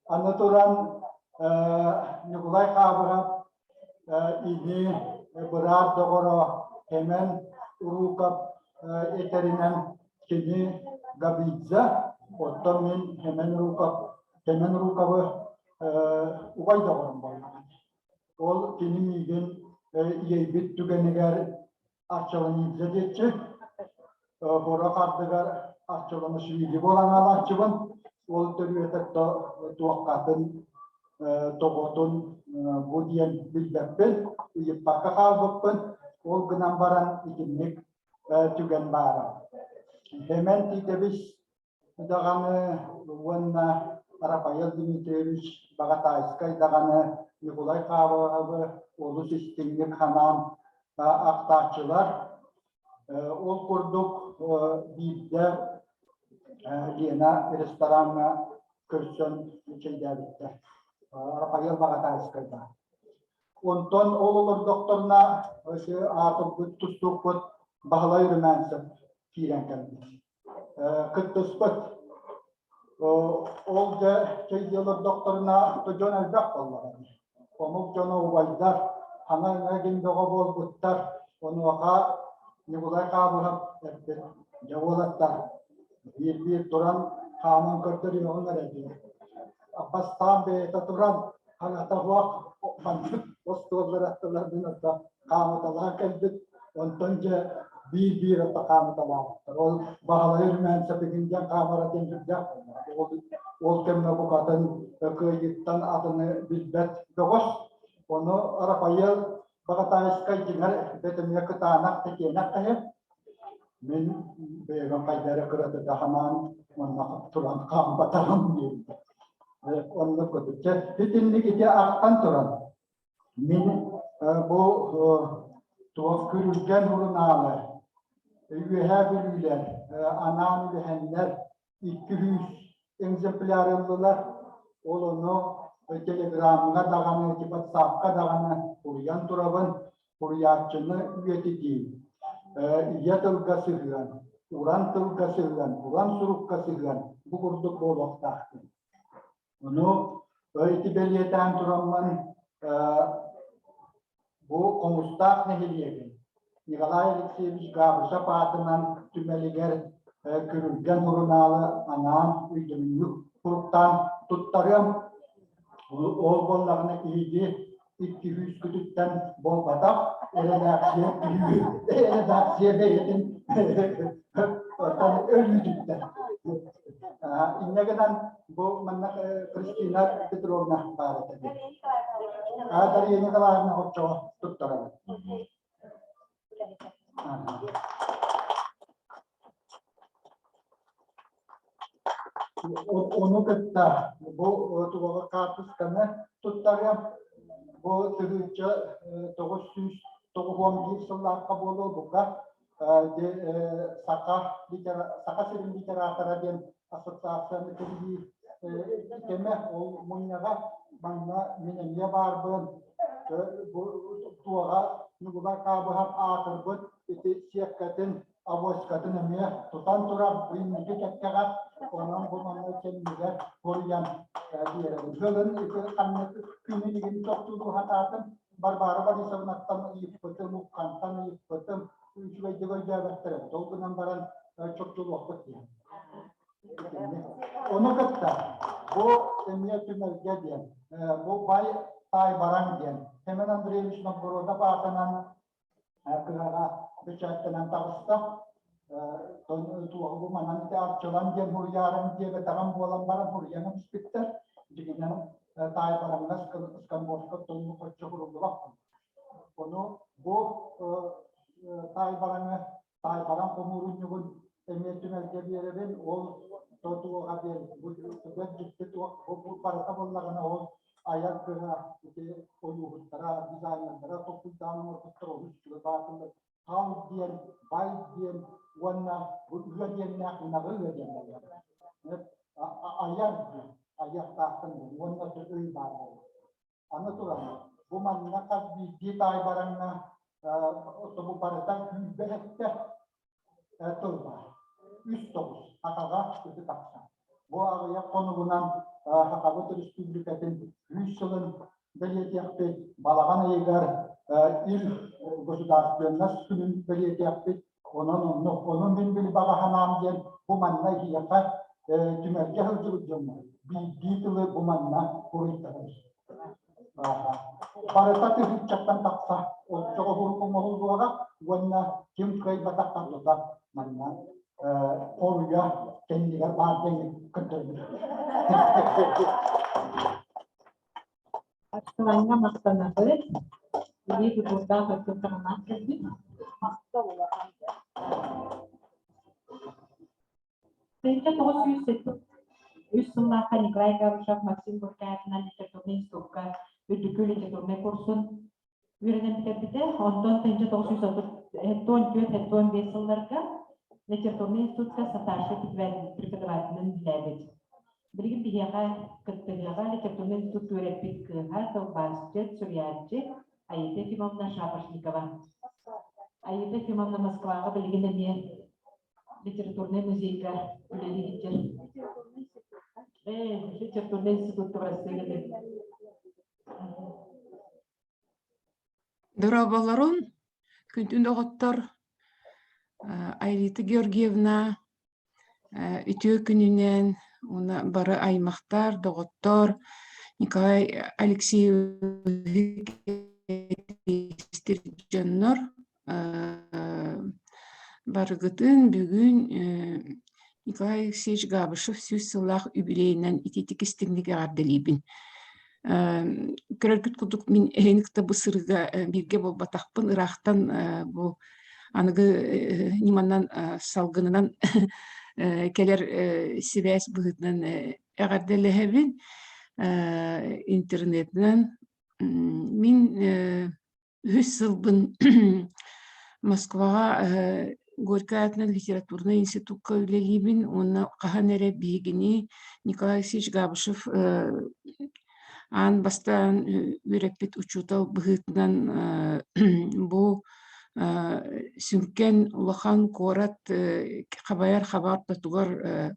S12: Аны туран Ньукулай Хаабыһап. ини быраат доҕоро Эмэн Уруукап этэринэн кини Габидзе, оттон мин Эмэн Уруукап, Эмэн Уруукабы убай доҕорум буоллаҕа. Ол кини миигин иэйбит түгэнигэр Арчыланидзе диэччи, Сорох ардыгар Арчыланашвили буолан аалааччыбын. Ол төрүөтэ туоххатын, тоҕотун бу диэн билбэппин, ыйыппакка хаалбыппын. Ол гынан баран итинник түгэн баара. Хэмэн Тиитэбис даҕаны уонна Рафаэл Дмитриевич Баҕатаайскай даҕаны Ньукулай Хаабылабы олус истиҥник ханаан ахтааччылар. Ол курдук биирдэ Лена рестораҥҥа көрсөн чэйдээбиттэр. Рафаэл Баҕатаайскайга. Онтон ол олордохторуна аатырбыт тустуукпут Баһылай Румянцев киирэн кэлбит. Кыттыспыт. Ол дьэ чэйдии олордохторуна дьон элбэх буоллаҕа дии. Омук дьоно убайдар хаҥа-иҥэ гин бөҕө буолбуттар. Онуоха Ньукулай Хаабыһап эппит, дьэ уолаттар, биир-биир туран хааман көрдөрүөҕүҥ эрэ диэн. Бастаан бэйэтэ туран хаҥата суох маннык остуоллар аттыларынан ото хаамыталаан кэлбит. Онтон дьэ биир-биир ото хаамыталаабыттар. Ол Баһылай Румянцев игин диэн хаамара диэн сүрдээх буоллаҕа. Ол, ол кэмҥэ букатын кыайыыттан атыны билбэт бөҕөс. Ону Рафаэл Баҕатаайыскай дьиҥэр бэтэмиэ кытаанах тэтиэнэх киһи. Мин бэйэбин хайда эрэ кыратыта санаан манна туран хаампатаҕым диэбитэ. Оннук курдук. Чэ, итинник ити ахтан туран мин бу туох күрүлгэн сурунаалы Үөһээ Бүлүүлэр анаан үлэһэннэр 200 экземпляр ыллылар. Ол ону телеграмҥа даҕаны, ватсапка даҕаны суруйан турабын. Суруйааччыны үйэтитии, ийэ тылга сыһыан, уран тылга сыһыан, уран сурукка сыһыан бу курдук буолуохтаахтын. Ону ити бэлиэтээн тураммын бу Хомустаах нэһилиэгин Николай Алексеевич Габышев аатынан түмэлигэр Күрүлгэн сурунаалы анаан өйдөбүнньүк суруктаан туттарыам. Ол буоллаҕына киһиги икки сүүскүтүттэн буолбатах эрэдээксийэ эрэдээксийэ бэйэтин өлүүтүттэн. Инньэ гынан бу манна Кристина Петровна баар этэ. Дарья Николаевна оччоҕо туттарабыт. Ону кытта бу туоҕа хаартысканы туттарыам. Бу 1991 сыллаахха буолуо бука Саха Саха сирин литератора диэн ассоциацияны тэрийии кэмэ ол мунньаҕа манна мин эмиэ баарбын бу туоҕа Ньукулай Хаабыһап аатырбыт ити сиэккэтин авоськатын эмиэ тутан турар инники кэккэҕэ онон бу манна кэннигэр суруйан биэрэбин. Сылын ити ханнык күнүн игин тохтуулуу сатаатым Варвара Борисовнаттан ыйыппытым, Уххантан ыйыппытым, үчүгэйдик өйдөөбөттөр эбит. Ол гынан баран чопчулуохпут диэн. Ону кытта бу эмиэ түмэлгэ диэн, бу бай таайбараҥ диэн Семен Андреевич Новгородов аатынан кыһаҕа бэчээттэнэн таҕыста. Туоһу бу манан ити Арчылан диэн суруйаарым диэбэтэҕим буолан баран суруйан түспүттэр. Дьиҥинэн таайбараҥҥа сканвордка тонну хоччо суруллубаппын. Ону бу таайбараҥы таайбараҥ хомуурунньугун эмиэ түмэлгэ биэрэбин. Ол туоҕа диэн бу дьикти туох бу барыта буоллаҕына ол айар кыһа ити ойууһуттара, дизайнердара толкуйдаан оҥорбуттар олус үчүгэй баатыллар. Тал диэн, бай диэн уонна бу ыа диэннээх ынаҕы ыа диэн буолар. Айар диэн, айыахтаахтан диэн уонна өй баар буолар. Аны туран, бу манна хас биирдии таайбараҥҥа бу барыта күүрбэ эттэ тыл баар. Үс тоҕус хатаҕа ытык тахсан. Бу аҕыйах хонугунан Сахабыт Республикатын 100 сылын бэлиэтиэхпит, балаҕан ыйыгар Ил государственность күнүн бэлиэтиэхпит. Онон онно ону мин били баҕа санаам диэн бу манна эһиэхэ түмэлгэ сылдьыбыт дьоҥҥо биирдии тылы бу манна суруйтарар. Барыта тыһыынчаттан тахса оччоҕо оҥоһуллуоҕа уонна ким кыайбатахха тута манна хоруйа кэннигэр баар диэн көрдөрбүт.
S2: Арсылаҥҥа махтанабыт. Илии тутуурдаах өттүн таһынан кэлбит.
S8: Махтал улахан.
S2: 1973 сыллаахха Николай Габышев Максим Горькай аатынан литературнай институкка үрдүкү литературнай курсун үөрэнэн бүтэрбитэ. Онтон 1934-75 сылларга литературнай институтка старшай преподавателинэн үлэлээбит. Билигин биһиэхэ кыттыһыаҕа литературнай институт үөрэппит кыыһа, тылбаасчыт, суруйааччы Аита Ефимовна Шапошникова. Аита Ефимовна Москваҕа билигин эмиэ литературнай музейга үлэлии сылдьар. Литературнай институтка Россияда.
S9: Дорооболорун, күндү доҕоттор, Айрита Георгиевна үтүө күнүнэн уонна бары аймахтар, доҕоттор Николай Алексеевич дьоннор барыгытын бүгүн Николай Алексеевич Габышев 100 сыллаах үбүлүөйүнэн итиитик истиҥник эҕэрдэлиибин. Көрөргүт курдук мин эһини кытта бу сырыыга бииргэ буолбатахпын, ыраахтан бу аныгы ньыманан салгынынан кэлэр сибээс быһыытынан эҕэрдэлэһэбин интернетинэн. Мин Үһүс сылбын Москваҕа Горькай аатынан литературнай институкка үлэлиибин уонна хаһан эрэ биһигини Николай Алексеевич Габышев аан бастаан үөрэппит учуутал быһыытынан бу сүҥкэн улахан куорат хабайар хаба ортотугар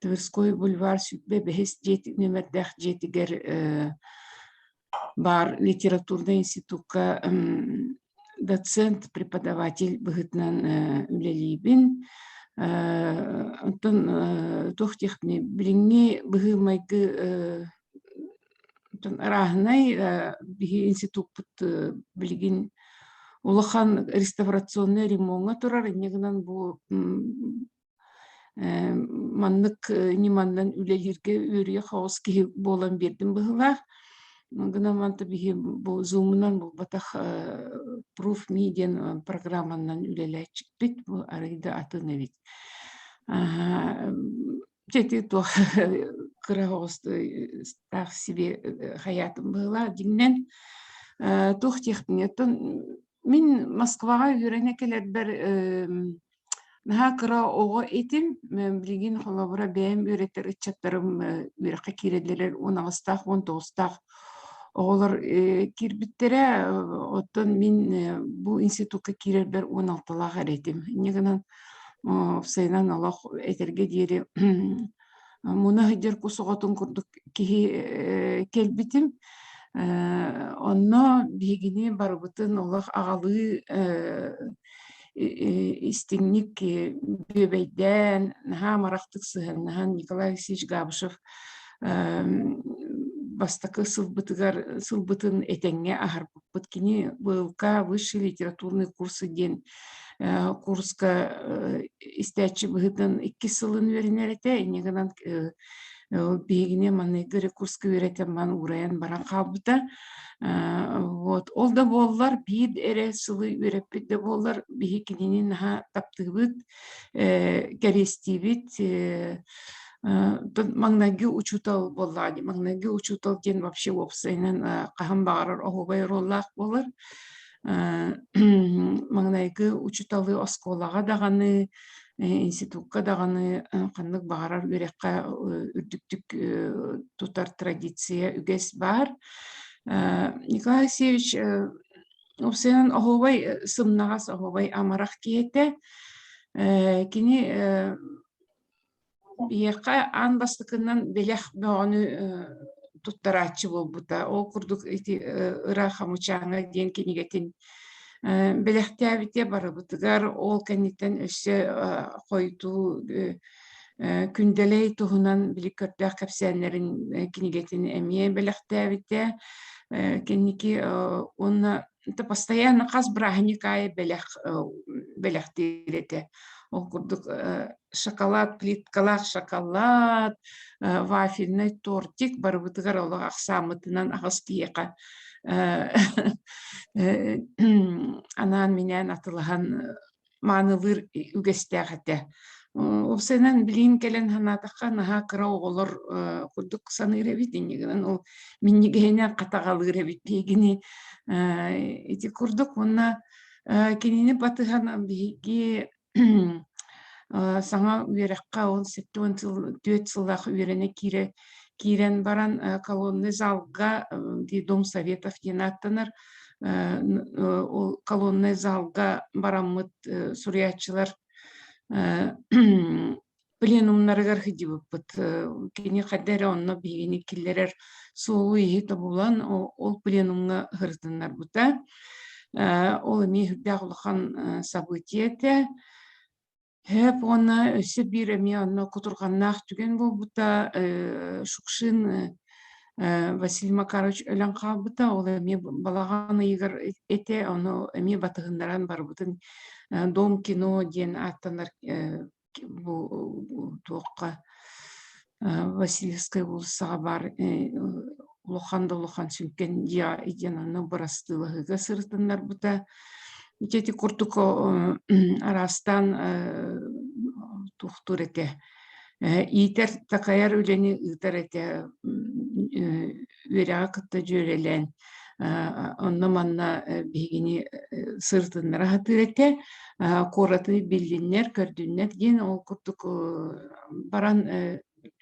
S9: Тверской бульвар 25 нүөмэрдээх дьиэтигэр баар литературнай институкка доцент, преподаватель быһыытынан үлэлиибин. Онтон туох диэхпиний, билиҥҥи быһыы-майгы арааһынай биһи институппут билигин улахан реставрационнай ремоҥҥа турар, инньэ гынан бу Маннык ньыманнан үлэлииргэ үөрүйэх оҕус киһи буолан биэрдим быһыылаах. Гынан манта биһи бу зумунан буолбатах Proof Me диэн программанан үлэлээччикпит. Бу арыый да атын эбит. Дьэ ити туох кыра оҕус таах себе хайаатым быһыылаах. Дьиҥинэн туох диэхпиний оттон мин Москваҕа үөрэнэ кэлэрбэр Наһаа кыра оҕо этим. Билигин холобура бэйэм үөрэтэр ыччаттарым үөрэххэ киирэллэр 18-таах, 19-таах оҕолор киирбиттэрэ. Оттон мин бу институкка киирэрбэр 16-лаах эрэ этим. Инньэ гынан уопсайынан олох этэргэ диэри муна сылдьар кус оҕотун курдук киһи кэлбитим. Онно биһигини барыбытын олох аҕалыы истиҥник бүөбэйдээн, наһаа амарахтык сыһыаннаһан Николай Алексеевич Габышев бастакы сылбытыгар сылбытын этэҥҥэ аһарбыппыт. Кини ВЛК высший литературный курсы диэн курска истээччи быһыытынан иккис сылын үөрэнэр этэ. Инньэ гынан биһигини маҥнайгы эрэ курска үөрэтэн баран уурайан баран хаалбыта. Вот. Ол да буоллар, биир эрэ сылы үөрэппит да буоллар, биһи кинини наһаа таптыыбыт, кэриэстиибит. Маҥнайгы учуутал буоллаҕа дии. Маҥнайгы учуутал диэн вообще уопсайынан хаһан баҕарар оһуобай оруоллаах буолар. Маҥнайгы учууталы оскуолаҕа даҕаны, институкка даҕаны ханнык баҕарар үөрэххэ үрдүктүк тутар традиция, үгэс баар. Николай Алексеевич уопсайынан оһуобай сымнаҕас, оһуобай амарах киһи этэ. Кини биһиэхэ аан бастакынан бэлэх бөҕөнү. туттарааччы буолбута. Ол курдук ити Ыраах Хамычааҥҥа диэн кинигэтин бэлэхтээбитэ барыбытыгар. Ол кэнниттэн өссө хойутуу Күндэлэй туһунан били көрдөөх кэпсээннэрин кинигэтин эмиэ бэлэхтээбитэ. Кэнники уонна постоянно хас бырааһынньык аайы бэлэх бэлэхтиир этэ. Ол курдук шоколад, плиткалаах шоколад, вафельный тортик барыбытыгар олох ахсааммытынан аҕыс киһиэхэ анаан-минээн атылаһан маанылыыр үгэстээх этэ. Уопсайынан билигин кэлэн санаатахха наһаа кыра оҕолор курдук саныыр эбит инньэ гынан ол минньигэһинэн хатаҕалыыр эбит биһигини ити курдук уонна кинини батыһан биһиги саҥа үөрэххэ ол 74 сыллаах үөрэнэ киирэ киирэн баран колонный залга Дом Советов диэн ааттанар ол колонный залга бараммыт суруйааччылар пленумнарыгар сылдьыбыппыт. Кини хайда эрэ онно биһигини киллэрэр суолу-ииһи тобулан ол пленумҥа сырытыннарбыта. Ол эмиэ сүрдээх улахан событие этэ. Һээп уонна өссө биир эмиэ онно кутурҕаннаах түгэн буолбута. Шукшин Василий Макарович өлөн хаалбыта. Ол эмиэ балаҕан ыйыгар этэ. Ону эмиэ батыһыннаран барбытын Дом кино диэн ааттанар бу туохха Васильевскай уулуссаҕа баар улахан да улахан сүҥкэн дьиэҕэ диэн онно бырастыылаһыыга сырытыннарбыта. Ити ити курдук араастаан туохтуур этэ иитэр такайар үлэни ыытар этэ үөрэҕи кытта дьүөрэлээн онно-манна биһигини сырытыннара сатыыр этэ куораты биллиннэр көрдүннэр диэн ол курдук баран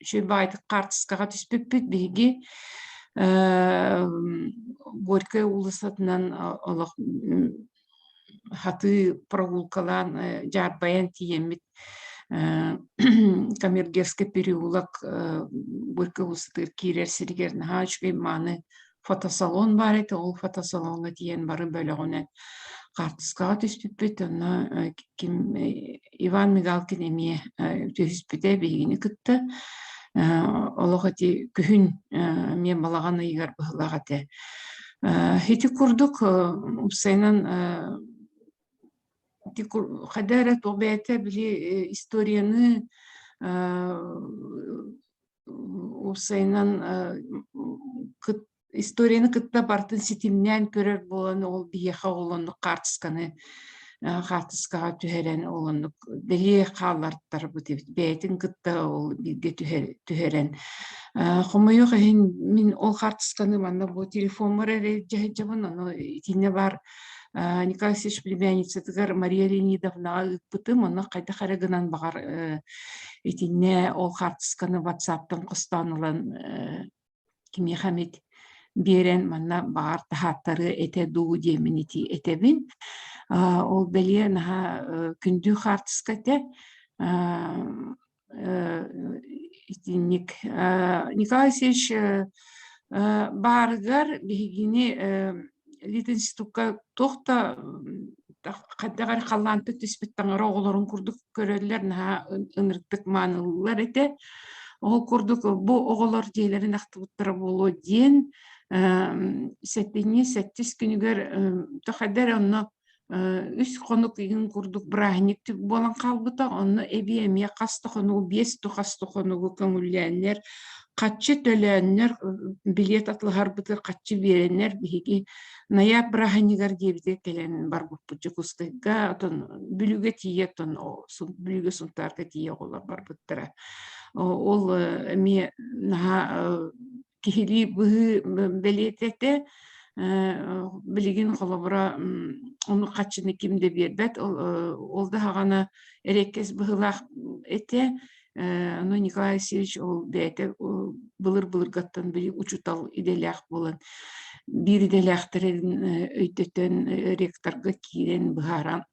S9: үчүгэй баҕайытык хаартыскаҕа түспүппүт биһиги Горькай уулуссатынан олох хатыы прогулкалаан дьаарбайан тиийэммит Камергерский переулок Горькай уулуссатыгар киирэр сиригэр наһаа үчүгэй мааны фотосалон баар этэ. Ол фотосалоҥҥа тиийэн бары бөлөҕүнэн хаартыскаҕа түспүппүт. Онно ким Иван Мигалкин эмиэ түһүспүтэ биһигини кытта. Олох ити күһүн эмиэ балаҕан ыйыгар быһыылаах этэ. Ити курдук уопсайынан ити хайда эрэ туох бэйэтэ били историяны уопсайынан историяны кытта барытын ситимнээн көрөр буолан ол биһиэхэ ол оннук хаартысканы хаартыскаҕа түһэрэн ол оннук бэлиэ хааллартарбыт эбит бэйэтин кытта ол бииргэ түһэрэн хомойуох иһин мин ол хаартысканы манна бу телефоммар эрэ илдьэ сылдьабын ону итиннэ баар Николай Алексеевич племянницатыгар Мария Леонидовнаҕа ыыппытым онно хайдах эрэ гынан баҕар итиннэ ол хаартысканы ватсаптан хостоон ылан кимиэхэ эмит биэрэн манна баҕар таһааттарыа этэ дуу диэммин ити этэбин. Ол бэлиэ наһаа күндү хаартыска этэ. Итинник Николай Алексеевич баарыгар биһигини Литинститукка туох да хайдах эрэ халлаантан түспүт таҥара оҕолорун курдук көрөллөр, наһаа ынырыктык маанылыыллар этэ. Ол курдук бу оҕолор дьиэлэрин ахтыбыттара буолуо диэн сэтинньи сэттис күнүгэр хайда эрэ онно үс хонук игин курдук бырааһынньык буолан хаалбыта. Онно эбии эмиэ хас да хонугу, биэс да хас да хонугу көҥүллээннэр, хаччы төлөөннөр, билиэт атылаһарбытыгар хаччы биэрэннэр биһиги ноябрь бырааһынньыгар диэбитэ кэлэн барбыппыт Дьокуускайга, оттон Бүлүүгэ тиийэ, оттон Бүлүүгэ Сунтаарга тиийэ оҕолор барбыттара. Ол эмиэ наһаа киһилии быһыы бэлиэтэ этэ. Билигин холобура ону хаччыны ким да биэрбэт. Ол да саҕана эриэккэс быһыылаах этэ. Ону Николай Алексеевич ол бэйэтэ былыр-былыргаттан били учуутал идэлээх буолан биир идэлээхтэрин өйдөтөн ректорга киирэн быһааран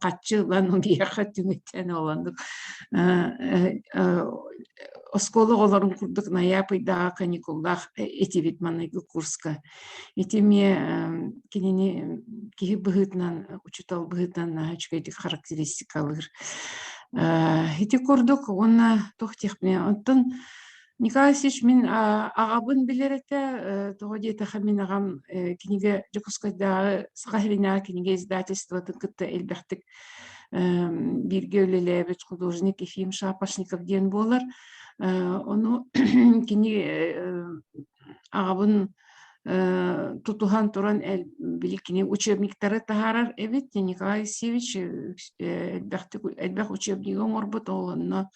S9: хаччы ылан биһиэхэ түҥэтэн ол оннук. оскуола оҕолорун курдук найаап ыйдааҕы каникуллаах этибит маҥнайгы курска. Ити эмиэ кинини киһи быһыытынан, учуутал быһыытынан наһаа үчүгэйдик характеристикалыыр. Ити курдук уонна туох диэхпиний, оттон Николай Алексеевич мин аҕабын билэр этэ, тоҕо диэтэхэ мин аҕам кинигэ Дьокуускайдааҕы Саха сиринээҕи кинигэ издательствотын кытта элбэхтик бииргэ үлэлээбит художник Ефим Шапошников диэн буолар. Ону кини аҕабын тутуһан туран били кини учебниктары таһаарар эбит. Николай Алексеевич элбэхтик элбэх учебнигы оҥорбут, ол онно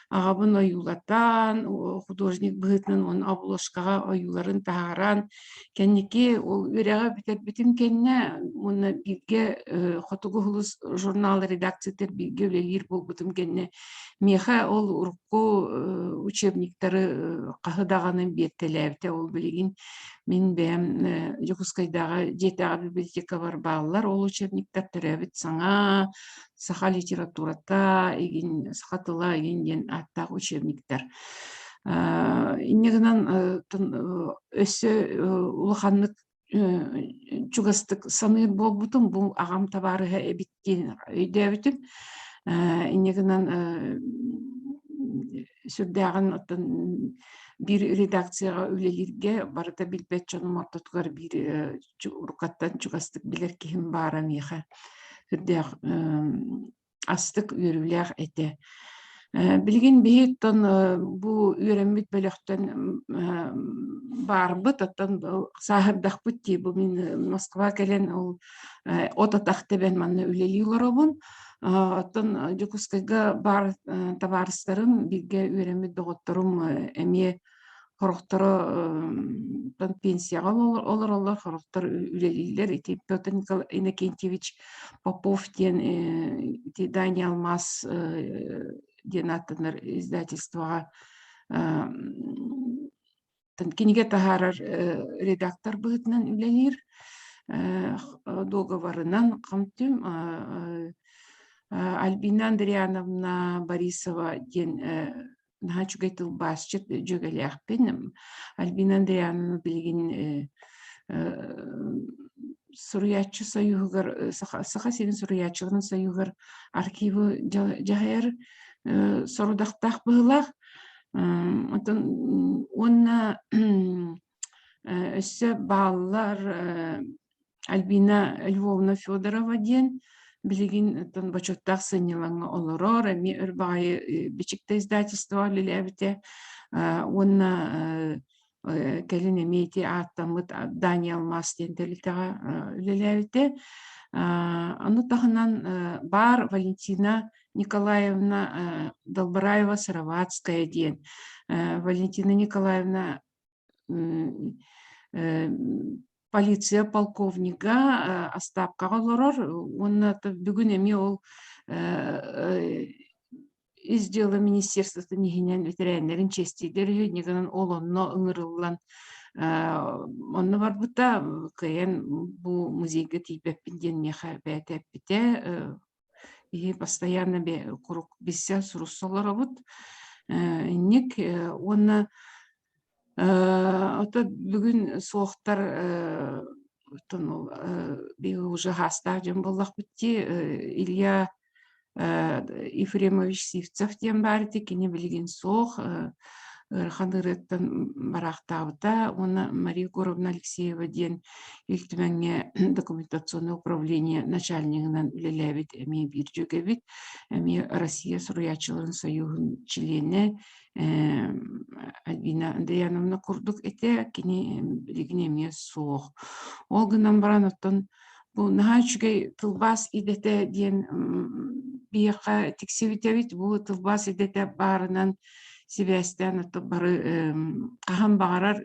S9: аҕабын ойуулатан, художник быһыытынан уонна обложкаҕа ойууларын таһааран, кэнники ол үөрэҕи бүтэрбитим кэннэ уонна бииргэ Хотугу сулус журнал редакциятыгар бииргэ үлэлиир буолбутум кэннэ миэхэ ол урукку учебниктары хаһы даҕаны биэртэлээбитэ. Ол билигин мин бэйэм Дьокуускайдааҕы дьиэтээҕи библиотекабар бааллар. Ол учебниктар төрөөбүт саҥа саха литературата, игин саха тыла игин диэн ааттаах учебниктар. Инньэ гынан өссө улаханнык чугастык саныыр буолбутум, бу аҕам табаарыһа эбит диэн өйдөөбүтүм. Инньэ гынан сүрдээҕин оттон биир редакцияҕа үлэлииргэ барыта билбэт дьонум ортотугар биир уруккаттан чугастык билэр киһим баара миэхэ сүрдээх астык үөрүүлээх этэ. Билигин биһиттэн бу үөрэммит бөлөхтөн баарбыт, оттон сааһырдахпыт дии, бу мин Москва кэлэн ол от атах тэбэн манна үлэлии олоробун. Оттон Дьокуускайга баар табаарыстарым, бииргэ үөрэммит доҕотторум эмиэ Сорохторо пенсияҕа олороллор, сорохтор үлэлииллэр. Ити Петр Иннокентьевич Попов диэн ити Дани Алмаз диэн ааттанар издательствоҕа кинигэ таһаарар редактор быһыытынан үлэлиир. Договорынан хам-түм Альбина Андриановна Борисова диэн наһаа үчүгэй тылбаасчыт дьүөгэлээхпин. Альбина Андриановна билигин суруйааччы союһугар Саха сирин суруйааччыларын союһугар архивы дьаһайар сорудахтаах быһыылаах. Оттон уонна Өссө бааллар Альбина Львовна Федорова диэн билигин оттон бочуоттаах сынньалаҥҥа олорор, эмиэ өр баҕайы Бичиктэ издательствоҕа үлэлээбитэ уонна кэлин эмиэ ити ааттаммыт Дани Алмаз диэн тэрилтэҕэ үлэлээбитэ. Ону таһынан баар Валентина Николаевна Долбораева-Сыроватская диэн. Валентина Николаевна полиция полковнига астаапкаҕа олорор уонна бүгүн эмиэ ол ис дьыала министерствотын иһинэн бэтэрээннэрин чиэстииллэр үһү инньэ гынан ол онно ыҥырыллан онно барбыта кыайан бу музейга тиийбэппин диэн миэхэ бэйэтэ эппитэ Биһи постоянно курук билсэ сурусса олоробут. Инник уонна ото бүгүн суохтар оттон биһи уже хаастаах дьон буоллахпыт дии Илья Ефремович Сивцев диэн баар ити кини билигин суох ыарахан ыарыыттан бараахтаабыта уонна Мария Егоровна Алексеева диэн Ил Түмэҥҥэ документационное управление начальнигынан үлэлээбит эмиэ биир дьүөгэбит, эмиэ Россия суруйааччыларын союһун чилиэнэ Альбина Андриановна курдук этэ, кини билигин эмиэ суох. Ол гынан баран оттон бу наһаа үчүгэй тылбаас идэтэ диэн биһиэхэ тиксибитэбит. Бу тылбаас идэтэ баарынан сибээстээн оттон бары хаһан баҕарар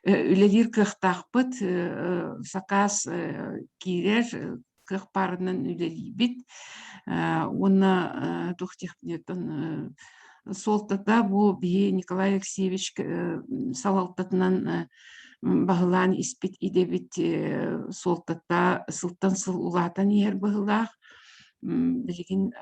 S9: үлэлиир кыахтаахпыт, сакаас киирэр, кыах баарынан үлэлиибит уонна туох диэхпиний суолтата бу биһи Николай Алексеевич салалтатынан баһылаан испит идэбит суолтата сылтан сыл улаатан иһэр быһыылаах. Билигин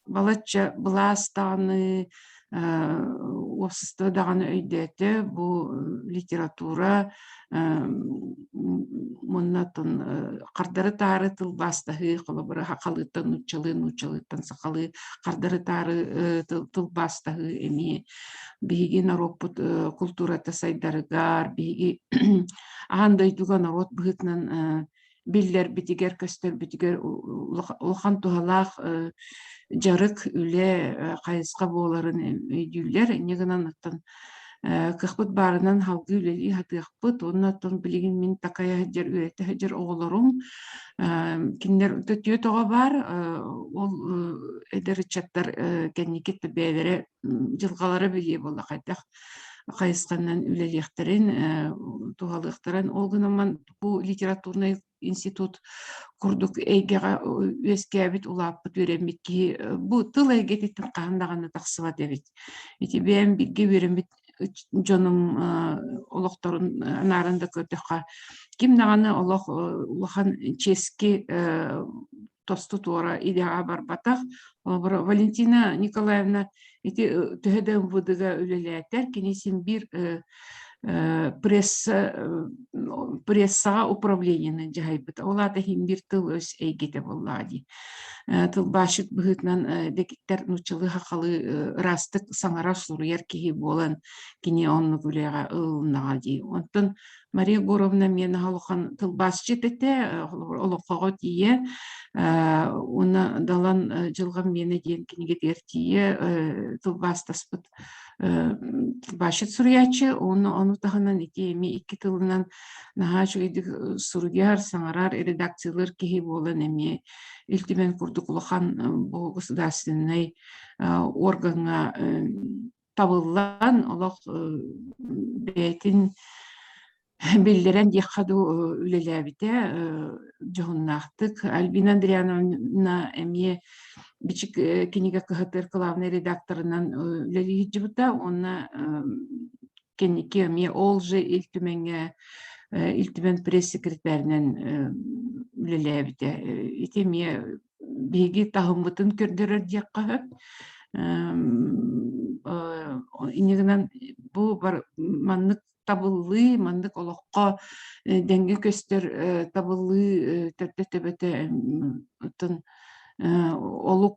S9: балачча былаас даҕаны, Уопсастыба даҕаны өйдөөтө, бу литература уонна оттон хардары-таары тылбаастаһыы, холобура, сахалыыттан нууччалыы, нууччалыыттан сахалыы хардары-таары тылбаастаһыы эмиэ биһиги норуоппут култуурата сайдарыгар, биһиги аан дойдуга норуот быһыытынан биллэрбитигэр, көстөрбүтүгэр улахан туһалаах дьарык, үлэ хайысха буоларын өйдүүллэр. Инньэ гынан оттон кыахпыт баарынан салгыы үлэлии сатыахпыт уонна оттон билигин мин такайа сылдьар, үөрэтэ сылдьар оҕолорум кинилэр түөрт оҕо баар, ол эдэр ыччаттар кэнники бэйэлэрэ дьылҕалара билиэ буолла хайдах хайысханан үлэлиэхтэрин, туһалыахтарын. Ол гынан бу литературнай институт курдук эйгэҕэ үөскээбит, улааппыт, үөрэммит киһи бу тыл эйгэтиттэн хаһан даҕаны тахсыбат эбит. Ити бэйэм бииргэ үөрэммит дьонум олохторун анааран да көрдөххө, ким даҕаны олох улахан чиэски тосту туора идэҕэ барбатах. Холобура, Валентина Николаевна ити төһө да МВД-га үлэлээтэр, кини син биир пресса прессаҕа управлениены дьаһайбыта. Ол аата иһин биир тыл-өс эйгэтэ буоллаҕа дии. Тылбаасчыт быһыытынан дэгиттэр нууччалыы сахалыы ыраастык саҥарар суруйар киһи буолан кини оннук үлэҕэ ылыннаҕа дии. Онтон Мария Егоровна эмиэ наһаа улахан тылбаасчыт этэ, олоҥхоҕо тиийэ уонна Далан Дьылҕам миэнэ диэн кинигэтигэр тиийэ тылбаастаспыт тылбаасчыт суруйааччы. Уонна ону таһынан ити эмиэ икки тылынан наһаа үчүгэйдик суруйар, саҥарар, редакциялыыр киһи буолан эмиэ Ил Түмэн курдук улахан бу государственнай органҥа табыллан олох бэйэтин биллэрэн диэххэ дуу үлэлээбитэ дьоһуннаахтык. Альбина Андриановна эмиэ Бичик кинигэ кыһатыгар главнай редакторынан үлэлии сылдьыбыта уонна кэнники эмиэ ол же Ил Түмэҥҥэ Ил Түмэн пресс-секретарынан үлэлээбитэ. Ити эмиэ биһиги таһыммытын көрдөрөр диэххэ сөп. Инньэ гынан бу маннык табыллыы, маннык олоххо дэҥҥэ көстөр табыллыы төрдө төбөтө оттон олук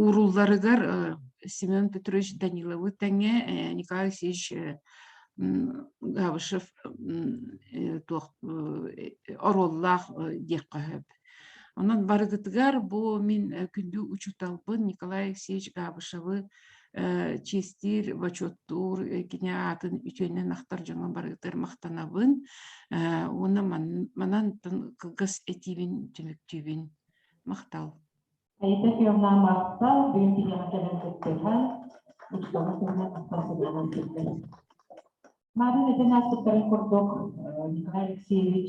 S9: уурулларыгар Семен Петрович Даниловы тэҥэ Николай Алексеевич Габышев туох оруоллаах диэххэ сөп. Онон барыгытыгар бу мин күндү учууталбын Николай Алексеевич Габышевы чиэстиир, бочуоттуур, кини аатын үтүөнэн ахтар дьоҥҥо барыгытыгар махтанабын. Уонна манан кылгас этиибин түмүктүүбүн. Махтал.
S2: Аита Февна махтал, бүгүн биһиэхэ кэлэн кыттыһан, учууталлар туһунан махтал санаанан кэллэ. Марын этэн ааспыттарын курдук, Николай Алексеевич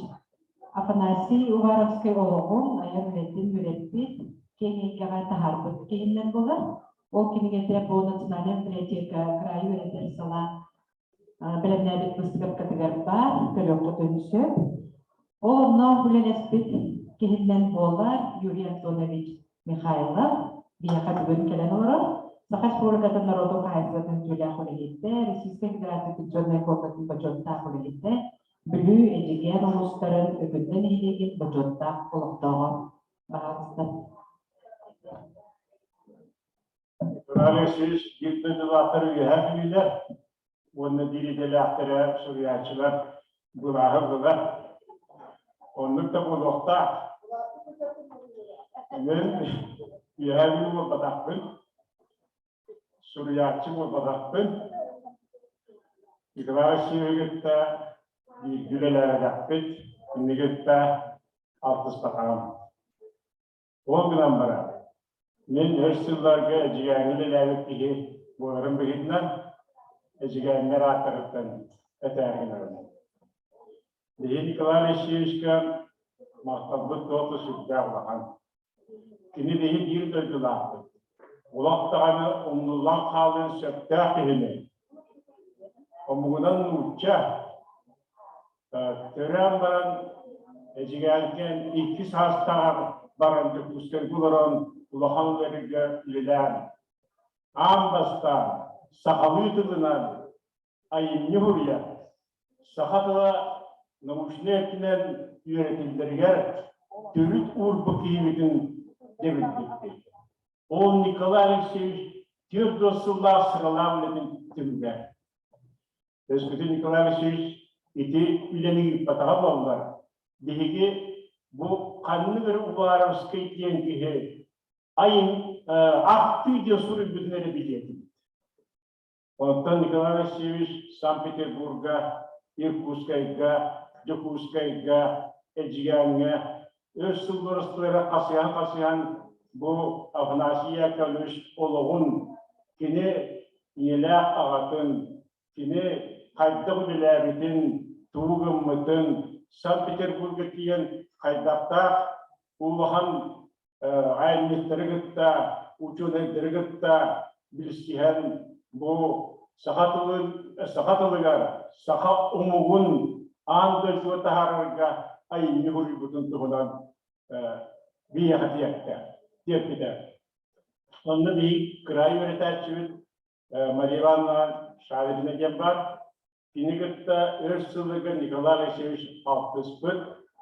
S2: Афанасий Уваровскай олоҕун, айар үлэтин үөрэппит, киэҥ эйгэҕэ таһаарбыт киһиннэн буолар. Ол кинигэтэ бу Национальная библиотека кыраайы үөрэтэр салаа бэлэмнээбит быыстапкатыгар баар, көрүөххүтүн сөп. Ол онно үлэлэспит киһиннэн буолар Юрий Антонович Михайлов биһиэхэ бүгүн кэлэн олорор. Саха Республикатын норуотун хаһаайыстыбатын үтүөлээх үлэһитэ, Российскай Федерация Пенсионнай фондатын бочуоттаах үлэһитэ, Бүлүү, Эдьигээн улуустарын Өкүндэ нэһилиэгин бочуоттаах олохтооҕо. Баһаалыста.
S3: Николай Алексеевич биир дойдулаахтар үөһээ бүлүүлэр уонна биир идэлээхтэрэ суруйааччылар былааһы ыллылар. Оннук да буолуохтаах. Мен үөһээ бүлүү буолбатахпын, суруйааччы буолбатахпын. Николай Алексеевиһы кытта бииргэ үлэлээбэтэхпит, кинини кытта алтыспатаҕым. Ол гынан баран, мин өр сылларга Эдьигээҥҥэ үлэлээбит киһи буоларым быһыытынан, Эдьигээннэр ааттарыттан этээри гынабын. Биһиги Николай Алексеевичка махталбыт туох да сүрдээх улахан. Кини биһи биир дойдулаахпыт. Олох даҕаны умнуллан хаалыан сөптөөх киһини. Омугунан нуучча, Төрөөн баран Эдьигээҥҥэ икки саастааҕар баран Дьокуускайга олорон улахан ыарыыга үлэлээн. Аан бастаан сахалыы тылынан айымньы суруйар, саха тыла научнай өттүнэн үөрэтиллэригэр төрүт уурбут киһибитин дьэбирдиппит. Ол Николай Алексеевич 40 сыллаах сыралаах үлэтин түмүгэ. Өскөтүн Николай Алексеевич ити үлэни ыыппатаҕа буоллар, биһиги бу ханнык эрэ Уваровскай диэн киһи айын ахтыы диэн суруйбутун эрэ билиэ этибит. Онтон Николай Васильевич Санкт-Петербурга, Иркутскайга, Дьокуускайга, Эдьигээҥҥэ өр сыллар усталара хасыһан-хасыһан бу Афанасий Яковлевич олоҕун, кини ийэлээх аҕатын, кини хайдах үлэлээбитин, тугу гыммытын, Санкт-Петербурга тиийэн хайдахтаах улахан айанньыттары кытта, учуонайдары кытта билсиһэн бу саха тылын саха тылыгар саха омугун аан дойдуга таһаарарга айымньы суруйбутун туһунан биһиэхэ тиэртэ тиэрпитэ. Онно биһиги кыраайы үөрэтээччибит Мария Ивановна Шаврина диэн баар. Кини кытта өр сылларга Николай Алексеевич алтыспыт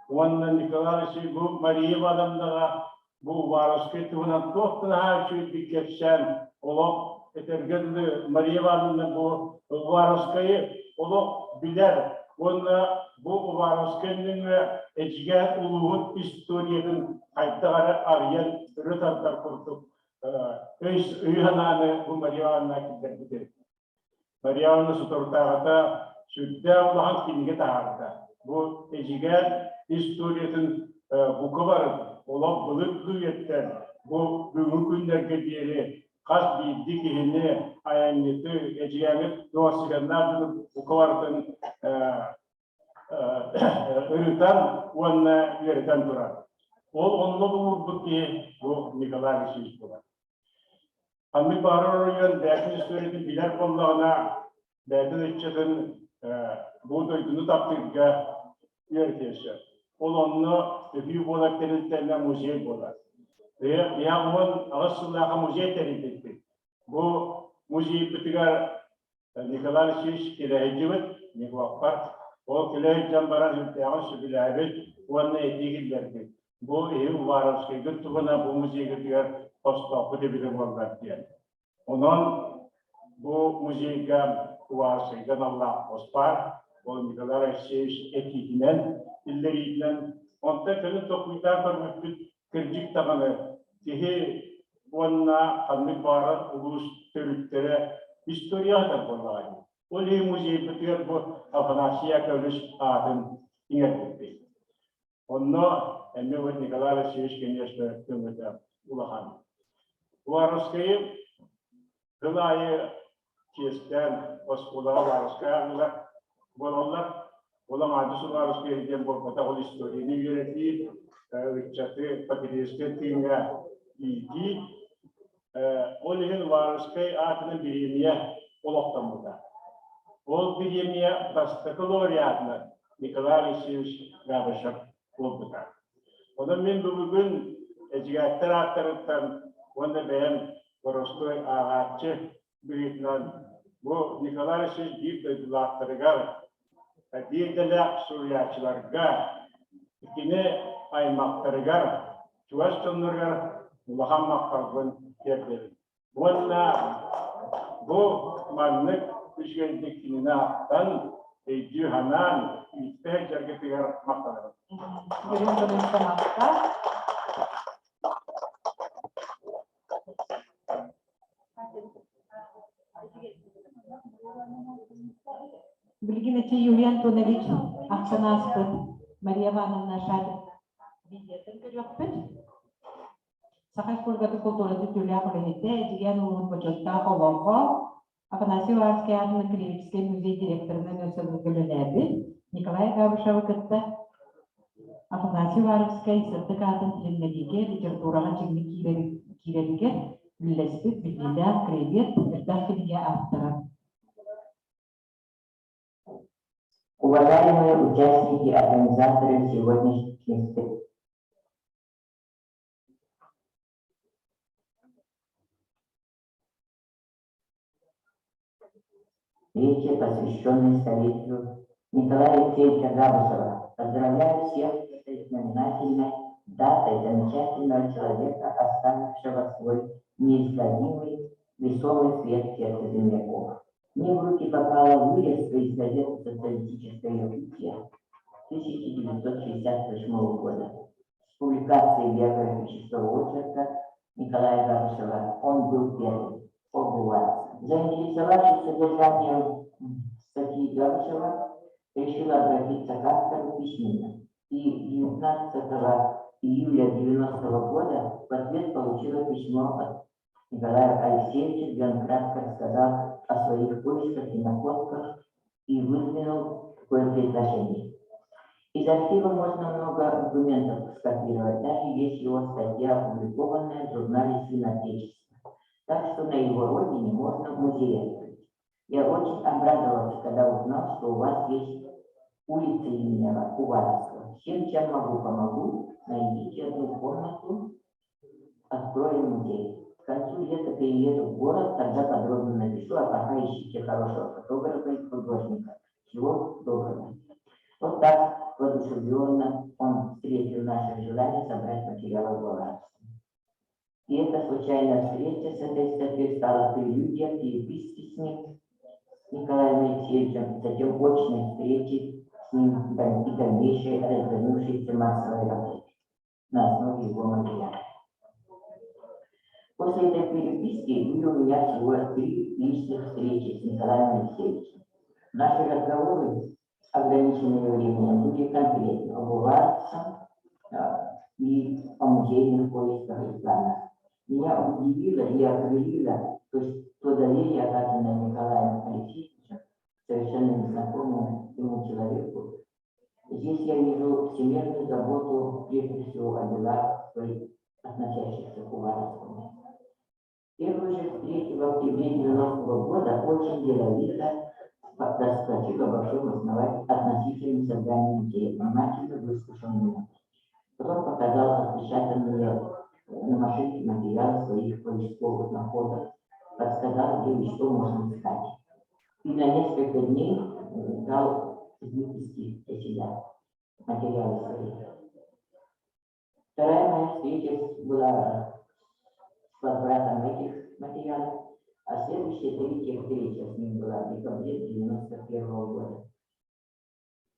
S3: уонна Николай Алексеевич бу Мария Ивановнаҕа бу Уваровскай туһунан туох да наһаа үчүгэйдик кэпсээн олох этэргэ дылы Мария Ивановна бу Уваровскайы олох билэр уонна бу Уваровскай нөҥүө Эдьигээн улууһун историятын хайдах эрэ арыйан өрө тардар курдук өй-санааны бу Мария Ивановна киллэрбит Мария Ивановна соторутааҕыта сүрдээх улахан кинигэ таһаарда. Бу Эдьигээн историятын бука барын олох былыргы үйэттэн бу бүгүҥҥү күннэргэ диэри хас биирдии киһини, айанньыты, Эдьигээҥҥэ туох сыһыаннаах дьону бука барытын ырытан уонна үөрэтэн турар. Ол онно уурбут киһи бу Николай Алексеевич буолар. Ханнык баҕарар оройуон бэйэтин историятын билэр буоллаҕына, бэйэтин ыччатын бу дойдуну таптыырга үөрэтиэн сөп. Ол онно өһүү буолар тэрилтэннэ музей буолар. 58 сыллааҕы музей тэрийбиппит. Бу музейбытыгар Николай Алексеевич кэлэ сылдьыбыт, Николаппар. Ол кэлэ сылдьан баран сүрдээҕин сөбүлээбит уонна этии киллэрбит. Бу иһи Уваровскайгыт туһунан бу музейгытыгар хостоохпут эбитэ буоллар диэн. Онон бу музейга Уваровскайга аналлаах хос баар. Ол Николай Алексеевич этиитинэн, киллэриитинэн. Онтон кэлин толкуйдаан көрбүппүт, кырдьык даҕаны киһи уонна ханнык баҕарар улуус төрүттэрэ историяҕа буоллаҕа дии. Ол иһин музейбытыгар бу Афанасий Яковлевич аатын иҥэрбиппит. Онно эмиэ вот Николай Алексеевич, конечно, көмөтө улахан. Уваровскайы Сыл аайы чиэстээн оскуолаҕа Уваровскай ааҕыылар буолаллар. Ол аҥаардас Уваровскай диэн буолбатах, ол историяны үөрэтии, ыччаты патриотическай тыыҥҥа иитии. Ол иһин Уваровскай аатынан бириэмийэ олохтоммута. Ол бириэмийэ бастакы лауреатынан Николай Алексеевич Габышев буолбута. Онон мин бүгүн эдьигээттэр ааттарыттан уонна бэйэм боростуой ааҕааччы быһыытынан бу Николай Алексеевич биир дойдулаахтарыгар, биир идэлээх суруйааччыларга, кини аймахтарыгар, чугас дьонноругар улахан махталбын тиэрдэбин. Уонна бу маннык үчүгэйдик кинини ахтан, өйдүү-санаан, ииттэ сылдьаргытыгар махтанабын.
S2: Дириҥ махтал. Билигин ити Юрий Антонович ахтан ааспыт Мария Ивановна Шадрина видеотын көрүөхпүт. Саха Республикатын култууратын үтүөлээх үлэһитэ, Эдьигээн улууһун бочуоттаах олоҥхо, Афанасий Уваровский аатынан Краеведческай музей директорынан өр сылларга үлэлээбит Николай Габышевы кытта Афанасий Уваровскай сырдык аатын тилиннэриигэ литератураҕа дьиҥник киирэригэр үлэлэспит биллиилээх краевед, элбэх кинигэ ааптара.
S14: Уважаемые участники и организаторы сегодняшних встреч! Встрече, посвященной столетию Николая Алексеевича Габышева. Поздравляю всех с этой знаменательной датой замечательного человека, оставившего свой неизгладимый весомый след в сердце земляков. Мне в руки попала вырезка из газеты «Социалистическое Якутия» 1968 года с публикацией биографического очерка Николая Габышева «Он был первым» о Заинтересовавшись содержанием статьи Габышева, решила обратиться к автору письменно. И 19 июля 90 года в ответ получила письмо от Николая Алексеевича, где он кратко рассказал о своих поисках и находках и выдвинул такое предложение. Из архива можно много документов скопировать, даже есть его статья, опубликованная в журнале «Сын Отечества». Так что на его родине можно музей открыть. Я очень обрадовался, когда узнал, что у вас есть улица имени Уваровского. Всем, чем могу, помогу. Найдите одну комнату, откроем музей. К концу лета перееду в город, тогда подробно напишу, а пока ищите хорошего фотографа и художника. Всего доброго. Вот так воодушевленно он встретил наше желание собрать материалы в Уваровском. И эта случайная встреча с этой статьей стала прелюдией переписки с ним, с Николаем Алексеевичем, затем очной встречи с ним и дальнейшей развернувшейся массовой работе на основе его материала. После этой переписки были у меня всего три личных встречи с Николаем Алексеевичем. Наши разговоры, ограниченные временем, были конкретно об Уваровском и о музейных поисках и планах. Меня удивило и окрылило то, то доверие, оказанное Николаем Алексеевичем, совершенно незнакомому ему человеку. Здесь я вижу всемирную заботу, прежде всего, о делах, относящихся к Уваровскому. Первую же встречу в октябре 90 года очень деловито расспросил обо всем относительно создания музея, внимательно выслушал меня. Потом показал отпечатанные на машинке материалы своих поисковых находок, подсказал, где и что можно искать. И на несколько дней дал выписки для себя материалы свои. Вторая моя встреча была с возвратом этих материалов, а следующая, третья встреча с ним была в декабре 1991 года.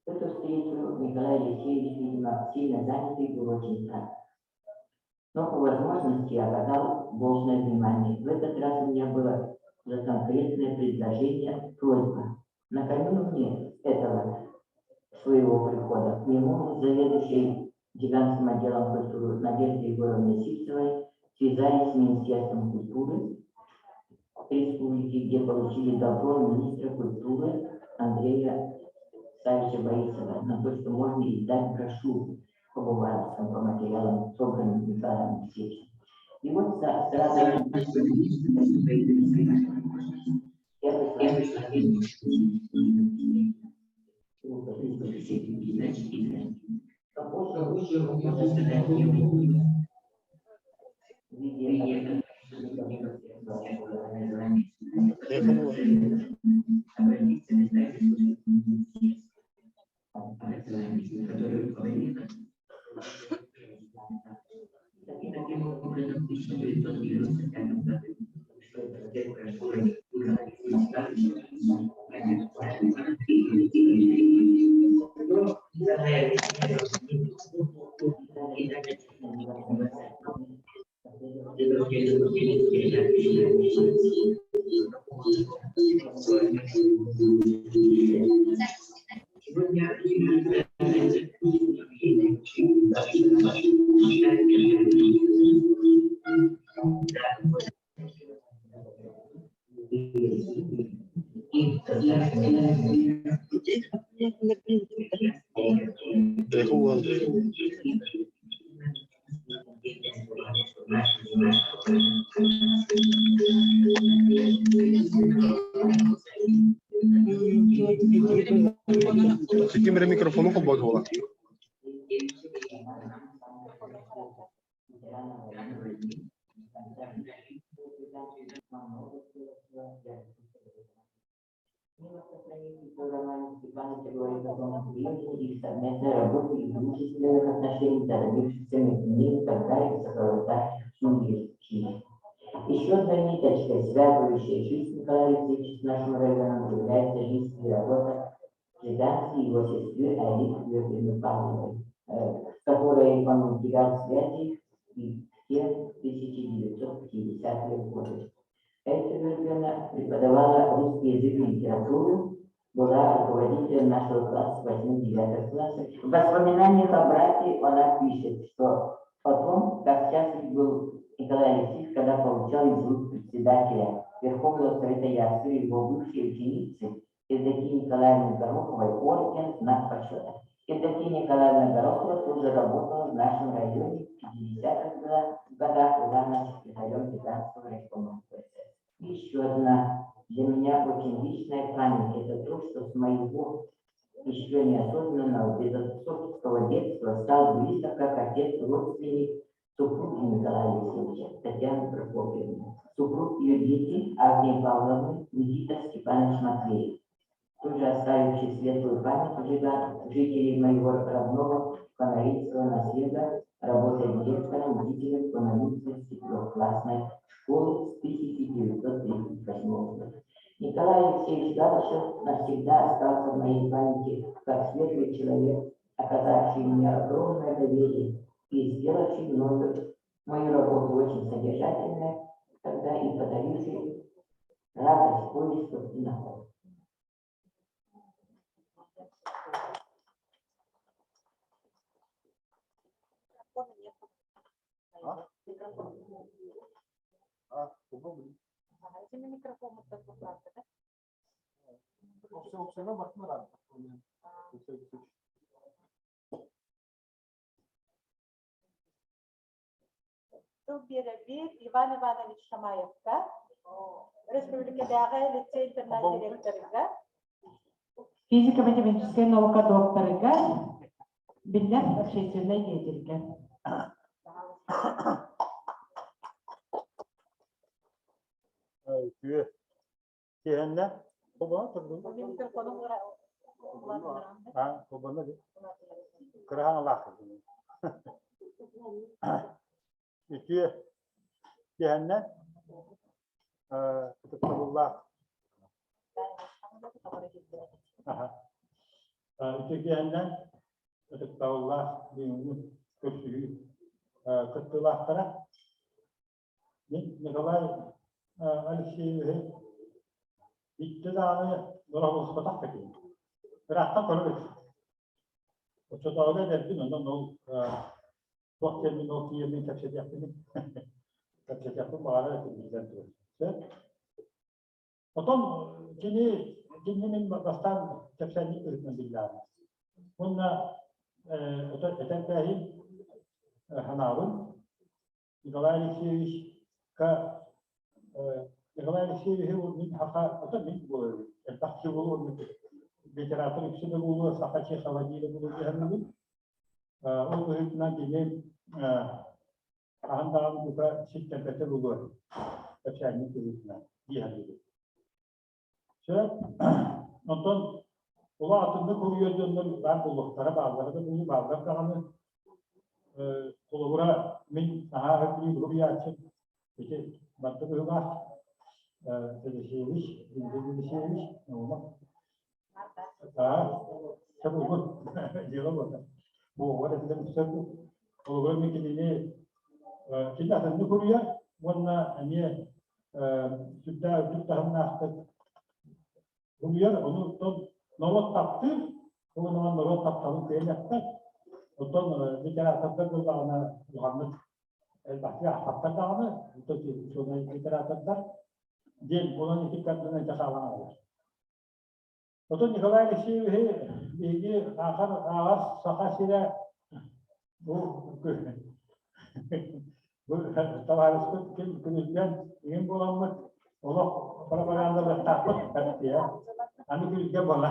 S14: Эту встречу Николай Алексеевич, видимо, сильно занятый, был очень рад. Но по возможности оказал должное внимание. В этот раз у меня было за конкретное предложение, просьба. Накануне этого своего прихода к нему заведующей Гигантским отделом культуры Надеждой Егоровной Сивцевой связались с Министерством культуры республики, где получили добро министра культуры Андрея Савича Борисова на то, что можно издать брошюру по Уваровскому, по материалам, собранным Николаем Алексеевичем. И вот сразу я
S15: Ким эрэ микрофону холбоотуоҕа.
S14: времени их совместной работы и дружественных отношений, зародившихся между ними тогда и сопровождавших всю их жизнь. Еще одной ниточкой, связывающей жизнь Николая Алексеевича с нашим районом, является жизнь и работа Жиданской и его сестры Алиты Георгиевны Павловой, с которой он не терял связи и в те 1950-е годы. Эта Георгиевна преподавала русский язык и литературу, была руководителем нашего класса 8-9 классов. В воспоминаниях о брате она пишет, что о том, как счастлив был Николай Алексеевич, когда получал из рук председателя Верховного Совета Ястры его бывшей ученицы Евдокии Николаевны Гороховой орден «Знак почета». Евдокия Николаевна Горохова тоже работала в нашем районе в 50-х годах, была она секретарем Петранского райкома КПСС. Еще одна для меня очень личная память – это то, что с моего еще неосознанного, безотцовского детства стал близок как отец родственник супруги Николая Алексеевича, Татьяны Прокопьевны, супруг ее дети Агнии Павловны, Никита Степанович Матвеев, тоже оставивший светлую память жителей моего родного фонаринского наследа, работая директором, учителем Фонаринской трехклассной школы с 1938 года. Николай Алексеевич Габышев навсегда остался в моей памяти как светлый человек, оказавший мне огромное доверие и сделавший мною мою работу очень содержательной, тогда и подаривший радость поисков и находок.
S2: Тыл биэрэбит Иван Иванович Шамаевка, Республикатааҕы лицей-интернат директорыгар, физико-математическай наука докторыгар, биллэр общественнай деятельгэ.
S3: Үтүө. Киһэннэ Кубана турдун. А, кубана ди. Кырахан алаах. Үтүө. Киһэннэ ытыктабыллаах. Үтүө киһэннэ ытыктабыллаах бүгүҥҥү көрсүһүү кыттыылаахтара. Мин Николай Алексеевиһы икки даҕаны бороҕолоспотох да киһи. Ыраахтан көрөр этим. Оччотооҕуга эдэрбин, онон ол туох диэммин ол тиийэммин кэпсэтиэхпин кэпсэтиэхпин баҕарар этим биллэн турар. Сөп. Отон кини кинини мин бастаан кэпсээнньит быһыытынан биллэҕим. Уонна этэр бээһин санаабын Николай Алексеевичка Николай Алексеевиһы мин саха ото мин буолабын элбэх киһи буолуо литератор үксэ да буолуо саха Чехова диирэ буолуо диһэннибин ол быһыытынан кини хаһан даҕаны бука ситтэрбэтэ буолуо кэпсээнньит быһыытынан диэһэннибин Сөп. Онтон улаатыннык уруйар дьоннор баар буолуохтара, бааллара да буолуо, бааллар даҕаны. Холобура, мин наһаа сөбүлүүр уруйааччым ити барда быһыылаах Елисеевич, Дмитрий Елисеевич, Наумов. Аа, сөп дьыала буолла. Буолуор этилэр сөп. Холобура, мин кинини кини атыннык уруйар уонна эмиэ сүрдээх үрдүк таһымнаахтык суруйар, ону оттон норуот таптыыр, ол гынан норуот тапталын кыайан эппэт. Оттон литератордар буоллаҕына улаханнык элбэхтик аахпаттар даҕаны, оттон учуонай литератордар диэн онон ити кардынан ити хаалан хаалар. Отон Николай Алексеевиһи биһиги ааҕар ааҕар Саха сирэ бу бу табаарыспыт ким күнүлгэн иҥин буоламмыт олох пропагандалыахтаахпыт тиэ аны күлгэ буола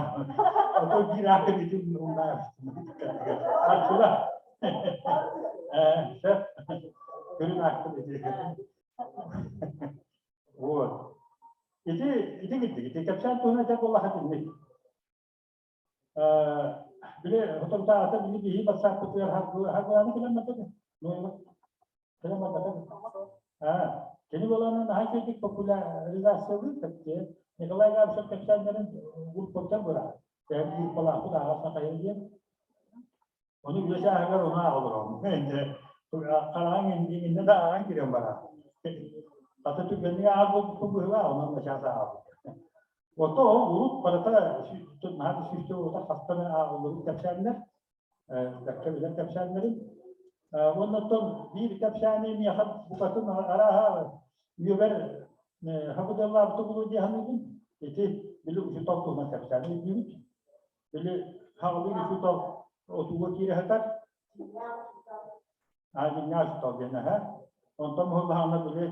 S3: ото биир аатын итин умнаа арчыла сөп күрүн аакпыт ити вот Ити ити кирдик. Ити кэпсээн туһунан этэр буоллахха итинник.
S16: Били соторутааҕыта били биһи бассааппытыгар харгылааны кэлэн барда кэлэн барбата Аа, кини буолан наһаа үчүгэйдик популяризациялыыр кэпсиэ. Николай Габышев кэпсээннэрин группаттан быраат. Тэһэн группалаахпыт ааҕар сахайын диэн. Ону үлэ чааһыгар ону ааҕа олоробун. Хараҕаҥ иннэ да ааҕан киирэн барар. Хата түргэнник ааҕар буолбуппун быһыылаах, онон начаас ааҕабын. Ото ол урут барыта наһаа да сүүстэ уота хастан ааҕыллыбыт кэпсээннэр, бэркэ билэр кэпсээннэрим. Уонна оттон биир кэпсээни миэхэ букатын арааһа үйэбэр хабыдыаллаабыта буолуо дии саныыбын. Ити били учуутал туһунан кэпсээни өйдүүбүт. Били хаҕылыы учуутал отууга киирэ сытар. Аа, дьиҥнээх учуутал диэн эһэ. Онтон буоллаҕына били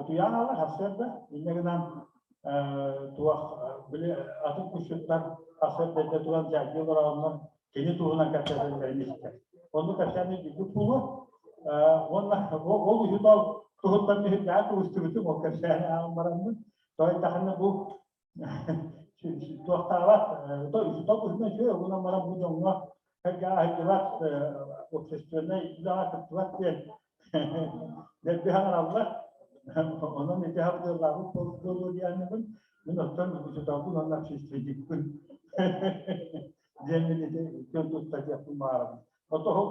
S16: утуйан алар сарсыарда. Инньэ гынан туох били атын кусчуттар сарсыарда эрдэ туран дьайдыы олорооннор кини туһунан кэпсэтэллэрин истэр. Онно кэпсээни билбит буолуо. Уонна ол учуутал туһуттан мүһүрдээх кыбыстыбытым ол кэпсээни ааҕан бараммын. Тоҕо эттэххинэ бу туохтаабат учуутал быһыытынан үчүгэй угунан баран бу дьоҥҥо сэргэ аһыйдыбат общественнай үлэҕэ кыттыбат диэн дэлби саҥараллар. Онон ити хабдыаллаабыт буолуо диэхпин мин оттон учууталбын уонна общественникпын диэммин ити күөн тутта диэхпин баҕарабын. Ото ол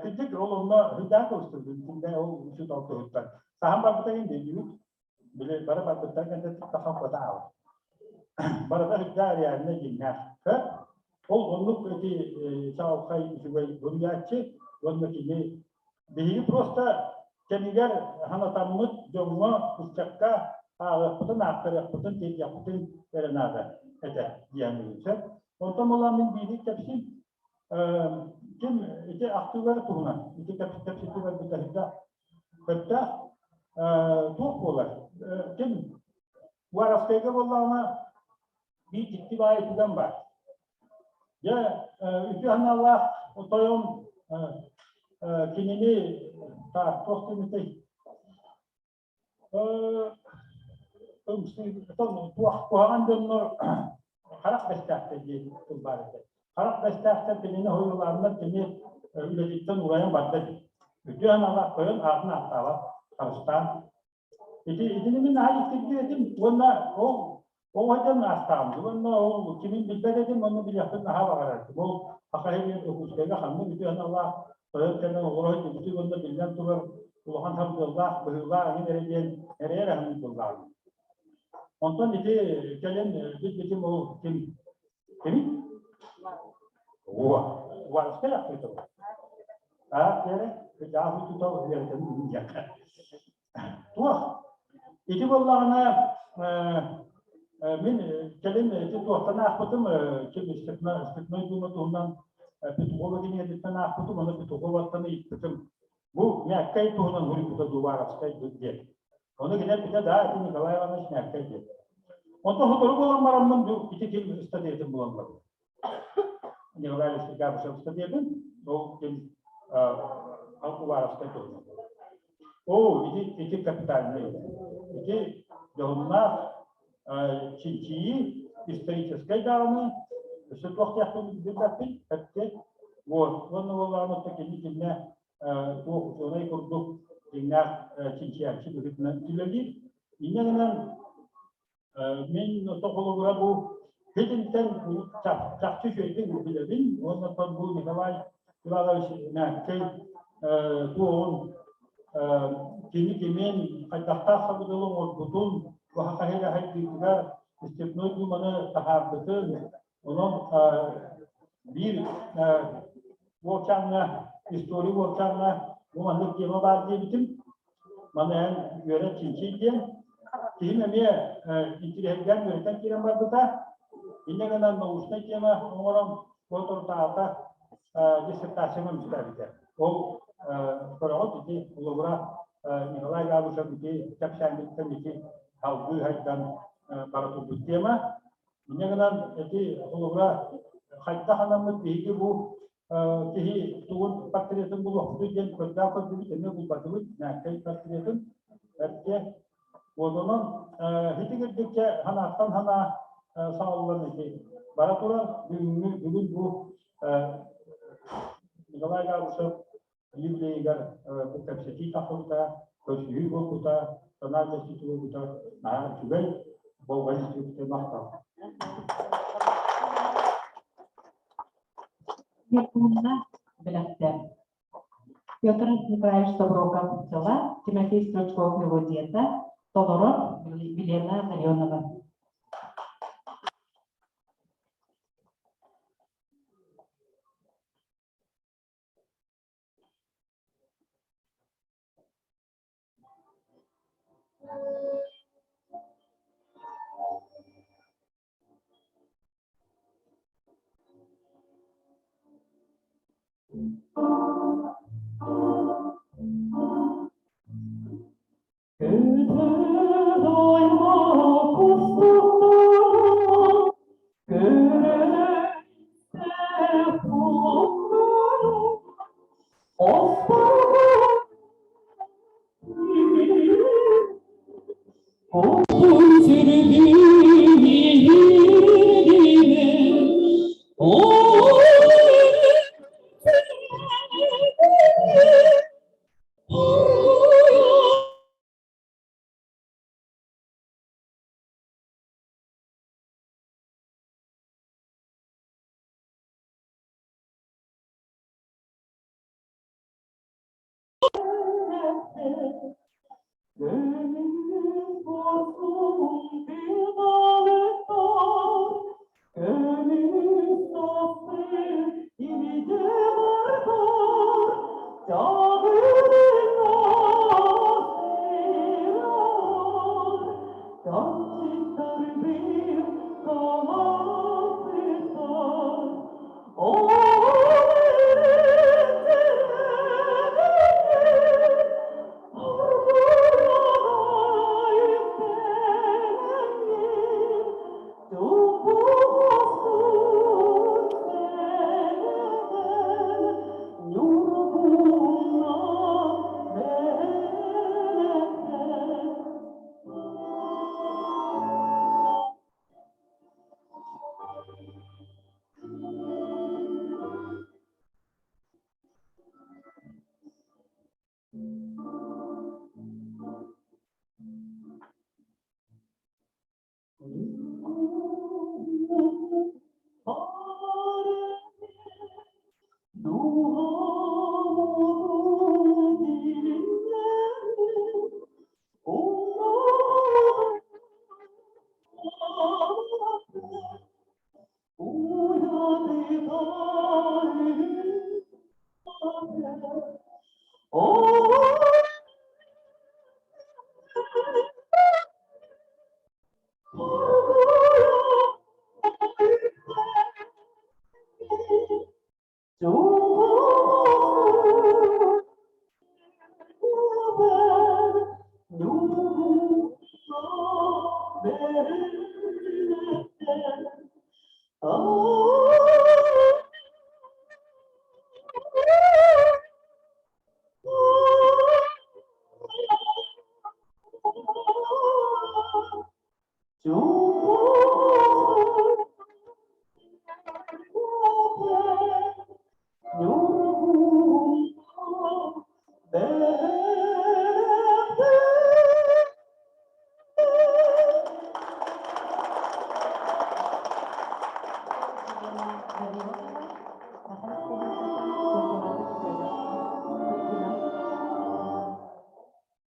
S16: кырдьык ол онно үрдээн кыбыстыбытым ол учуутал туһуттан. Саһан барбыта диэн Били бары барбыттар кэннэ тахсан куота хаалар. Барыта үрдээх реальнай дьиҥнээх. Ол оннук ити чаҕылхай үчүгэй суруйааччы уонна кини биһиги просто кэмигэр санатаммыт дьоҥҥо, ыччакка ааҕыахпытын, аахтарыахпытын, тиэрдиэхпитин эрэ наада этэ диэн сөп. Онтон буолан мин биири кэпсиим. Ким ити ахтыылары туһунан, ити кэпсэтии барбыта Сөптөөх туох буолар? Ким Уваровскайга буоллаҕына биир дьикти баайы түгэн баар. Дьэ, үтүө санаалаах тойон кинини туох диэмитэй туох куһаҕан дьоннор харах бэстээхтэр диэн тыл баар этэ. Харах бэстээхтэр кинини хоруйлааннар кини үлэтиттэн уурайан барда дии. Үтүө аналаах тойон аатын ааттаабат, харыстаан. Ити итини мин наһаа дьиктиргиир этим уонна ол ол сылдьан аастаҕым уонна ол кимин билбэт этим уонна билиэхпин наһаа баҕарар этим. Ол Саха сиригэр Дьокуускайга ханнык үтүө аналаах тойон кэлэн олоро сылдьыбытый уонна биллэн турар улахан сабыдыаллаах, быһыылаах эҥин эрэ диэн эрэйэр аһыммыт буоллаҕым. Онтон ити кэлин билбитим ол ким кимий? Уо, Уваровскай ахтыыта бу. Аа, диэри, дьааһы тута үөрэтэн диэххэ. Туох? Ити буоллаҕына мин кэлин ити туохтан аахпытым ким Степной Дума туһунан Петухова кинигэтиттэн аахпытым, ону Петуховаттан ыйыппытым. Бу Мяккай туһунан суруйбута Дуваровскай диэн. Ону кини эппитэ, да, ити Николай Иванович Мяккай диэн. Онтон сотору буолан бараммын бу ити ким ыстатыйатын булан бардым. Николай Алексеевич Габышев ыстатыйатын, ол ким Уваровскай туһунан. Оо, ити, ити капитальный үлэ. Ити дьоһуннаах чинчийии историческай даҕаны, өссө туох диэхпин билбэппин, эппит. Вот, уонна буоллаҕына оттон кини кининэ туох учуонай курдук дьиҥнээх чинчийээччи быһыытынан үлэлиир. Инньэ гынан мин холобура бу итинтэн чахчы үчүгэйдик билэбин уонна оттон бу Николай Иванович Мяккэй туоҕун кини кимин хайдахтаах сабыдыалы оҥорбутун Саха хайдыытыгар Степной Думаны таһаарбытын онон биир уолчааҥҥа история уолчааҥҥа бу маннык тема баар диэбитим маны эн үөрэ чинчий диэн киһим эмиэ интириэһиргээн үөрэтэн киирэн барбыта инньэ гынан научнай тема оҥорон соторутааҕыта диссертацияны көмүскээбитэ ол көрөҕүт ити холобура Николай Габышев ити кэпсээнниттэн ити салгыы хайдан бара турбут тема инньэ гынан ити холобура хайдах анаммыт биһиги бу киһи тугун портретын булуохпутуй диэн көрдөөн көрдүбүт эмиэ булбатыбыт мээккэй портретын эргэ вот онон ити кирдиккэ санааттан санаа саҕаллан ити бара турар бүгүҥҥү бүгүн бу. Николай Габышев юбилейыгар бу кэпсэтии тахсыбыта, көрсүһүү буолбута, санаа үллэстиитэ буолбута наһаа үчүгэй, болҕойон истибитэ махтал.
S2: Якунна бэлэхтэр. Петр Николаевич Тоброков тыла, Тимофей Стручков мелодията, толорор Елена Ларионова.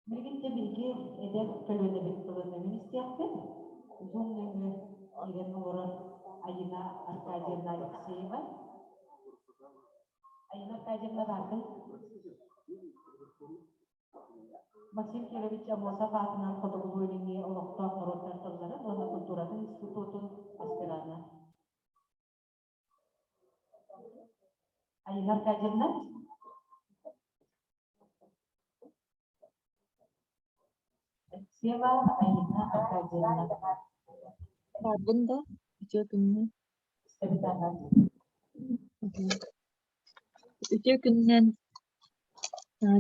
S2: Билигин де биһиги эдэр көлүөнэбит тылын истиэхпит. Узун нөҥүө киирэн олорор Айина Аркадьевна Алексеева. Айина Аркадьевна бааргын? Максим Кирович Аммосов аатынан Хотугулуу-Илиҥҥи олохтоох норуоттар тылларын уонна культуратын институтун аспирана. Айина Аркадьевна. Алексеева Айина Аркадьевна.
S17: Баарбын да, үтүө күнүнэн. Үтүө күнүнэн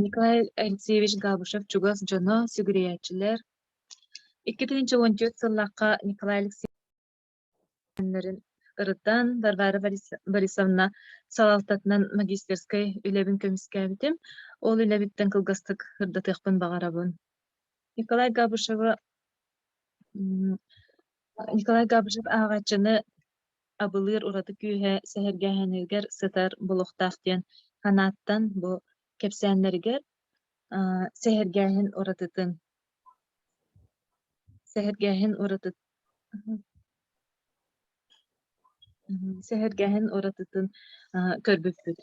S17: Николай Алексеевич Габышев чугас дьоно, сүгүрүйээччилэр. 2014 сыллаахха Николай Алексеевич ырытан Варвара Борисовна салалтатынан магистерскай үлэбин көмүскээбитим. Ол үлэбиттэн кылгастык сырдатыахпын баҕарабын. Николай Габышевы Николай Габышев ааҕааччыны абылыыр ураты күүһэ сэһэргээһинигэр сытар буолуохтаах диэн санааттан бу кэпсээннэригэр сэһэргээһин уратытын сэһэргээһин уратытын сэһэргээһин уратытын көрбүппүт.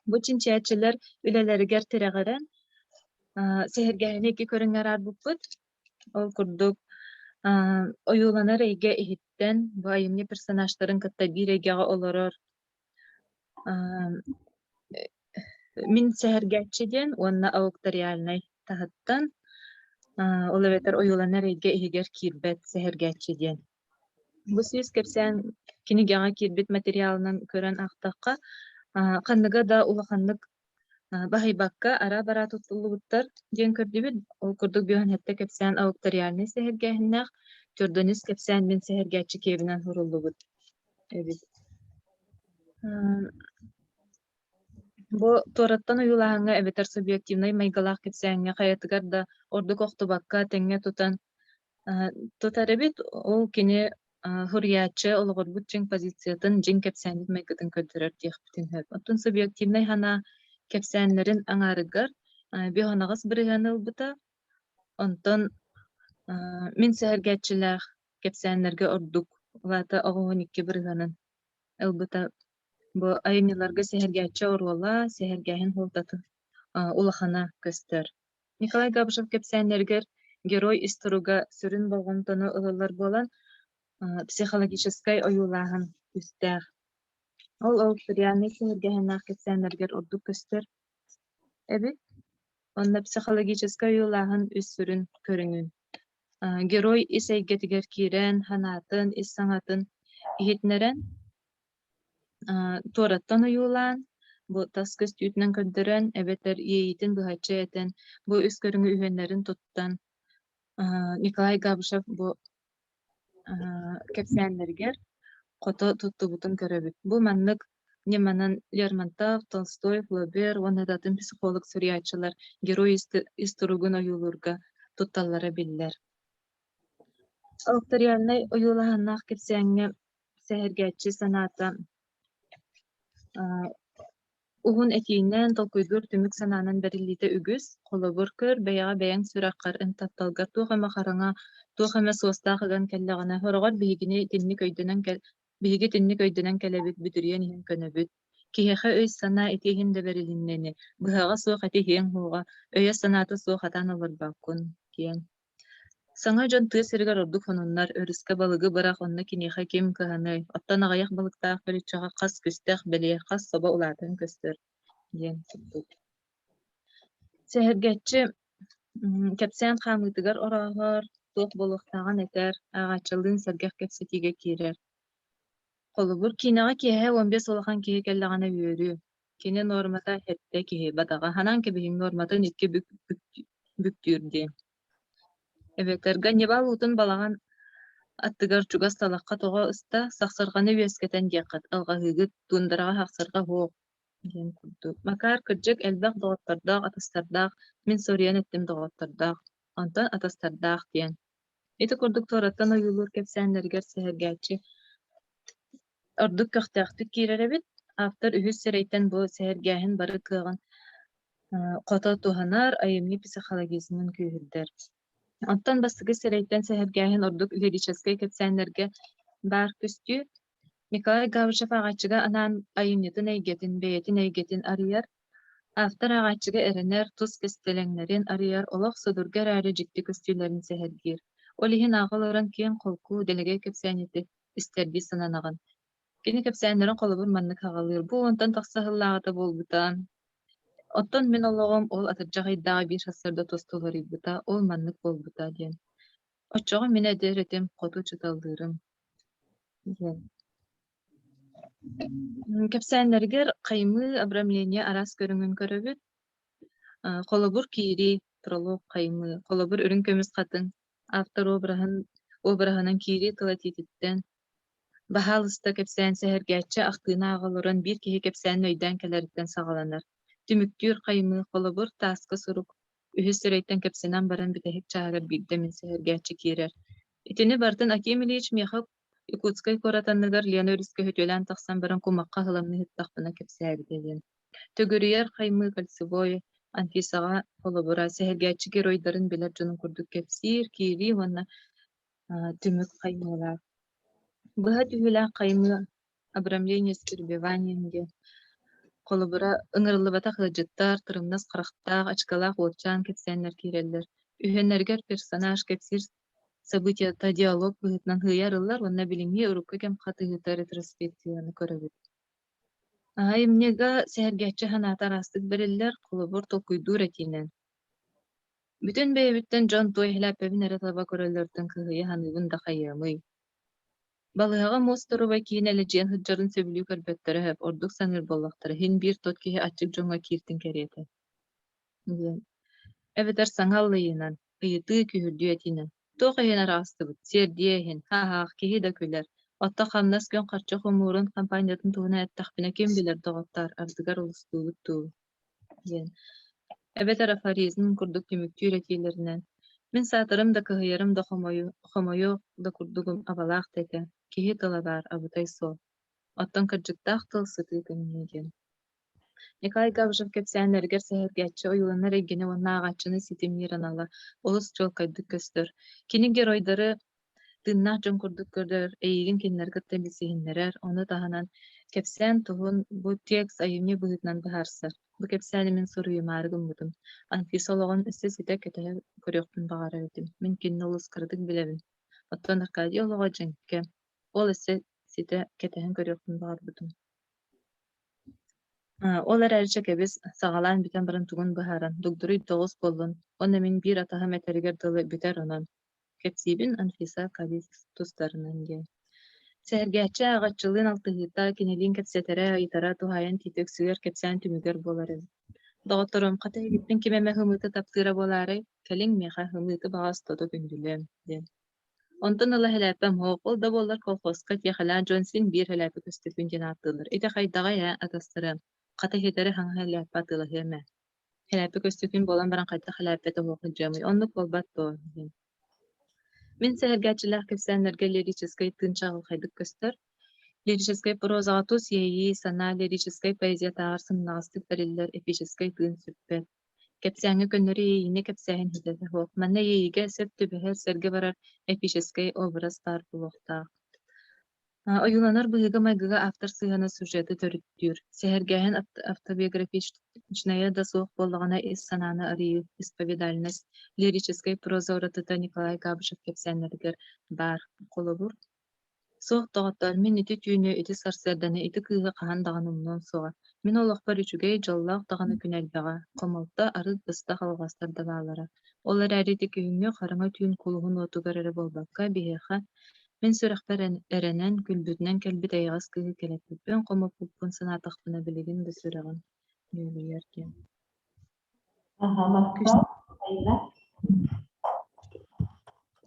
S17: Бу чинчийээччилэр үлэлэригэр тирэҕирэн сэһэргээһини икки көрүҥҥэ араарбыппыт. Ол курдук, ойууланар эйгэ иһиттэн бу айымньы персонажтарын кытта биир эйгэҕэ олорор мин сэһэргээччи диэн уонна аукториальнай таһыттан, ол эбэтэр ойууланар эйгэ иһигэр киирбэт сэһэргээччи диэн. Бу сүүс кэпсээн кинигэҕэ киирбит материалынан көрөн аахтахха, ханныга да улаханнык баһыйбакка араа-бараа туттуллубуттар диэн көрдүбүт. Ол курдук бүөһүн кэпсээн аукториальнай сэһэргээһиннээх, Төрдөнүс кэпсээн мин сэһэргээччи киэбинэн суруллубут эбит. Бу туораттан ойуулааһыҥҥа эбэтэр субъективнай майгылаах кэпсээҥҥэ хайатыгар да ордук охтубакка тэҥҥэ тутан тутар эбит. Ол кини суруйааччы олоҕурбут дьиҥ позициятын, дьиҥ кэпсээнин майгытын көрдөрөр диэхпитин сөп. Оттон субъективнай санаа кэпсээннэрин аҥаарыгар биоһанаҕас бырыһыаны ылбыта. Онтон мин сэһэргээччилээх кэпсээннэргэ ордук, ол аата 92 бырыһыанын ылбыта. Бу айымньыларга сэһэргээччи оруола, сэһэргээһин суолтатын улахана көстөр. Николай Габышев кэпсээннэригэр герой ис туруга сүрүн болҕомтону ылыллар буолан, психологическай ойуулааһын күүстээх. Ол аукториальнай сэһэргэһиннээх кэпсээннэригэр ордук көстөр эбит. Онно психологическай ойуулааһын үс сүрүн көрүҥүн герой ис эйгэтигэр киирэн, санаатын, ис саҥатын иһитиннэрэн туораттан ойуулаан, бу тас көстүүтүнэн көрдөрөн эбэтэр иэйиитин быһаччы этэн, бу үс көрүҥү үһүөннэрин туттан Николай Габышев бу кэпсээннэригэр хото туттубутун көрөбүт. Бу маннык ньыманан Лермонтов, Толстой, Флобер уонна да атын психолог суруйааччылар герой ис туругун ойуулуурга тутталлара биллэр. Аукториальнай ойуулааһыннаах кэпсээҥҥэ сэһэргээччи санаата уһун этиинэн, толкуйдуур түмүк санаанан бэриллиитэ үгүс. Холобур, көр, бэйэҕэ бэйэҥ сүрэххэр, эн тапталгар туох эмэ хараҥа, туох эмэ суостаах ыган кэллэҕинэ, сороҕор биһигини итинник өйдөнөн кэл биһиги итинник өйдөнөн кэлэбит, бүдүрүйэн иһэн көнөбүт. Киһиэхэ өй-санаа ити иһин да бэрилиннэ ини, быһаҕа суох эти иһиэҥ суоҕа, өйө-санаата суох атаан олорбоккун, диэн. Саҥа дьон тыа сиригэр ордук хонуннар, өрүскэ балыгы бырах, онно киниэхэ ким кыһаныай, оттон аҕыйах балыктаах көлүччэҕэ хас күстэх, бэлиэ, хас собо улаатан көстөр диэн курдук. Сэһэргэччи кэпсээн хаамыытыгар орооһор, туох буолуохтааҕын этэр, ааҕааччылыын сэргэх кэпсэтиигэ киирэр. Холобур, киинэҕэ киэһэ 15 улахан киһи кэллэҕинэ үөрүү. Кини нуормата сэттэ киһи, бадаҕа ханаан кэбиһиҥ нуорматын икки бүк бүктүүр дии. Эбэтэр Ганнибал уутун балаҕан аттыгар чугас талахха тоҕо ыста, сахсырҕаны үөскэтэн диэххит, алҕаһыыгыт, туундараҕа сахсырҕа суох диэн курдук. Макар кырдьык элбэх доҕоттордоох, атастардаах, мин соруйан эттим доҕоттордоох, онтон атастардаах диэн. Ити курдук туораттан ойуулуур кэпсээннэригэр сэһэргээччи ордук көхтөөхтүк киирэр эбит. Автор үһүс сирэйтэн бу сэһэргээһин бары кыаҕын хото туһанар, айымньы психологизмын күүһүрдэр. Оттон бастакы сирэйтэн сэһэргээһин ордук лирическэй кэпсээннэргэ баар көстүү. Николай Гаврильев ааҕааччыга анаан айымньытын эйгэтин, бэйэтин эйгэтин арыйар. Автор ааҕааччыга эрэнэр, тус кистэлэҥнэрин арыйар, олох судургу эрээри дьикти көстүүлэрин сэһэргиир. Ол иһин ааҕа олорон киэҥ-холку, дэлэгэй кэпсээнньити истэрдии сананаҕын. Кини кэпсээннэрин холобур маннык аҕалыыр: «Бу уонтан тахса сыллааҕыта буолбута. Оттон мин олоҕум ол атырдьах ыйдааҕы биир сарсыарда тосту уларыйбыта, ол маннык буолбута» диэн. Оччоҕо мин эдэр этим, хоту учууталлыырым диэн. Кэпсээннэригэр хаймыы, обрамление араас көрүҥүн көрөбүт. Холобур, киирии, пролог хаймыы, холобур, үрүҥ көмүс хатыҥ, автор обраһын обраһынан киирии тыл этиититтэн. Баһаалыста кэпсээн сэһэргээччи ахтыыны ааҕа олорон биир киһи кэпсээнин өйдөөн кэлэриттэн саҕаланар. Түмүктүүр хаймыы, холобур, тааска сурук, үһүс сирэйтэн кэпсэнэн баран бүтэһик чааһыгар биирдэ мин сэһэргээччи киирэр. Итини барытын Аким Ильич миэхэ Якутскай куорат анныгар Лена өрүскэ сөтүөлээн тахсан баран кумахха ыһыламныы сыттахпына кэпсээбитэ диэн. Төгүрүйэр хаймыы кольцевой Анфисаҕа холобура, сэһэргээччи геройдарын билэр дьонун курдук кэпсиир, киирии уонна түмүк хаймыылаах. Быһа түһүүлээх хаймыы обрамление с перебиванием диэн. Холобура, ыҥырыллыбатах ыалдьыттар, тырымнас харахтаах, ачыкалаах уолчаан кэпсээннэр киирэллэр. Үһүөннэригэр персонаж кэпсиир событиета диалог быһыытынан сыыйа арыллар уонна билиҥҥи урукку кэм хатыһыыта ретроспективаны көрөбүт. Айымньыга сэһэргээччи санаата араастык бэриллэр, холобур, толкуйдуур этиинэн. Бүтүн бэйэбиттэн дьон туой иһилээппэбин эрэ таба көрөллөрүттэн кыһыйа саныыбын да хайыамый. Балыыһаҕа муус турубай киинэ элэдьийэн сылдьарын сөбүлүү көрбөттөрө сөп, ордук саныыр буоллахтара, син биир тот киһи аччык дьоҥҥо кииртин кэриэтэ диэн. Эбэтэр саҥа аллайыынан, ыйытыы күһүрдүү этиинэн: «Туох иһин араҕастыбыт, сиэрдийэ иһин, ха-ха, киһи да күлэр, оттон хамнас күн харчы хомуурун хампаанньатын туһунан эттэхпинэ ким билэр доҕоттоор, ардыгар олустуубут дуу» диэн. Эбэтэр афоризм курдук түмүктүүр этиилэринэн: «Мин саатарым да кыһыйарым да хомойуох да курдугум абалаах да этэ, киһи тыла баар, абытай суол. Оттон кырдьыктаах тыл сытыы кэмниэ» диэн. Николай Габышев кэпсээннэригэр сэһэргээччи ойууланар эйгэни уонна ааҕааччыны ситимниир анала олус чуолкайдык көстөр. Кини геройдары тыыннаах дьон курдук көрөр, эйигин кинилэри кытта билсиһиннэрэр, ону таһынан кэпсээн туһун бу текст айымньы быһыытынан быһаарсар. Бу кэпсээни мин суруйумаары гыммытым. Анфиса олоҕун өссө ситэ кэтэһэ көрүөхпүн баҕарар этим. Мин кинини олус кыратык билэбин. Оттон Аркадий олоҕо дьэҥкэ. Ол өссө ситэ кэтэһэн көрүөхпүн баҕарбытым. Ол эрээри чэ кэбис, саҕалаан бүтэн баран тугун быһааран, дугдуруй доҕус буоллун уонна мин биир атаһым этэригэр дылы бүтэр онон, кэпсиибин Анфиса Калис тустарынан диэн. Сэһэргээччи ааҕааччылыын алтыһыыта, кинилиин кэпсэтэрэ, ыйытара туһаайан тиитэ үксүгэр кэпсээн түмүгэр буолар эбит. Доҕотторум, хата эһигиттэн ким эмэ ымыыты таптыыра буолаарай, кэлиҥ миэхэ ымыыты баҕас тото күндүлүөм диэн. Онтон ыла һэлээппэм суох, ол да буоллар колхозка тиэхэлээх дьон син биир һэлээппэ көстөкүүн диэн ааттыыллар. Ити хайдаҕай ээ, атастарыам, хата иһитэри хаҥа һэлээппэ атыылаһыам ээ. Һэлээппэ көстөкүүн буолан баран хайдах һэлээппэтэ суох сылдьыамый, оннук буолбат дуо диэн. Мин сэһэргээччилээх кэпсээннэргэ лирическэй тыын чаҕылхайдык көстөр. Лирическэй прозаҕа тус иэйии, санаа лирическэй поэзиятааҕар сымнаҕастык бэриллэр эпическэй тыын сүппэт. Кэпсээҥҥэ көннөрү иэйиини кэпсээһин ситэтэ суох. Манна иэйиигэ сөп түбэһэр, сэргэ барар эпическэй образ баар буолуохтаах. Ойууланар быһыыга-майгыга автор сыһыана сюжеты төрүттүүр. Сэһэргээһин автобиографичнайа да суох буоллаҕына ис санааны арыйыы, исповедальность, лирическэй проза уратыта Николай Габышев кэпсээннэригэр баар. Холобур, Суох, доҕоттоор, мин ити түүнү, ити сарсыарданы, ити кыыһы хаһан даҕаны умнуом суоҕа. Мин олохпор үчүгэй, дьоллоох даҕаны күн элбэҕэ, хомолто, арыт быстах алҕастар да бааллара. Ол эрээри ити күһүҥҥү хараҥа түүн кулуһун уотугар эрэ буолбакка, биһиэхэ, мин сүрэхпэр эрэнэн, күлбүтүнэн кэлбит эйэҕэс кыыһы кэлэппиппин, хомоппуппун санаатахпына билигин да сүрэҕим нүөлүйэр диэн.
S2: Аха, махтал, Айна.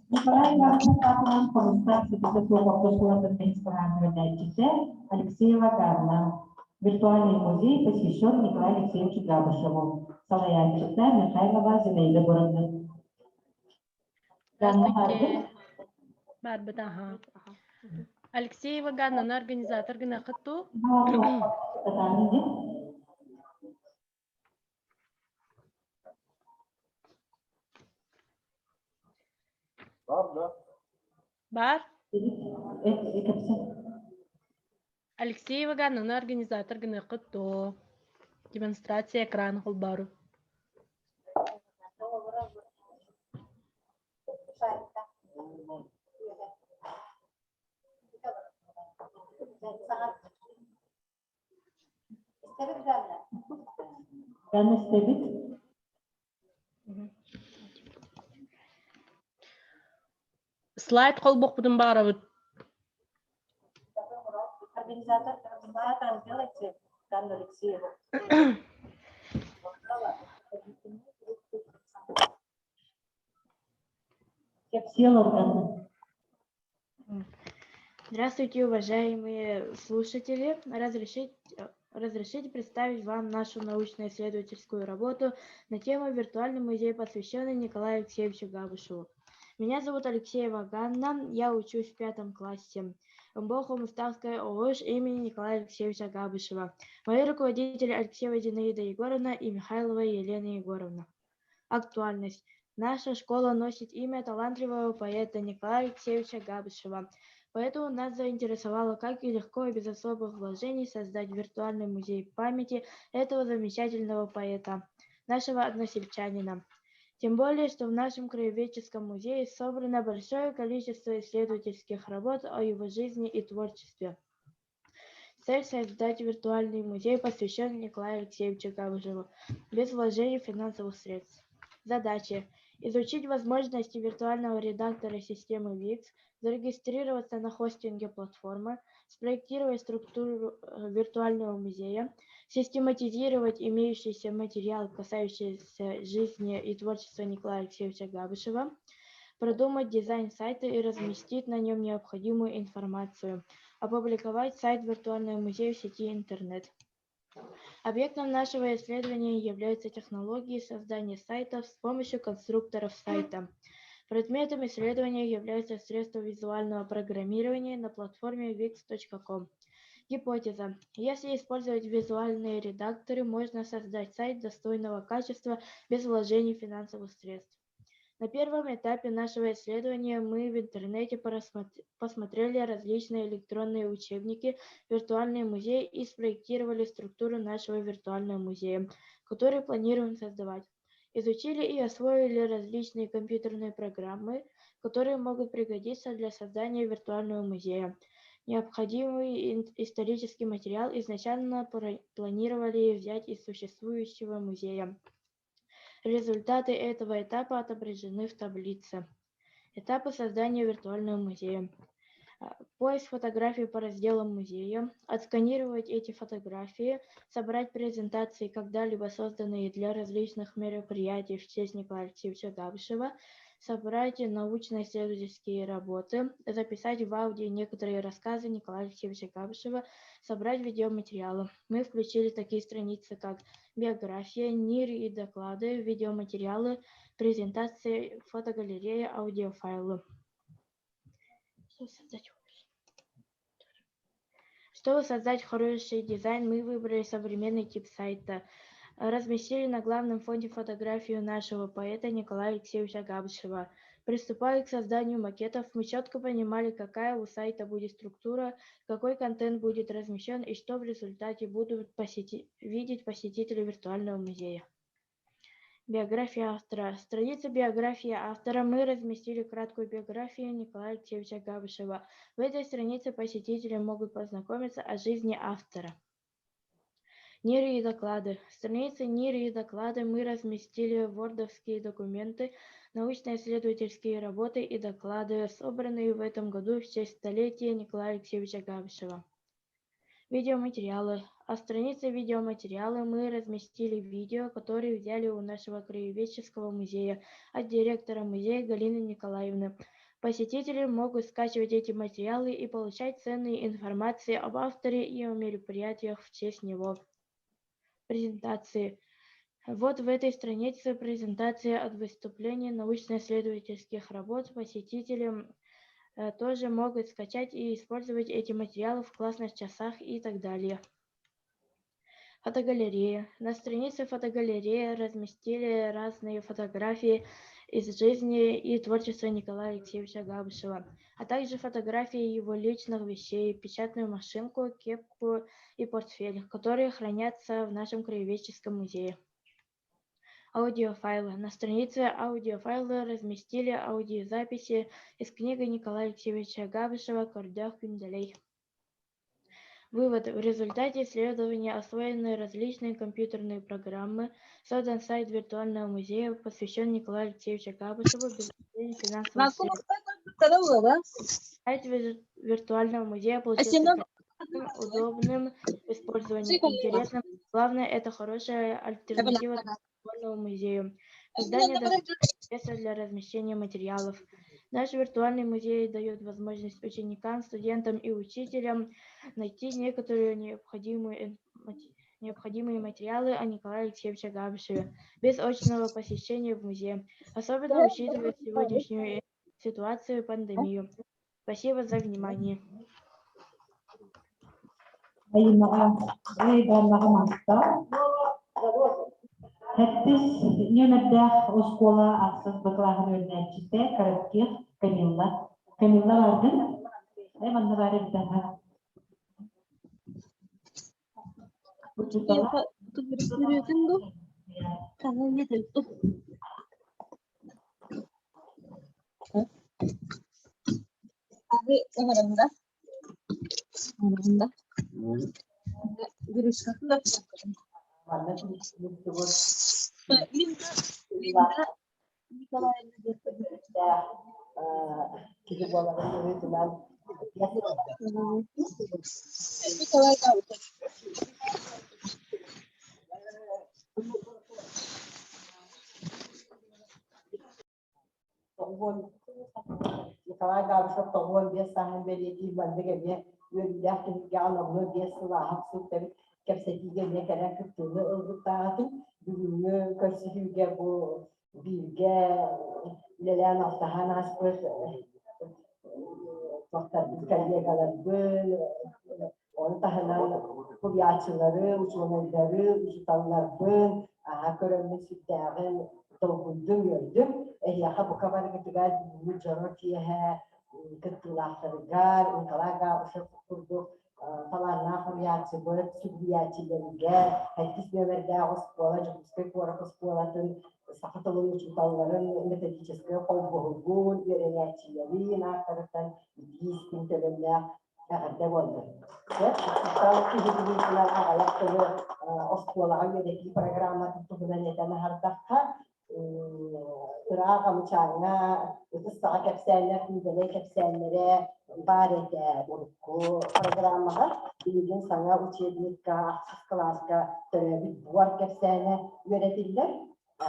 S2: Николай Иванович аатынан Хомустаах ситэтэ суох орто оскуолатын бэһис үөрэнээччитэ Алексеева Ганна. Виртуальный музей посвящен Николаю Алексеевичу Габышеву. Салайааччыта Михайлова Зинаида Горовна. Ганна
S18: Здравствуйте. Барбыт, аха. Алексеева Ганнаны организатор гынахыт ту?
S11: Бар да.
S18: Бар. Алексеева Ганнаны организатор гыныаххыт дуо? Демонстрация экрана холбоору.
S2: Ганна истэбит.
S18: Слайд холбуохпутун баҕарабыт.
S2: Организатор организатор сделайте Ганну Алексееву. Кэпсиэл органы.
S19: Здравствуйте, уважаемые слушатели. Разрешите, разрешите представить вам нашу научно-исследовательскую работу на тему «Виртуальный музей, посвященный Николаю Алексеевичу Габышеву». Меня зовут Алексеева Ганна, я учусь в пятом классе. МБО Хомуставская ООШ имени Николая Алексеевича Габышева. Мои руководители Алексеева Зинаида Егоровна и Михайлова Елена Егоровна. Актуальность. Наша школа носит имя талантливого поэта Николая Алексеевича Габышева. Поэтому нас заинтересовало, как и легко и без особых вложений создать виртуальный музей памяти этого замечательного поэта, нашего односельчанина. Тем более, что в нашем краеведческом музее собрано большое количество исследовательских работ о его жизни и творчестве. Цель создать виртуальный музей, посвященный Николаю Алексеевичу Габышеву, без вложений финансовых средств. Задачи. Изучить возможности виртуального редактора системы Wix, зарегистрироваться на хостинге платформы, спроектировать структуру э, виртуального музея, систематизировать имеющийся материал, касающийся жизни и творчества Николая Алексеевича Габышева, продумать дизайн сайта и разместить на нем необходимую информацию, опубликовать сайт виртуального музея в сети интернет. Объектом нашего исследования являются технологии создания сайтов с помощью конструкторов сайта. Предметом исследования являются средства визуального программирования на платформе wix.com. Гипотеза. Если использовать визуальные редакторы, можно создать сайт достойного качества без вложений финансовых средств. На первом этапе нашего исследования мы в интернете посмотрели различные электронные учебники, виртуальные музеи и спроектировали структуру нашего виртуального музея, который планируем создавать. Изучили и освоили различные компьютерные программы, которые могут пригодиться для создания виртуального музея. Необходимый исторический материал изначально планировали взять из существующего музея. Результаты этого этапа отображены в таблице. Этапы создания виртуального музея. Поиск фотографий по разделам музея, отсканировать эти фотографии, собрать презентации, когда-либо созданные для различных мероприятий в честь Николая Алексеевича Габышева, собрать научно-исследовательские работы, записать в аудио некоторые рассказы Николая Алексеевича Габышева, собрать видеоматериалы. Мы включили такие страницы, как биография, НИР и доклады, видеоматериалы, презентации, фотогалерея, аудиофайлы. Чтобы создать Чтобы создать хороший дизайн, мы выбрали современный тип сайта. Разместили на главном фонде фотографию нашего поэта Николая Алексеевича Габышева. Приступая к созданию макетов, мы четко понимали, какая у сайта будет структура, какой контент будет размещен и что в результате будут посети видеть посетители виртуального музея. Биография автора. Страница биографии автора мы разместили краткую биографию Николая Алексеевича Габышева. В этой странице посетители могут познакомиться о жизни автора. НИРы и доклады. Страницы НИРы и доклады мы разместили вордовские документы, научно-исследовательские работы и доклады, собранные в этом году в честь столетия Николая Алексеевича Габышева. Видеоматериалы. А странице видеоматериалы мы разместили видео, которые взяли у нашего краеведческого музея от директора музея Галины Николаевны. Посетители могут скачивать эти материалы и получать ценные информации об авторе и о мероприятиях в честь него. Презентации. Вот в этой странице презентация от выступлений научно-исследовательских работ посетителям тоже могут скачать и использовать эти материалы в классных часах и так далее. Фотогалерея. На странице фотогалереи разместили разные фотографии из жизни и творчества Николая Алексеевича Габышева, а также фотографии его личных вещей, печатную машинку, кепку и портфель, которые хранятся в нашем краеведческом музее. Аудиофайлы. На странице аудиофайлы разместили аудиозаписи из книги Николая Алексеевича Габышева «Кордях Кюнделей». Вывод. В результате исследования освоены различные компьютерные программы, создан сайт виртуального музея, посвящен Николаю Алексеевичу Габышеву без финансовых средств. Сайт виртуального музея получился удобным в использовании, интересным. Главное, это хорошая альтернатива школьному музею. Создание достаточно места для размещения материалов. Наш виртуальный музей дает возможность ученикам, студентам и учителям найти некоторые необходимые, необходимые материалы о Николае Алексеевиче Габышеве без очного посещения в музее, особенно учитывая сегодняшнюю ситуацию пандемию. Спасибо за внимание.
S2: Айынаҕа, Айданаҕа махтал. Сэттис нүөмэрдээх оскуола ахсыс бакылааһын үөрэнээччитэ Коротких Камилла. Камилла бардын? Э, манна баар эбит аха. Учуутала.
S20: Түбүрүтүн бу? Хаһан Аһы ыҥырында.
S1: Манна түмүктүбүт
S20: Линда, Линда Николаевна
S1: киһи буоларын быһыытынан
S20: Николай Давыдов.
S1: Тоҕуон Николай Габышев 95 сааһын бэлиэтиир маннык эмиэ үөрүүлээх түһүлгэҕэ номнуо 5 сыл ааһан сылтабыт кэпсэтиигэ эмиэ кэлэн кыттыыны ылбыттааҕытын бүгүҥҥү көрсүһүүгэ бу бииргэ үлэлээн алтыһан ааспыт туохтарбын коллегаларбын ону таһынан суруйааччылары, учуонайдары, учууталларбын аһа көрөммүн сүрдээҕин долгуйдум, үөрдүм. Эһиэхэ бука барыгытыгар бүгүҥҥү дьоро киэһэ кыттыылаахтарыгар Николай Габышев курдук талааннаах суруйааччыбыт, сүгүрүйээччилэригэр, сэттис нүөмэрдээх оскуола, Дьокуускай куорат оскуолатын саха тылын учууталларын методическай холбоһугун, үөрэнээччилэрин ааттарыттан итии истиҥ төлөннөөх эҕэрдэ буоллун. Учуутал киһи быһыытынан аҕыйах тылы оскуолаҕа үөрэтии программатын туһунан этэн аһардахха, ыраах Амычааҥҥа ытыс саҕа кэпсээннэр, күүлэлэй кэпсээннэрэ баар этэ урукку программаҕа. Билигин саҥа учебникка ахсыс кылааска төрөөбүт буор кэпсээнэ үөрэтиллэр.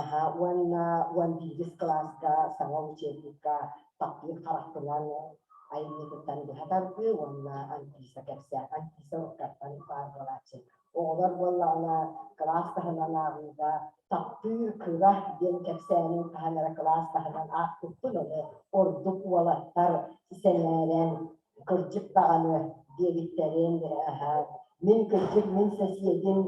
S1: Аха, уонна 11 кылааска саҥа учебникка таптыыр харахпынан айымньытыттан быһа тардыы уонна Антиса кэпсээн, Антиса уруккаттан баар буолааччы. Оҕолор буоллаҕына кылаас таһынан ааҕыыга таптыыр кыра диэн кэпсээнин хаһан эрэ кылаас таһынан аахпыппын, ону ордук уолаттар сэнээрэн кырдьык даҕаны диэбиттэрин мин кырдьык мин сэсиэдим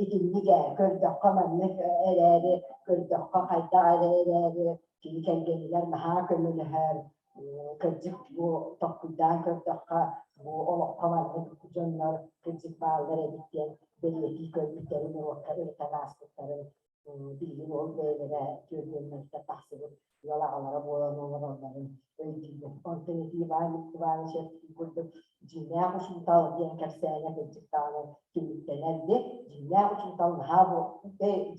S1: итинник ээ көрдөххө маннык эрээри көрдөххө хайдах эрэ эрээри кини кэргэнигэр наһаа көмөлөһөр кырдьык бу толкуйдаан көрдөххө бу олоххо маннык дьоннор кырдьык бааллар эбит диэн бэлиэтии көрбүттэрин уруокка ырытан ааспыттарын билигин ол бэйэлэрэ түөрүйэлэриттэн тахсыбыт ыал аҕалара буолан олороллорун өйдүүбүн. Онтон ити Иван Иванович курдук дьиҥнээх учуутал диэн кэпсээнэ кырдьык даҕаны түмүктэнэр ди. Дьиҥнээх учуутал наһаа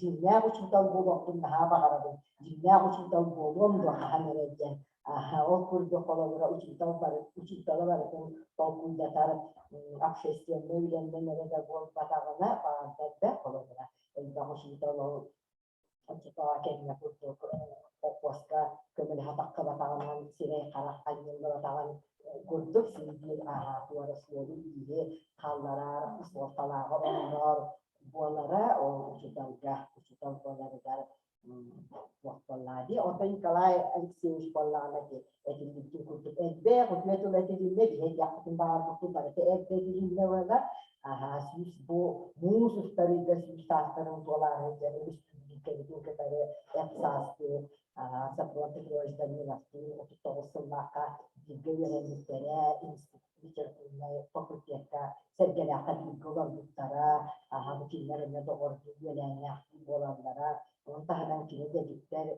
S1: дьиҥнээх учуутал буолуохпун наһаа баҕарабын. Дьиҥнээх учуутал буолуом дуо хаһан эрэ диэн. Ол курдук холобура учуутал бары учуутала барытын толкуйдатар общественнай үлэннэн эрэ да буолбатаҕына баҕардар да холобура элбэх учуутал ол оччотооҕу кэмҥэ курдук холкуоска көмөлөһө тахсыбатаҕынан сирэй-харах анньыллыбатаҕын курдук син биир ааһаатуора суолу-ииһи хаалларар, суолталааҕы оҥорор буолара ол учууталга учуутал буоларыгар туох буоллаҕа дии. Оттон Николай Алексеевич буоллаҕына ити этиллибитин курдук элбэх үтүө тыл этилиннэ, биһи этиэхпитин баҕарбыппыт барыта эрдэ этилиннэ буолар. Аһаа, сүүс бу муус устар ыйга сүүс саастарын туолаары сылдьар өрөспүүбүлүкэбитин кытары эт саастыы Сапрон Петрович Даниловтыын 39 сыллаахха бииргэ үөрэммиттэрэ, институт литературнай факультекка Сэргэлээххэ бииргэ олорбуттара, аһа бу кинилэр эмиэ доҕордуу үөлээннээхтии буолаллара. Ону таһынан кини дэгиттэр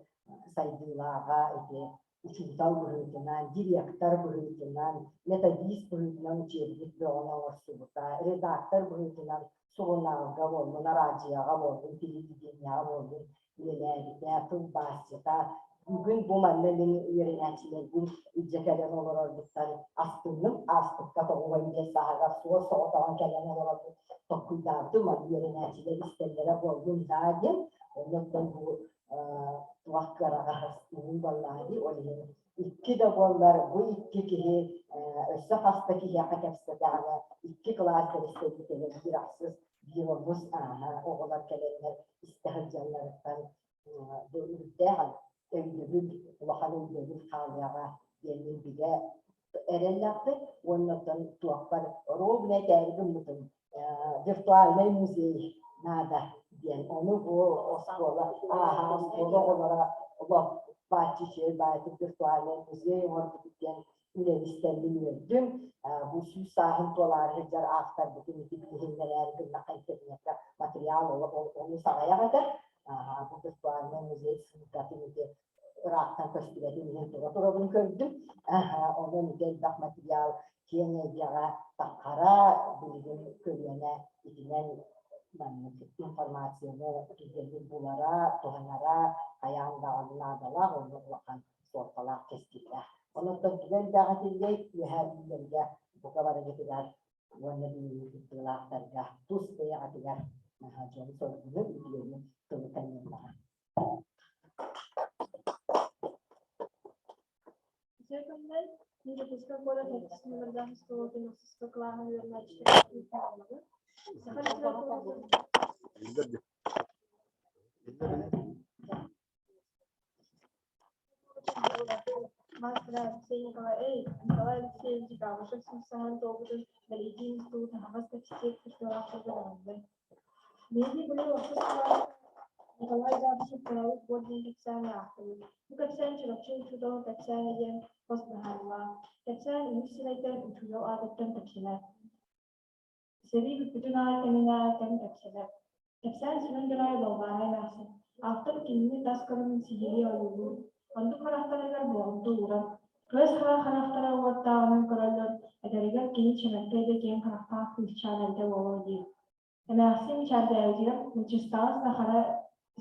S1: сайдыылааҕа ити учуутал быһыытынан, директор быһыытынан, методист быһыытынан учебник бөҕөнү оҥорсубута, редактор быһыытынан сурунаалга буоллун, араадьыйаҕа буоллун, телевидениеҕэ буоллун үлэлээбитэ, тылбаасчыта. Бүгүн бу манна мин үөрэнээччилэрбин илдьэ кэлэн олорорбуттан астынным. Ааспыкка 95 сааһыгар суос соҕотоҕун кэлэн олорорбут толкуйдаабытым. Маны үөрэнээччилэр истэллэрэ буоллун даа диэн. Оннуттан бу туох кыараҕас уһун буоллаҕа дии. Ол иһин икки
S21: Икки да буоллар, бу икки киһи өссө хас да киһиэхэ кэпсэтэҕинэ, икки кылаас бэрэстэбиитэлэ биир ахсыс, биир онус оҕолор кэлэннэр истэ сылдьалларыттан бу үрдээх өйдөбүл, улахан өйдөбүл хаалыаҕа диэн мин бигэ эрэллээхпин уонна оттон туохпар ровно этээри гыммытым виртуальнай музей наада диэн. Ону бу оскуола, ааһа оскуола оҕолоро олох бааччы үчүгэй баайдык виртуальнай музей оҥорбут диэн үлэни истэммин үөрдүм. Бу сүүс сааһын туолаары сылдьар авторбытын ити билиһиннэрээри гыннахха интернекка материал олус аҕыйах этэ. Бу виртуальнай музей ссылкатын ити ыраахтан көстүбэтин иһин тура турабын көрдүм. Онон ити элбэх материал киэҥ эйгэҕэ таххара билигин көлүөнэ итинэн маннык информацияны түргэнник булара, туһанара хайаан даҕаны наадалаах уонна улахан суолталаах кэскиллээх. Онон тугу элбэҕи этиллиэй үөһээ бүлүүлэргэ бука барыгытыгар уонна биһиги кыттыылаахтарга тус бэйэҕитигэр наһаа дьон соргуну үтүөнү тылы таҥныллаҕа.
S19: Үтүө күнүнэн, мин Дьокуускай куорат төрдүс нүөмэрдээх оскуолатын ахсыс кылааһын үөрэнээччитэ буолабын. Саха литературатын Мастера Алексей Николаевич Николай Алексеевич Габышев сымсаһан туолбутун бэлиэтии институт аһаҕас кэпсэтии кыттыылаахтарга даҕанна. Биһиги быйыл ахсыс кылааска Николай Габышев төрөөбүт буор диэн кэпсээни аахтыбыт. Бу кэпсээн Чурапчы учууталын кэпсээнэ диэн хос быһаарыылаах. Кэпсээн үһүс сирэйтэн учуутал аатыттан кэпсэнэр. Сэрии бүппүтүн аайы кэминээҕи кэм кэпсэнэр. Кэпсээн сүрүн геройа Балбаара эмээхсин. Автор кинини тас көрүҥүн сиһилии ойуулуур. Оннук харахтарыгар болҕомто уурар. Кыыс хара харахтара уоттааҕынан көрөллөр, эдэригэр кини чэмэлкэй да киэҥ харахтаах кыысчаан эбитэ буолуо диир. Эмээхсин мичээрдээбитигэр мыччыстаҕас да хара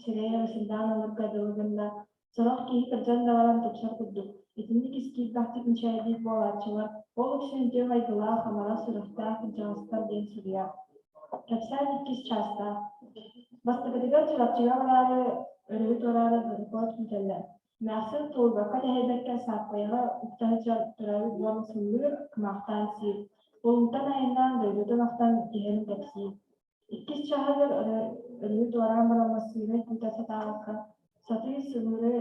S19: сирэйэ ысырдаан ыларга дылы гынна, сорох киһи кырдьан да баран тупсар курдук, итинник ис киирбэхтик мичээрдиир буолааччылар, ол үксүн үтүө майгылаах, амарах сүрэхтээх кырдьаҕастар диэн суруйар. Кэпсээн иккис чаастаах. Бастакытыгар Чурапчыга бараары, өрүһү туораары борохуот күүтэллэр. Эмээхсин тулуйбакка-тэһийбэккэ сааппайаҕа укта сылдьар төрөөбүт буорун сыллыыр, кымаахтаан сиир. Булуҥтан айаннаан дойдутун ахтан иһэрин кэпсиир. Иккис чааһыгар өрүһү туораан баран массыына күүтэ сатаабакка, сатыы сыбыыры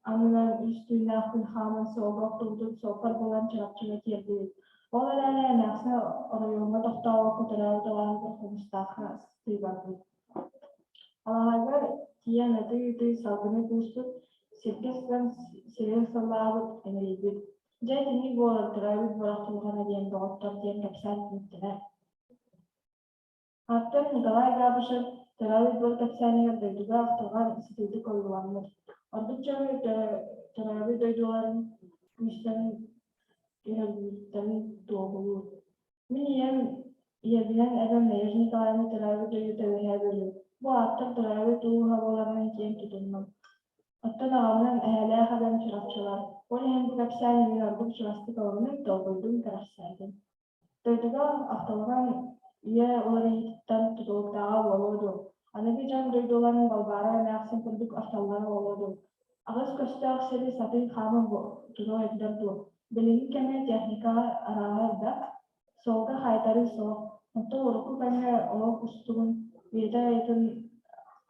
S19: аннынан үс түүннээх күн хааман суолга охтубутун суоппар булан Чурапчыга тиэрдибит. Ол эрээри эмээхсин оройуоҥҥа тохтообокко төрөөбүт алааһыгар Хомустаахха сытыы барбыт. Алааһыгар тиийэн ытыы-ытыы салгыны кууспут, сиргэ сытан сирин сыллаабыт, эмирийбит. Дьэ итинник буолар төрөөбүт буорах тулҕана диэн доҕоттор диэн кэпсээн түмүктэнэр. Ааптар Николай Габышев төрөөбүт буор кэпсээнигэр дойдуга ахтылҕан сытыытык ойууламмыт. Ордук дьону төрөөбүт дойдуларын күүстэрин түһэрбиттэрин туоһулуур. Мин ийэм ийэбинэн эбэм Надежда Николаевна төрөөбүт дойдута Үөһээ Бүлүү. Бу ааптар төрөөбүт улууһа буоларынан киэн тутуннум. Оттон аҕабынан эһээлээх эбэм Чурапчылар. Ол иһин бу кэпсээни мин ордук чугастык ылынным, долгуйдум, кэрэхсээтим. Дойдуга ахтылҕан үйэ уларыйыытыттан тутулуктааҕа буолуо дуо? Аныгы дьон дойдуларын Балбаара эмээхсин курдук ахталлара буолуо дуо? Аҕыс көстөөх сири сатыы хааман туруо этилэр дуо? Билиҥҥи кэмҥэ техникаҕа арааһа элбэх, суолга хаайтарыы суох. Оттон урукку кэмҥэ олох устугун үйэтэ айытын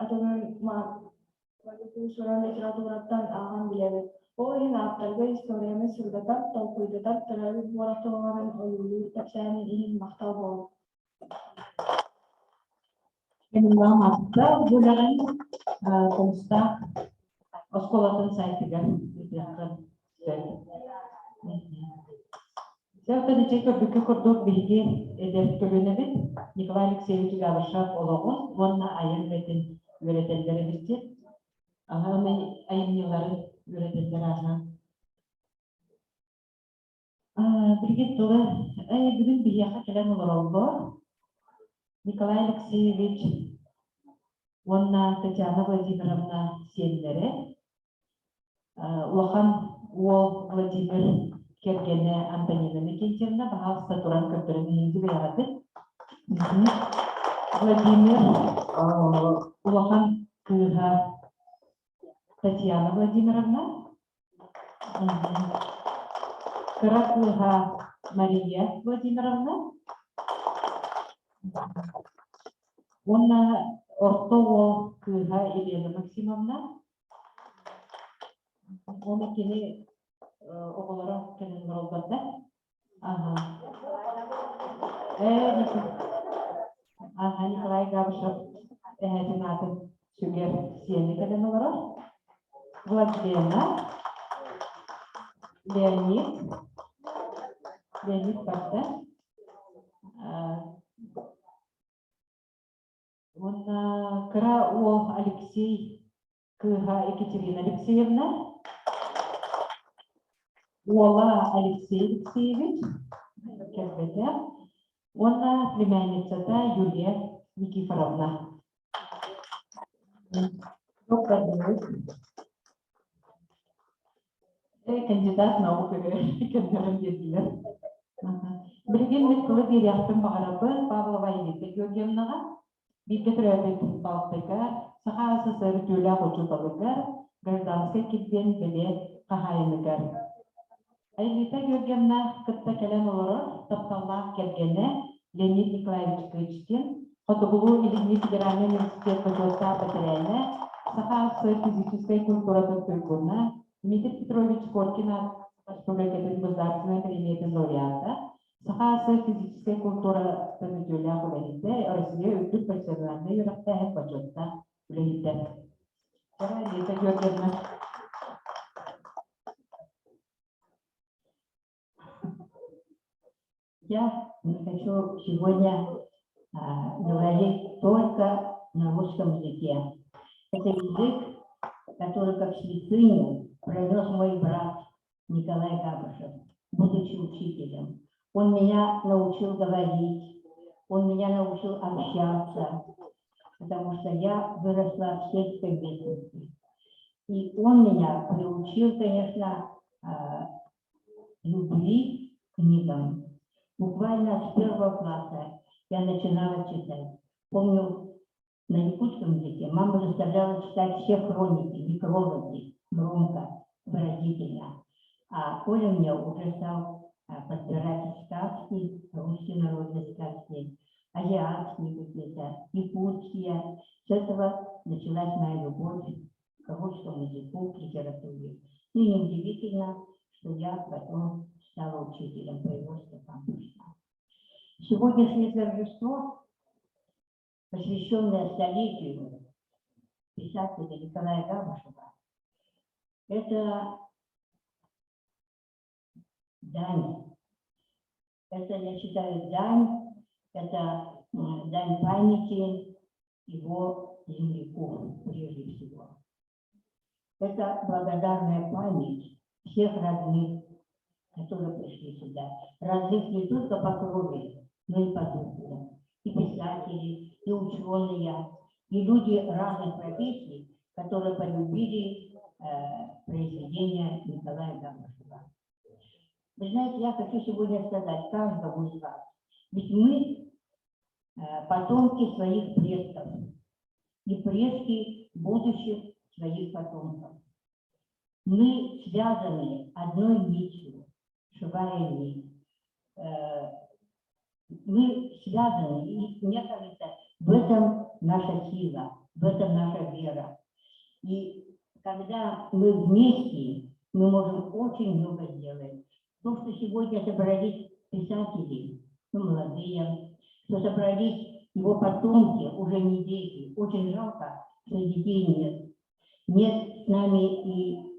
S19: атынын уус-уран литератураттан ааҕан билэбит. Ол иһин ааптарга историяны сырдатар, толкуйдатар, төрөөбүт буорах тылларын ойуулуур кэпсээнин иһин махтал буолуо.
S2: Махтал бу үлэҕин Хомустаах оскуолатын сайтыгар ыытыаххын сөп. Сэртэн ичэй көрбүккэ курдук биһиги эдэр көлүөнэбит Николай Алексеевич Габышев олоҕун уонна айар үлэтин үөрэтэллэр эбит. Аны айымньыларын үөрэтэллэр ааһан. Билигин тылы бүгүн биһиэхэ кэлэн олороллор Николай Алексеевич уонна Татьяна Владимировна сиэннэрэ Улахан уол Владимир кэргэнэ Антонина Никитьевна, баһаалыста туран көрдөрөн иһинди бэйэҕитин. Владимир улахан кыыһа Татьяна Владимировна. Кыра кыыһа Мария Владимировна уонна орто уол кыыһа Елена Максимовна. Уонна кини оҕолоро кэлэн олороллор да. Ага. Э, Ага, Николай Габышев эһэтин аатын сүгэр сиэни кэлэн олорор. Владлена, Леонид, Леонид барда. Уонна кыра уол Алексей кыыһа Екатерина Алексеевна, уола Алексей Алексеевич кэлбэтэ уонна племянницата Юлия Никифоровна. Кандидат наук көннөрөн биэрдилэр. Билигин мин тылы биэриэхпин баҕарабын Павлова Елена Георгиевнаҕа. Бииргэ төрөөбүт балтыгар, Саха СССР үтүөлээх учууталыгар, гражданскай килбиэн бэлиэ хаһаайыныгар. Элита Георгиевна кытта кэлэн олорор тапталлаах кэргэнэ Леонид Николаевич Кычкин, Хотугулуу-Илиҥҥи федеральнай университет бочуоттаах бэтэрээнэ, Саха АССР физическэй культуратын туйгуна, Дмитрий Петрович Коркин Республикатын государственнай премиятын лауреата, Саха АССР физическэй культуратын үтүөлээх үлэһитэ, Россия үрдүк профессиональнай үөрэхтээһин бочуоттаах үлэһитэ. Лита Георгиевна.
S5: Я хочу сегодня говорить только на русском языке. Это язык, который как святыню пронес мой брат Николай Габышев, будучи учителем. Он меня научил говорить, он меня научил общаться, потому что я выросла в сельской местности. И он меня приучил, конечно, любви к книгам. Буквально с первого класса я начинала читать. Помню, на якутском языке мама заставляла читать все хроники, некрологи, громко, выразительно. А Коля мне уже стал подбирать сказки, русские народные сказки, азиатские какие-то, якутские. С этого началась моя любовь к русскому языку, к литературе. Ну и неудивительно, что я потом стала учителем по его стопам пошла. Сегодняшнее торжество, посвященное столетию писателя Николая Габышева, это дань. Это, я считаю, дань, это дань памяти его земляков, прежде всего. Это благодарная память всех родных, которые пришли сюда. Родных не только по крови, но и по духу. И писатели, и ученые, и люди разных профессий, которые полюбили произведения Николая Габышева. Вы знаете, я хочу сегодня сказать каждому из вас, ведь мы потомки своих предков и предки будущих своих потомков. Мы связаны одной нитью, живая нить. Мы связаны, и мне кажется, в этом наша сила, в этом наша вера. И когда мы вместе, мы можем очень много сделать. То, что сегодня собрались писатели, молодые, что собрались его потомки, уже не дети. Очень жалко, что детей нет. Нет с нами и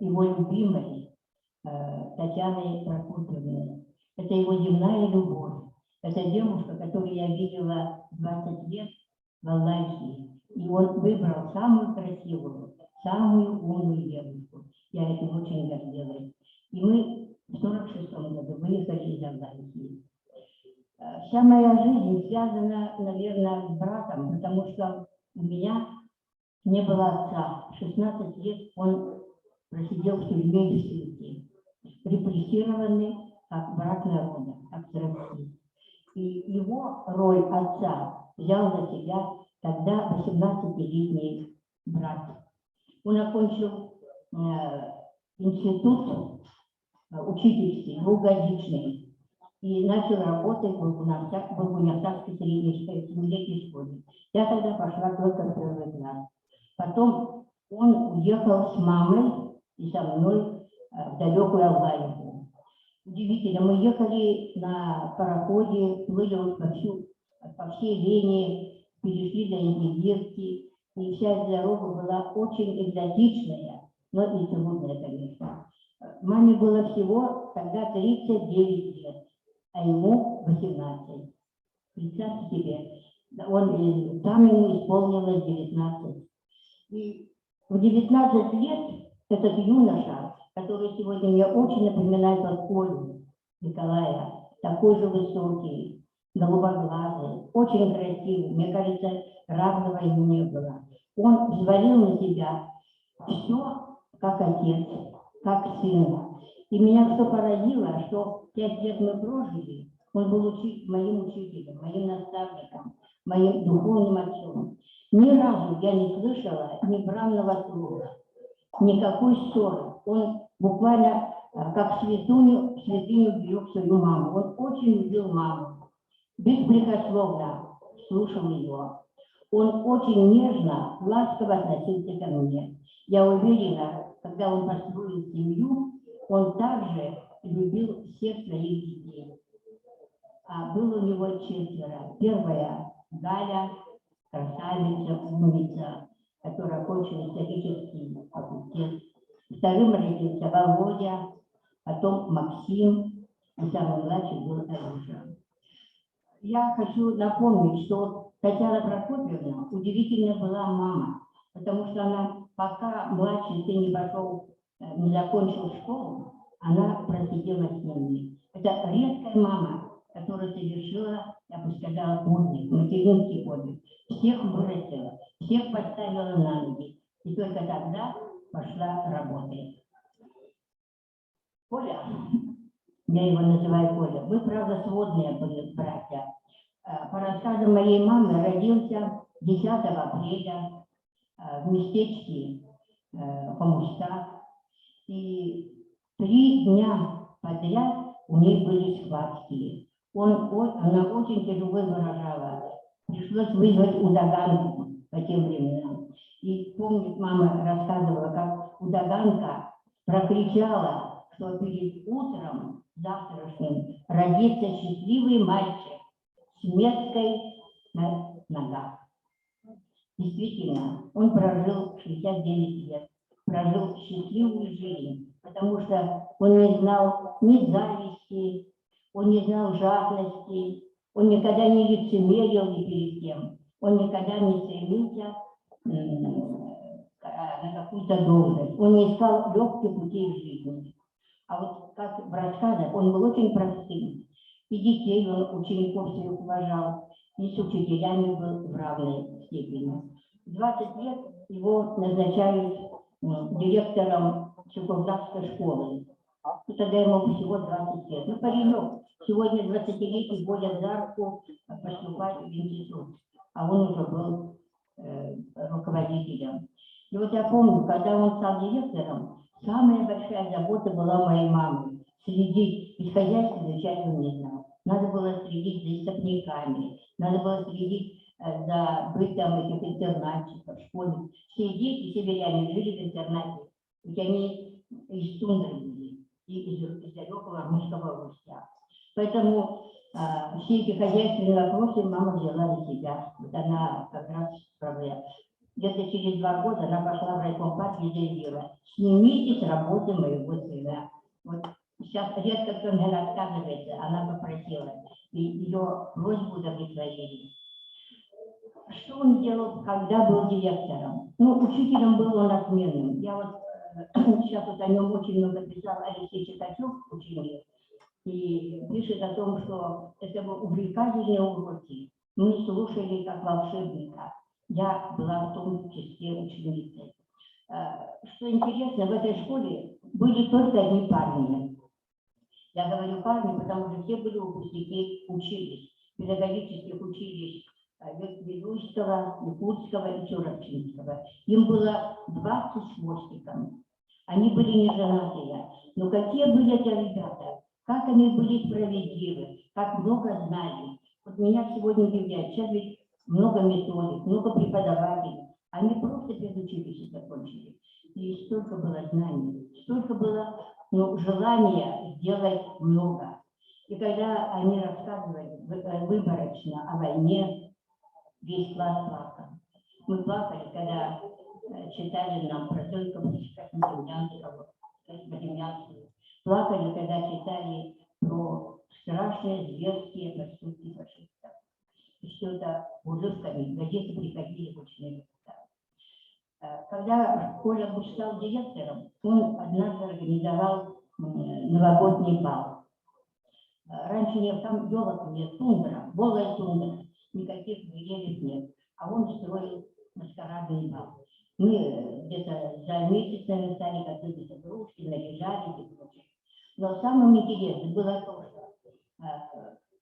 S5: его любимой Татьяны Прокопьевны. Это его земная любовь. Это девушка, которую я видела 20 лет в Аллахе. И он выбрал самую красивую, самую умную девушку. Я этим очень гордилась. И мы в 46 году выехали из Аллахи. Вся моя жизнь связана, наверное, с братом, потому что у меня не было отца. В 16 лет он просидел в тюрьме и в ссылке, репрессированный как враг народа, как троцкист. И его роль отца взял на себя тогда 18-летний брат. Он окончил институт учительский, двухгодичный. И начал работать в Булгуньяхтахской средней школе, семилетней школе. Я тогда пошла только в первый класс. Потом он уехал с мамой и со мной в далекую Албанию. Удивительно, мы ехали на пароходе, плыли вот по всей Лене, перешли до Индигирки, и вся дорога была очень экзотичная, но и трудная, конечно. Маме было всего тогда 39 лет, а ему 18. Представьте себе, там ему исполнилось 19. И в 19 лет этот юноша, который сегодня мне очень напоминает вот Колю Николая, такой же высокий, голубоглазый, очень красивый, мне кажется, равного ему не было. Он взвалил на себя все, как отец, как сын. И меня что поразило, что 5 лет мы прожили, он был моим учителем, моим наставником, моим духовным отцом. Ни разу я не слышала ни бранного слова, никакой ссоры. Он буквально как святыню берег свою маму. Он очень любил маму, беспрекословно слушал ее. Он очень нежно, ласково относился ко мне. Я уверена, когда он построил семью, он также любил всех своих детей. А было у него 4. Первая — Галя, красавица, умница, которая окончила исторический факультет. Вторым родился Володя, потом Максим, и самый младший был Алеша. Я хочу напомнить, что Татьяна Прокопьевна удивительная была мама, потому что она, пока младший сын не закончил школу, она просидела с ними. Это редкая мама, которая совершила, я бы сказала, подвиг, материнский подвиг. Всех вырастила, всех поставила на ноги. И только тогда пошла работать. Коля, я его называю Коля, мы, правда, сводные были братья. По рассказам моей мамы, родился 10 апреля в местечке Хомустах. И 3 дня подряд у ней были схватки. Она очень тяжело выражала. Пришлось вызвать удаганку по тем временам. И помню, мама рассказывала, как удаганка прокричала, что перед утром завтрашним родится счастливый мальчик с меткой на ногах. Действительно, он прожил 69 лет, прожил счастливую жизнь, потому что он не знал ни зависти, он не знал жадности, он никогда не лицемерил ни перед кем, он никогда не стремился на какую-то должность, он не искал легких путей в жизни. А вот как в рассказах, он был очень простым. И детей он, учеников своих уважал, и с учителями был в равной степени. В 20 лет его назначают директором Чукурдакской школы. Тогда ему всего 20 лет. Паренек, сегодня 20-летний водят за руку поступать в институт, а он уже был руководителем. И вот я помню, когда он стал директором, самая большая забота была моей мамы. Следить, ведь хозяйственную часть он не знал. Надо было следить за истопниками, надо было следить за бытом этих интернатчиков, школьников. Все дети северяне жили в интернате, ведь они из тундры были, и из далекого русского устья. Поэтому все эти хозяйственные вопросы мама взяла на себя. Вот она как раз справлялась. Где-то через 2 года она пошла в райком партии и заявила: снимите с работы моего сына. Вот сейчас редко кто, наверное, отказывается, она попросила, и ее просьбу удовлетворили. Что он делал, когда был директором? Учителем был он отменным. Я сейчас о нем очень много писал Алексей Чикачев, ученик, и пишет о том, что это были увлекательные уроки. Мы слушали как волшебника. Я была в том числе ученицей. Что интересно, в этой школе были только одни парни. Я говорю парни, потому что все были выпускники училищ, педагогических училищ Вилюйского, Якутского и Чурапчинского. Им было 20 с хвостиком. Они были не женатые. Но какие были эти ребята, как они были справедливы, как много знали. Вот меня сегодня удивляет, сейчас ведь много методик, много преподавателей. Они просто педучилище закончили. И столько было знаний, столько было, ну, желания сделать много. И когда они рассказывали выборочно о войне, весь класс плакал. Мы плакали, когда читали нам про Зойку Космодемьянского. Плакали, когда читали про страшные зверские поступки фашистов. И все это урывками газеты приходили очень редко. Когда Коля Буш стал директором, он однажды организовал новогодний бал. Раньше не, там елок нет, тундра, голая тундра, никаких деревьев нет. А он строил маскарадный бал. Мы где-то за месяц, наверное, стали готовить игрушки, наряжались и прочее. Но самым интересным было то, что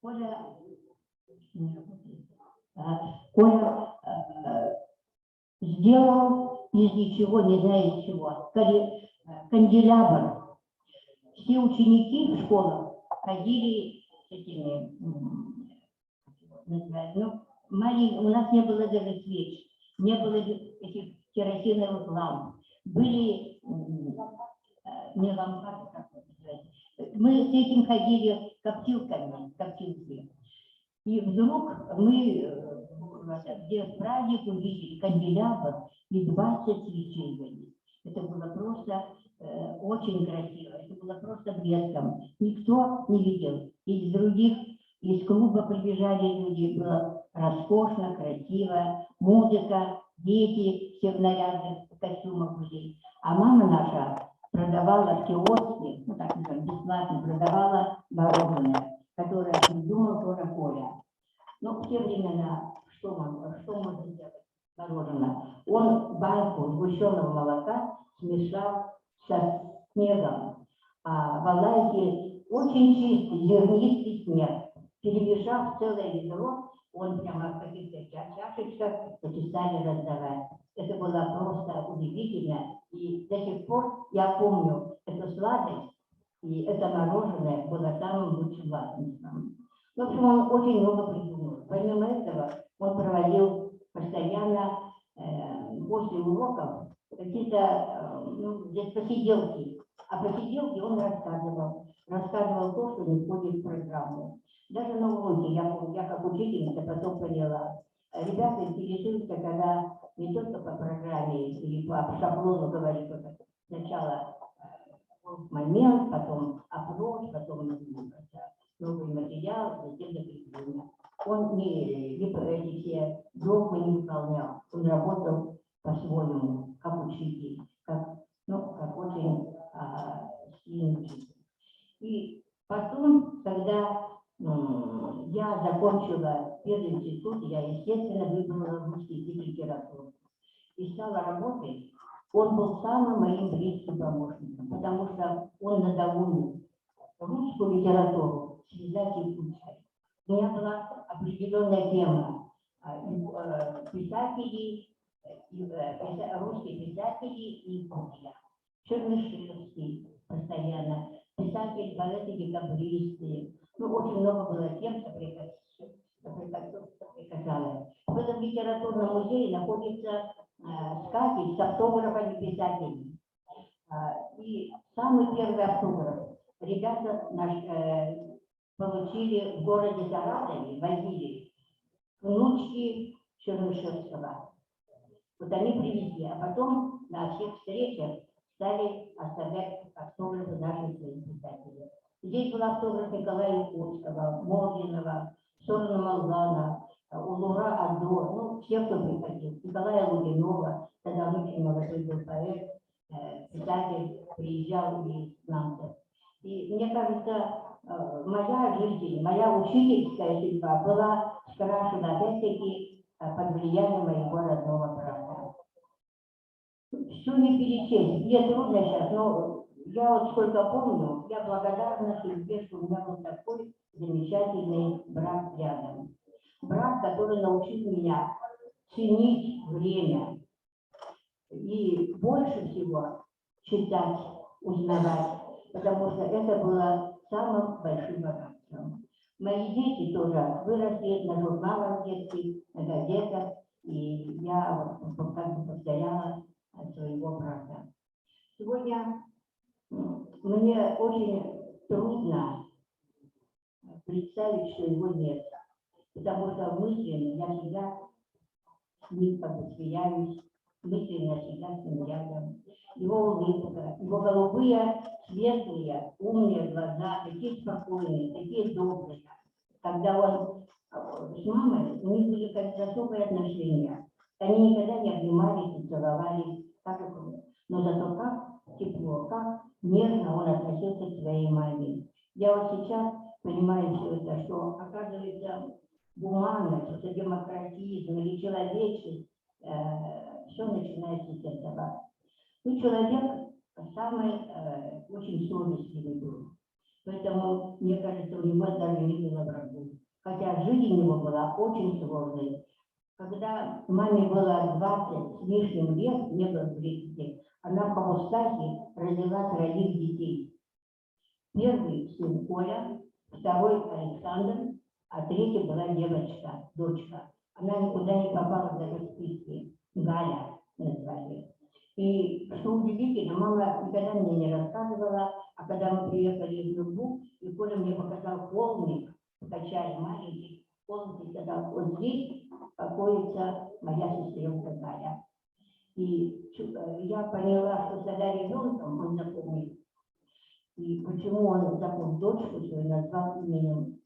S5: Коля, не работает, Коля сделал из ничего, не знаю из чего, канделябр. Все ученики в школах ходили с этими, называют, ну, маленькие, у нас не было даже свеч, не было этих керосиновых ламп. Были не лампады, как это называется. Мы с этим ходили коптилками, коптилки. И вдруг мы, где в праздник увидели канделябр и 20 свечей горит. Это было просто очень красиво, это было просто блеском. Никто не видел. Из других, из клуба прибежали люди, было роскошно, красиво, музыка, дети все в нарядных костюмах были. А мама наша продавала в киоске, ну так называем, бесплатно продавала мороженое, которое придумал тоже Коля. Но в те времена, что можно сделать мороженое? Он банку сгущенного молока смешал со снегом. А в Алайке очень чистый, зернистый снег. Перемешав целое ведро, он прямо в каких-то чашечках эти стали раздавать. Это было просто удивительно. И до сих пор я помню эту сладость, и это мороженое было самым лучшим лакомством. В общем, он очень много придумал. Помимо этого, он проводил постоянно после уроков какие-то здесь посиделки. А посиделки он рассказывал. Рассказывал то, что не входит в программу. Даже на уроке, я помню, я как учительница потом поняла, ребята интересуются, когда не только по программе или по шаблону говорит, вот сначала момент, потом опрос, потом новый материал, затем закрепление. Он не эти все догмы не выполнял, он работал по-своему, как учитель, как очень сильный учитель. И потом, когда я закончила пединститут, я, естественно, выбрала русский язык и литературу. И стала работать. Он был самым моим близким помощником, потому что он надоумил русскую литературу связать и включать. У меня была определенная тема писателей, русские писатели и Якутия. Чернышевский постоянно, писатель, поэты, декабристы. Очень много было тем, соприкасалось. В этом литературном музее находится скатерть с автографами писателей. И самый первый автограф ребята получили в городе Саратове, возили внучки Чернышевского. Вот они привезли, а потом на всех встречах стали оставлять автографы наших писателей. Здесь был автограф Николая Якутского, Молдинова, Сорона Малгана, Улура Адо, все, кто приходил, Николая Лугинова, тогда он очень молодой был поэт, писатель, приезжал и к нам. И мне кажется, моя жизнь, моя учительская судьба была скрашена опять-таки под влиянием моего родного брата. Все не перечесть, мне трудно сейчас, но я сколько помню, я благодарна судьбе, что у меня был такой замечательный брат рядом. Брат, который научил меня ценить время и больше всего читать, узнавать. потому что это было самым большим богатством. Мои дети тоже выросли на журналах детских, на газетах, и я вот как бы повторяла своего брата. Сегодня мне очень трудно представить, что его нет, потому что мысленно я всегда с ним как бы сверяюсь, мысленно всегда с ним рядом. Его улыбка, его голубые, светлые, умные глаза, такие спокойные, такие добрые. Когда он с мамой, у них были как-то особые отношения. Они никогда не обнимались, не целовались, как их, но зато как тепло, как нежно он относился к своей маме. Я вот сейчас понимаю все это, что, оказывается, гуманность, это демократизм или человечность, все начинается с этого. Человек самый очень совестливый был. Поэтому, мне кажется, у него даже не было врагов. Хотя жизнь у него была очень сложной. Когда маме было 20 с лишним лет, не было 30, она по устахе родила 3 детей. Первый сын Коля, второй Александр, а третья была девочка, дочка. Она никуда не попала даже в списки. Галя назвали. И что удивительно, мама никогда мне не рассказывала, а когда мы приехали в Любу, и Коля мне показал холмик, покачали маленький холмик, и сказал, вот здесь покоится моя сестренка Галя. И я поняла, что тогда ребенком он запомнил. И почему он запомнил дочку свою, назвал именем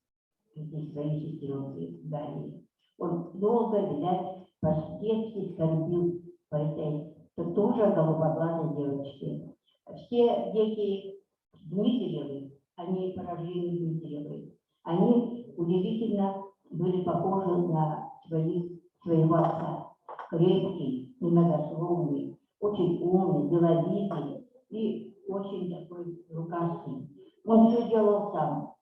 S5: этой своей сестренки Гали. Он долго, видать, по-детски скорбил по этой тоже голубоглазой девочке. Все дети Дмитриевы, они по рождению Дмитриевы, они удивительно были похожи на своего отца. Крепкий, немногословный, очень умный, деловитый и очень такой рукастый. Он все делал сам.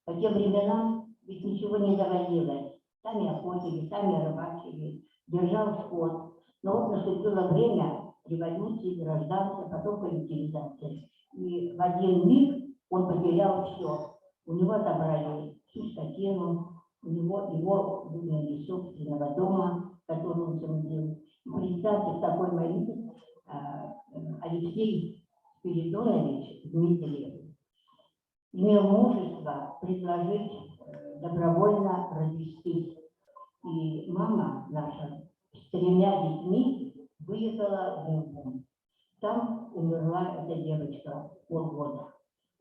S5: По тем временам ведь ничего не завозилось. Сами охотились, сами рыбачили, держал скот. Но вот наступило время революции, гражданства, потом коллективизации. И в один миг он потерял все. У него отобрали всю скотину, у него его выгнали из собственного дома, который он соорудил. Представьте, в такой момент, Алексей Спиридонович Дмитриев имел мужество предложить добровольно развестись. И мама наша с 3 детьми выехала в Нюрбу. Там умерла эта девочка полгода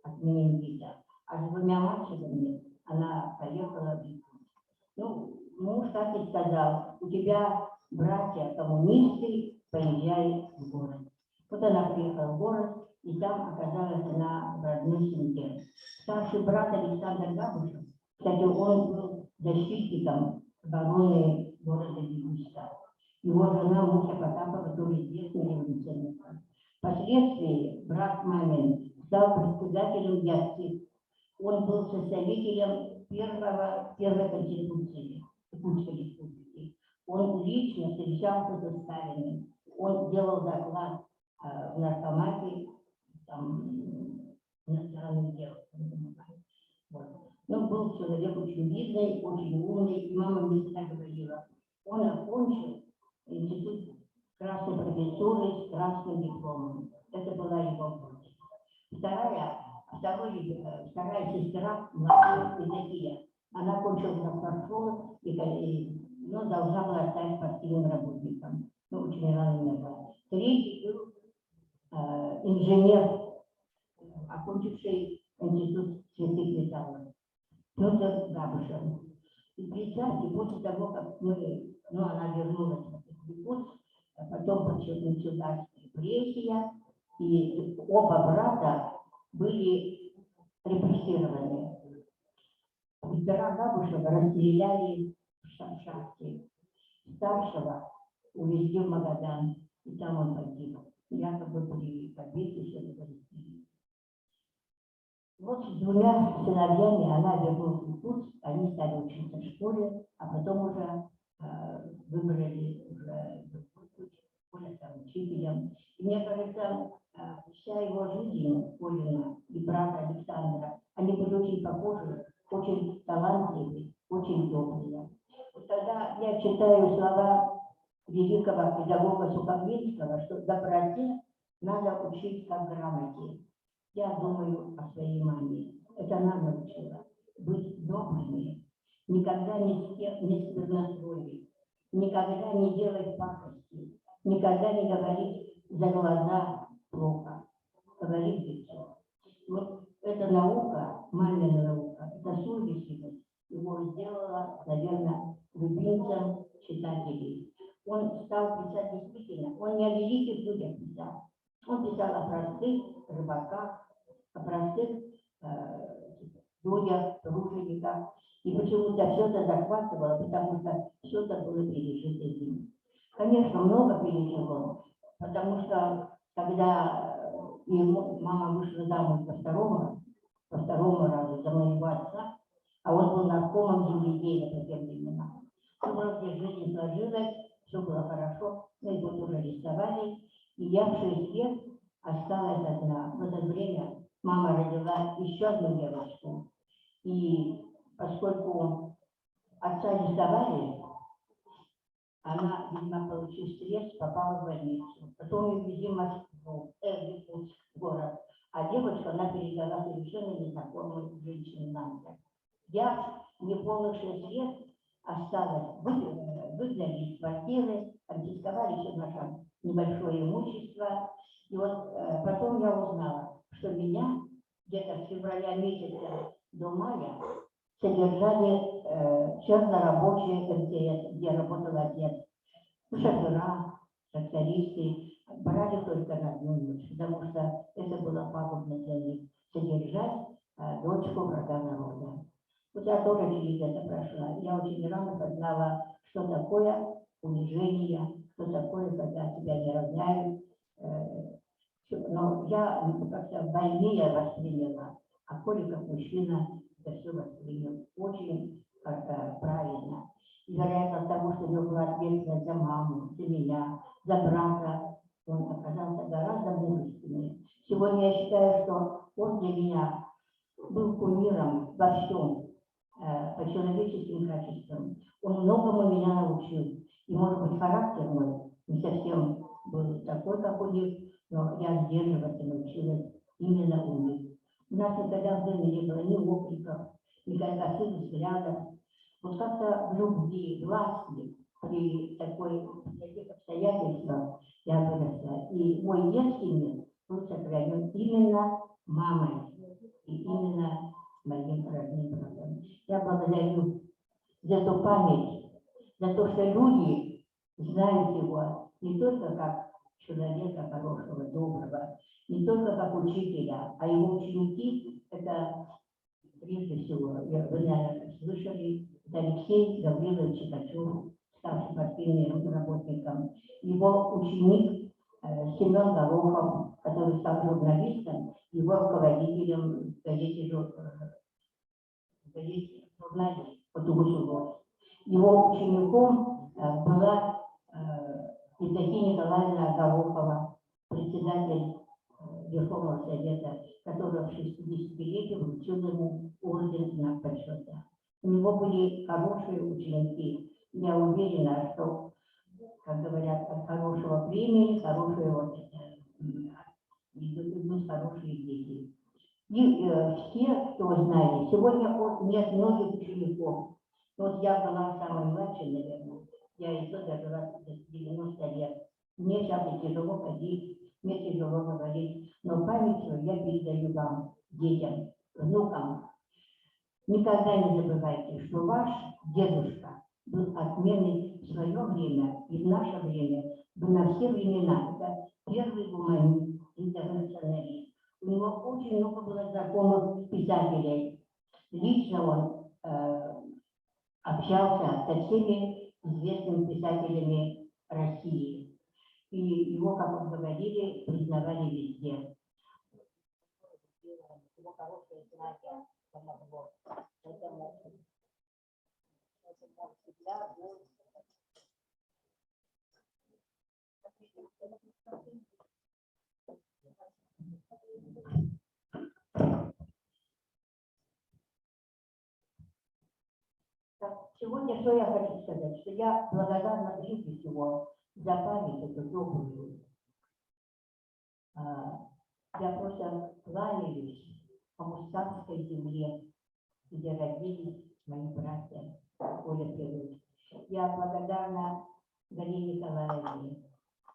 S5: от менингита. А с 2 мальчиками она поехала в Якутск. Муж так и сказал, у тебя братья коммунисты, поезжай в город. Вот она приехала в город, и там оказалась она в родной семье. Старший брат Александр Габышев, кстати, он был защитником обороны города Якутска. Его жена Муся Потапова тоже известная революционерка. Впоследствии брат мамин стал председателем Яссы. Он был составителем первой конституции Якутской республики. Он лично встречался со Сталиным. Он делал доклад в наркомате, иностранных дел. Но был человек очень видный, очень умный, и мама мне всегда говорила, он окончил институт красной профессуры с красным дипломом. Это была его гордость. Вторая сестра, младшая Евдокия, она окончила школу и должна была стать партийным работником. Очень рано умерла. Третий был инженер, окончивший институт святых металлов, Петр Габышев. И представьте, после того, как она вернулась в Якутск, а потом началась репрессия, и оба брата были репрессированы. Петра Габышева расстреляли в шахте. Старшего увезли в Магадан, и там он погиб. Якобы при побеге все это расстреляли. С 2 сыновьями она вернулась в Якутск, они стали учиться в школе, а потом уже выбрали уже другой путь, Коля стал учителем. И мне кажется, Вся его жизнь, Колина и брата Александра, они были очень похожи, очень талантливые, очень добрые. Вот когда я читаю слова великого педагога Сухомлинского, что доброте надо учить как грамоте. Я думаю о своей маме. Это она научила быть добрыми, никогда ни с кем не сквернословить, никогда не делать пакости, никогда не говорить за глаза плохо, говорить в лицо. Вот эта наука, мамина наука, эта совестливость его сделала, наверное, любимцем читателей. Он стал писать действительно, он не о великих людях писал, он писал о простых рыбаках, о простых людях, тружениках. И почему-то все это захватывало, потому что все это было пережито им. Конечно, много пережил он, потому что когда ему, мама вышла замуж по второму разу за моего отца, а он был наркомом земледелия по тем временам. Все вроде жизнь сложилась, все было хорошо, мы его тоже арестовали. И я в 6 лет осталась одна. В это время мама родила еще одну девочку. И поскольку отца арестовали, она, видимо, получив стресс, попала в больницу. Потом ее везли в Москву, в Якутск, город. А девочку она передала совершенно незнакомой женщине Нанте. Я в неполных 6 лет осталась, выгнали из квартиры, конфисковали все наше небольшое имущество. И вот потом я узнала, что меня где-то с февраля месяца до мая содержали чернорабочие МТС, где работал отец. Шофера, трактористы брали только на одну ночь, потому что это было пагубно для них содержать дочку врага народа. Вот я тоже через это прошла. Я очень рано познала, что такое унижение, что такое, когда тебя не равняют. Но я как-то больнее восприняла, а Коля как мужчина это все воспринял очень правильно. И, вероятно, от того, что у него была ответственность за маму, за меня, за брата, он оказался гораздо мужественнее. Сегодня я считаю, что он для меня был кумиром во всем, по человеческим качествам. Он многому меня научил. И, может быть, характер мой не совсем был такой, как у них, но я сдерживаться научилась именно у них. У нас никогда в доме не было ни окриков, ни косых взглядов. Вот как-то в любви, в ласке, при таких обстоятельствах я выросла. И мой детский мир был сохранен именно мамой и именно моим родным братом. Я благодарю за эту память, за то, что люди знают его не только как человека хорошего, доброго, не только как учителя, а его ученики, это прежде всего, вы, наверное, слышали, это Алексей Гаврилович Чикачев, ставший партийным работником, его ученик Семен Горохов, который стал журналистом, его руководителем в газете журнале «Потугусулов». Его учеником была Евдокия Николаевна Горохова, председатель Верховного Совета, которая в 60-летие вручила ему орден «Знак почета». У него были хорошие ученики. Я уверена, что, как говорят, от хорошего племени хорошие идут хорошие дети. И все, кто знали, сегодня нет многих учеников. Вот я была самой младшей, наверное. Я и то дожила до 90 лет. Мне сейчас и тяжело ходить, мне тяжело говорить, но память свою я передаю вам, детям, внукам. Никогда не забывайте, что ваш дедушка был отменный в свое время и в наше время, был на все времена. Это первый гуманист, интернационалист. У него очень много было знакомых писателей. Лично он общался со всеми известными писателями России. И его, как он говорили, признавали везде. Его хорошее знание помогло. Поэтому он всегда был. Сегодня что я хочу сказать, что я благодарна прежде всего за память эту добрую. Я просто кланяюсь Амустанской земле, где родились мои братья Оля Федорович. Я благодарна Галине Николаевне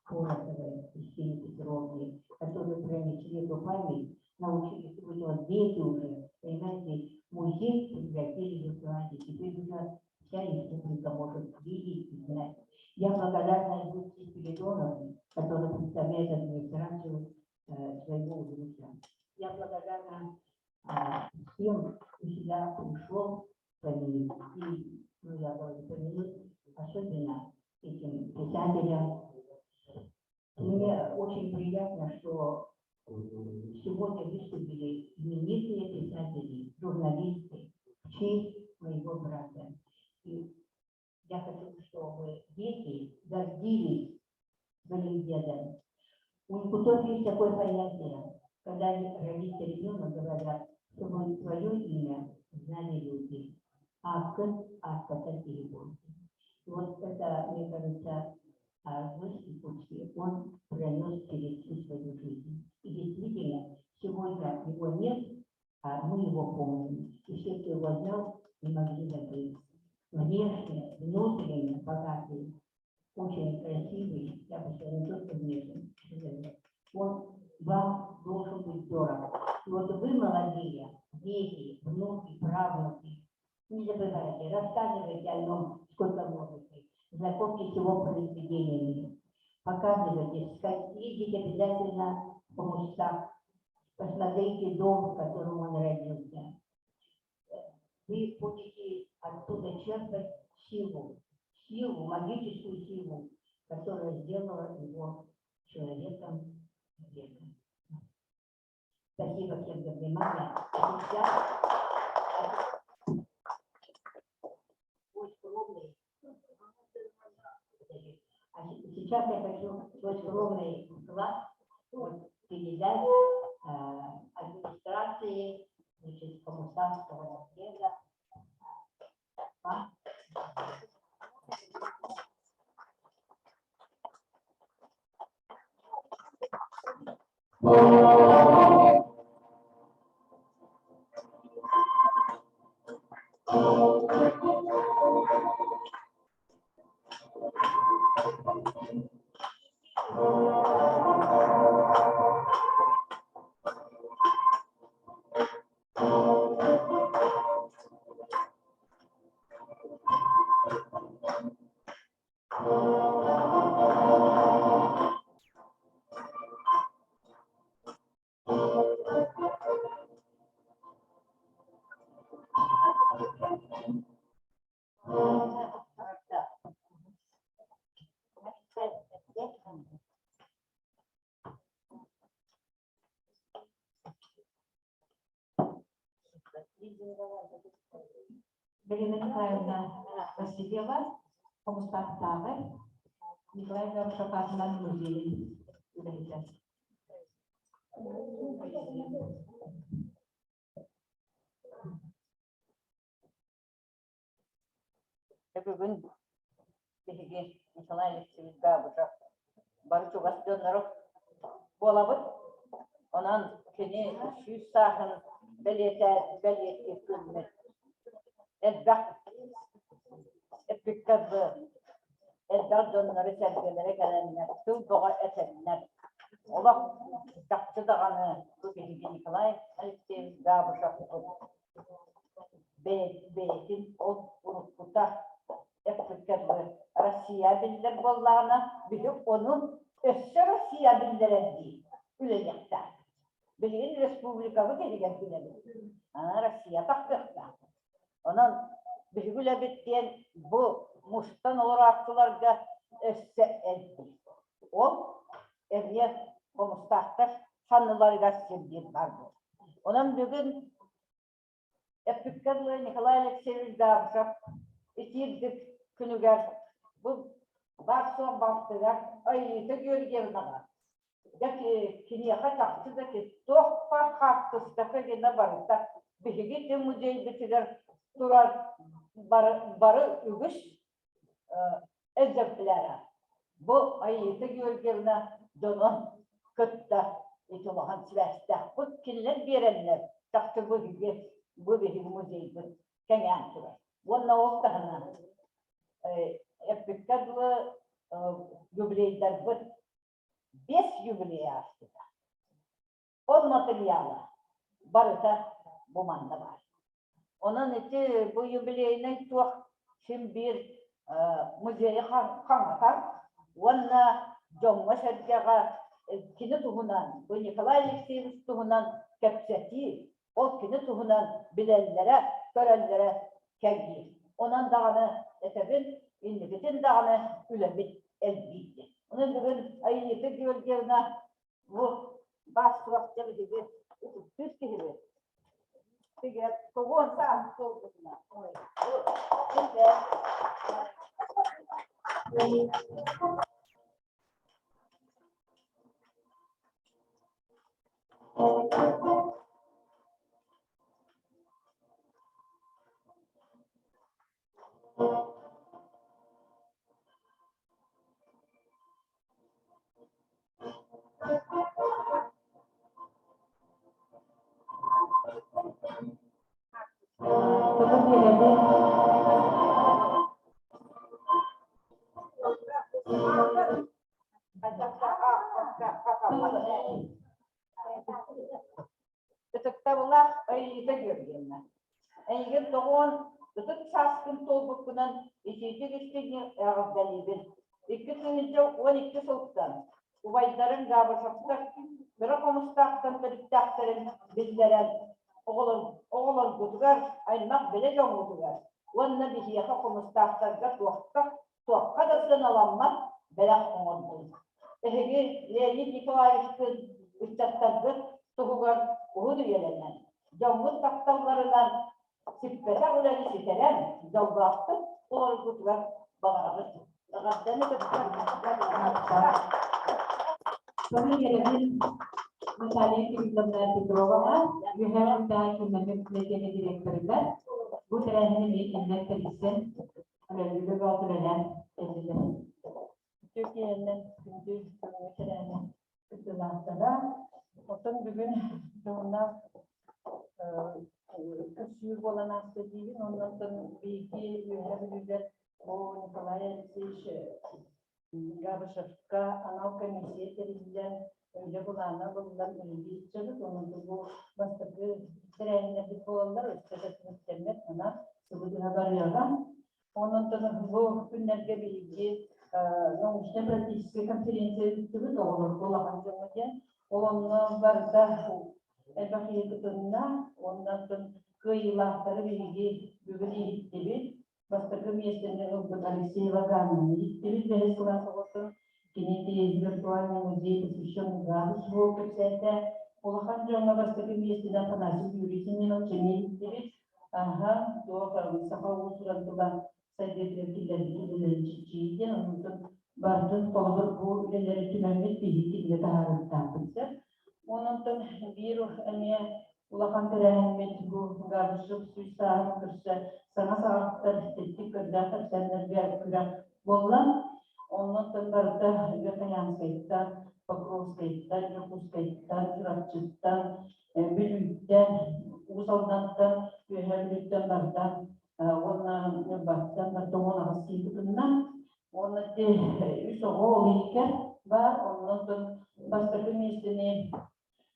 S5: Пороховой, Кристине Петровне, которые пронесли эту память, научились, вот дети уже, понимаете, музей превратили в виртуальный. Теперь уже вся республика может видеть и знать. Я благодарна Люции Спиридоновне, которая представляет администрацию своего вуза. Я благодарна всем, кто сюда пришел помянуть. И, ну, я говорю, помянуть особенно этим писателям. Мне очень приятно, что сегодня выступили знаменитые писатели, журналисты в честь моего брата. И я хочу, чтобы дети гордились своим дедом. У якутов есть такое понятие, когда родится ребенок, говорят, чтобы твое имя знали люди. Аккын, акката переводит. И вот это, мне кажется, Аргус Якутский, он пронес через всю свою жизнь. И действительно, сегодня его нет, а мы его помним. И все, кто его знал, не могли забыть. Внешне, внутренне богатый, очень красивый, я бы сказала, не только внешне, он вам должен быть дорог. И вот вы, молодые, дети, внуки, правнуки, не забывайте, рассказывайте о нем сколько можете, знакомьтесь с его произведениями, показывайте, ездите обязательно по Мустах, посмотрите дом, в котором он родился. Вы будете оттуда черпать силу, силу, магическую силу, которая сделала его человеком века. Спасибо всем за внимание. А сейчас а сейчас я хочу свой скромный вклад вот, передать администрации значит, Коммунистского наследия.
S2: Галина Николаевна Васильева, Хомустаахтааҕы Николай Габышев аатынан музейын үлэһитэ.
S6: Бүгүн биһиги Николай Алексеевич Габышев бары чугас дьонноро буолабыт. Онон кини 100 сааһын бэлиэтии күммүт. Элбэх эппиккэ элбэх дьоннору сэргэлэрэ кэлэннэр, тыл бөҕө этэннэр. Олох чахчы даҕаны бу биһиги Николай Алексеевич Габышевпут бэйэтин ол уруккута эппиккэ дылы Россия биллэр буоллаҕына, биһи ону өссө Россия биллэрэр дии үлэлиэхтээх. Билигин республикабыт иһигэр билэбит. Россия тахсыахтаах. Онон биһиги үлэбит диэн бу мустан олорооччуларга өссө элбиир. Ол эмиэ хомустаахтар санныларыгар сирдиир баар буолар. Онон бүгүн эппиккэ дылы Николай Алексеевич Габышев итиирдик күнүгэр бу баар-суох балтыгар Айыыта Георгиевнаҕа. Дьэ киниэхэ чахчы да туох баар хаартыската гына барыта биһиги ити музейбытыгар турар бары, бары үгүс экземпляра. Бу Аита Георгиевна дьонун кытта ити улахан сибээстээх. Бу кинилэр биэрэннэр чахчы бу биһиги бу биһиги музейбыт кэҥээн турар. Уонна ол таһынан эппиккэ дылы юбилейдарбыт биэс юбилей ааспыта. Ол материала барыта бу манна баар. Онон ити бу юбилейнай туох син биир музейы хаҥатар уонна дьоҥҥо-сэргэҕэ кини туһунан, бу Николай Алексеевич туһунан кэпсэтии, ол кини туһунан билэллэрэ, көрөллөрө кэлгиир. Онон даҕаны этэбин, инникитин даҕаны үлэбит элбиир диэн. Онон бүгүн Аита Георгиевна бу баас сурахча биһиги ытыктыыр киһибит. Тигэр тоҕуон сааһын туолбутуна. Ой, Ытыктабыллаах Аита Георгиевна, эйигин тоҕуон ытык сааскын туолбуккунан итиитик-истиҥник эҕэрдэлиибин. 2012 сылтан убайдарыҥ Габышевтар кыра хомустаахтан төрүттээхтэрин биллэрэн, оҕолоргутугар, аймах-билэ дьоҥҥутугар уонна биһиэхэ хомустаахтарга туохха туохха да сыаналаммат бэлэх оҥордун. Эһиги Леонид Николаевичтыын ыччаттаргыт туһугар уһун үйэлэнэн, дьоҥҥут тапталларынан сиппэтэх үлэни ситэрэн, дьоллоохтук олороргутугар баҕарабыт. Эҕэрдэни кытта
S2: Сону биэрэбин Наталья Кирилловна Петроваҕа, Үөһээ Бүлүүтээҕи кииннэммит библиотека директорыгар бу тэрээһини эмиэ кинилэр тэрийсэн үлэлииргэ бөҕө үлэлээн кэллилэр.
S1: Үтүө киэһэнэн күндү бүгүҥҥү тэрээһин кыттыылаахтара. Оттон бүгүн дьоһуннаах көрсүү буолан ааста диибин. Оннуттан биһиги Үөһээ Бүлүүлэр бу Николай Алексеевич Габышевка анал комиссия тэриллэн, үлэ былаана ылыллан үлэлии сылдьабыт. Онон бу бастакы тэрээһиннэрбит буолаллар, өссө да түмүктэммэт, мана сылы быһа барыаҕа. Онон бу күннэргэ биһиги научно-практическай конференция ыыттыбыт, оҕолорго улахан дьоҥҥо диэн. Ол онно барыта элбэх киһи кытынна, уонна кыайыылаахтары биһиги бүгүн иһиттибит. Бастакы миэстэни ылбыт Алексей Ваганин иһиттибит бэһис кылаас оҕотун. Кини виртуальный музей, посвященный Габышеву кэпсээтэ. Улахан дьоҥҥо бастакы миэстэни Афанасий Юрьевич Нинов иһиттибит. Аһа, туох саха уус-уран тыла сайдыытыгар киллэрбит үлэлэрин чиччиийдиэн, онтон барытын холобур бу үлэлэри түмэммит биһиги кинигэ таһаарыахтаахпыт сөп. Онон биир эмиэ улахан тэрээһиммит бу Габышев сүүс сааһын көрсө саҥа саҕахтар тэттик көрдөөх кэпсээннэргэ күрэх буолла. Оннуттан барыта Верхоянскайтан, Покровскайтан, Дьокуускайтан, Чурапчыттан, Бүлүүттэн, Уус Алдантан, Үөһээ Бүлүүттэн барыта уонна Ньурбаттан барыта 18 киһи кытынна. Уонна ити үс оҕо ол иһиккэ баар. Оннуттан бастакы миэстэни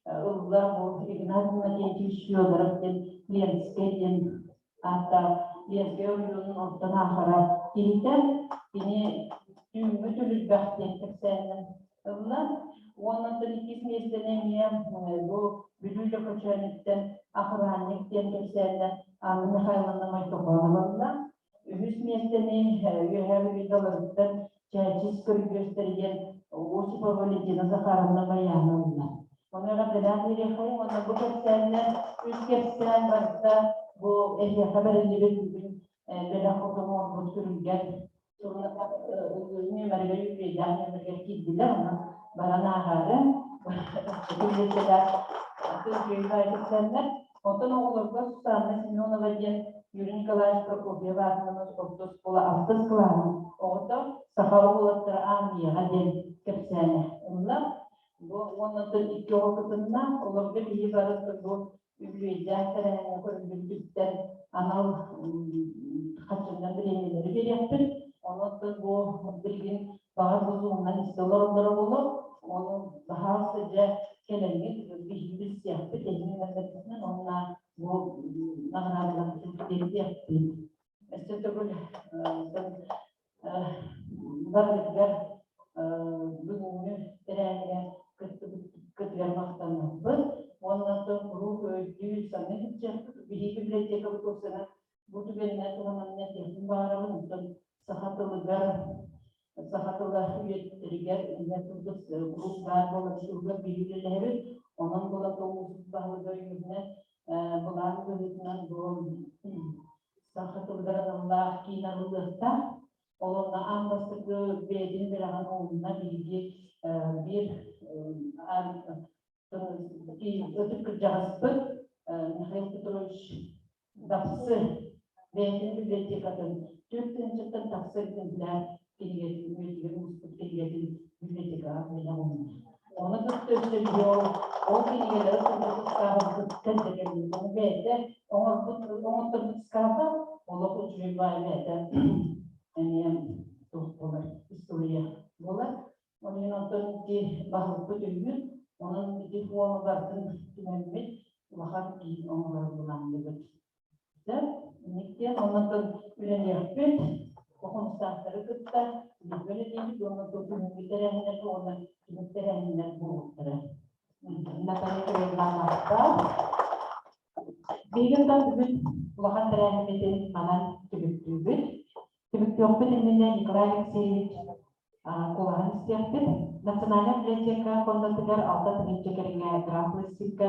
S1: ылла бу Игнат Иннокентьевич Федоров диэн Ленскэй диэн ааттаах Ленскэй оройуонун онтон аахара киһитэ. Кини түүҥҥү түлүрбэх диэн кэпсээнинэн ылла. Уонна иккис миэстэни эмиэ бу Бүлүү Лөкөчөөнүттэн Охранник диэн кэпсээнинэн Анна Михайловна Мойтохонова ылла. Үһүс миэстэни Үөһээ Бүлүү Далырыттан Чээчис көрүдүөстэр диэн Осипова Валентина Захаровна Баяна ылла. Ону эҕэрдэлээн биэриэххэйиҥ уонна бу кэпсээннэр үс кэпсээн барыта бу эһиэхэ бэриллибит бүгүн бэлэх курдук оҥорбут күрүлгэн нүөмэригэр үбүлүөйдээх нүөмэригэр киирдилэр. Онон баран ааҕаары.
S2: Итиннэ кэпсээннэр. Онтон оҕолорго Сусанна Семенова диэн Юрий Николаевич Прокопьев аатынан орто оскуола алтыс кылааһын оҕото саха уолаттара аармыйаҕа диэн кэпсээнэ ылла. Бу уонна икки оҕо кытынна. Олорго биһи бары бу үбүлүөйдээх тэрээһиҥҥэ көрүллүбүтүттэн анал харчынан бириэмийэлэри биэриэхпит. Онон бу билигин баҕар бу зумунан истэ олороллоро буолуо. Ону баһаалыста дьэ кэлэҥҥит биһиги билсиэхпит, эһиги мэлдьэхпитинэн уонна бу наҕараадаларбытын тиэрдиэхпит. Өссө төгүл барытыгар бүгүҥҥү тэрээһиҥҥэ кыттыбыккытыгар махтанабыт уонна куруук өйдүү саныы сылдьыахпыт. Биһиги библиотекабыт уопсайынан бу түгэнинэн туһанан этиэхпин баҕарабын. Оттон саха тылыгар, саха тыла үйэтитэригэр инньэ курдук куруук баар буолар суругар биһиги үлэлэһэбит. Онон буолан улууспут баһылыга өйүүрүнэн былаан быһыытынан бу саха тылыгар аналлаах киин арыллыахтаах. Ол онно аан бастакы бэйэтин бэлэҕин уунна биһиги биир ытык кырдьаҕаспыт Михаил Петрович Дапсы бэйэтин библиотекатын 4 тыһыынчаттан тахса экземпляр кинигэтин үйэтигэр муспут кинигэтин библиотекаҕа бэлэх уунна. Ону кытта өссө биһи ол кинигэлэри сылдьыбыт ыскаабын кытта кэлбит. Ону бэйэтэ оҥорбут оҥотторбут ыскааба олох үчүгэй баай бэйэтэ эмиэ туох буолар история буолар. Онон онтон ити баһылыкпыт өйүүр, онон ити фону барытын түмэммит улахан киин оҥорор былаанныыбыт. Дьэ, инниктэн оннотон үлэлиэхпит, хомустаахтары кытта бииргэ үлэлиибит уонна күһүҥҥү тэрээһиннэр уонна түмүк тэрээһиннэр буолуохтара. Наталья Кирилловна Биһиги онтон бүгүн улахан тэрээһиммитин манан түмүктүүбүт. Түмүктүөхпүт иннинэ Николай Алексеевич куолаһын истиэхпит. Национальнай библиотека фондатыгар 6 тыһыынча кэриҥэ грамм пластинка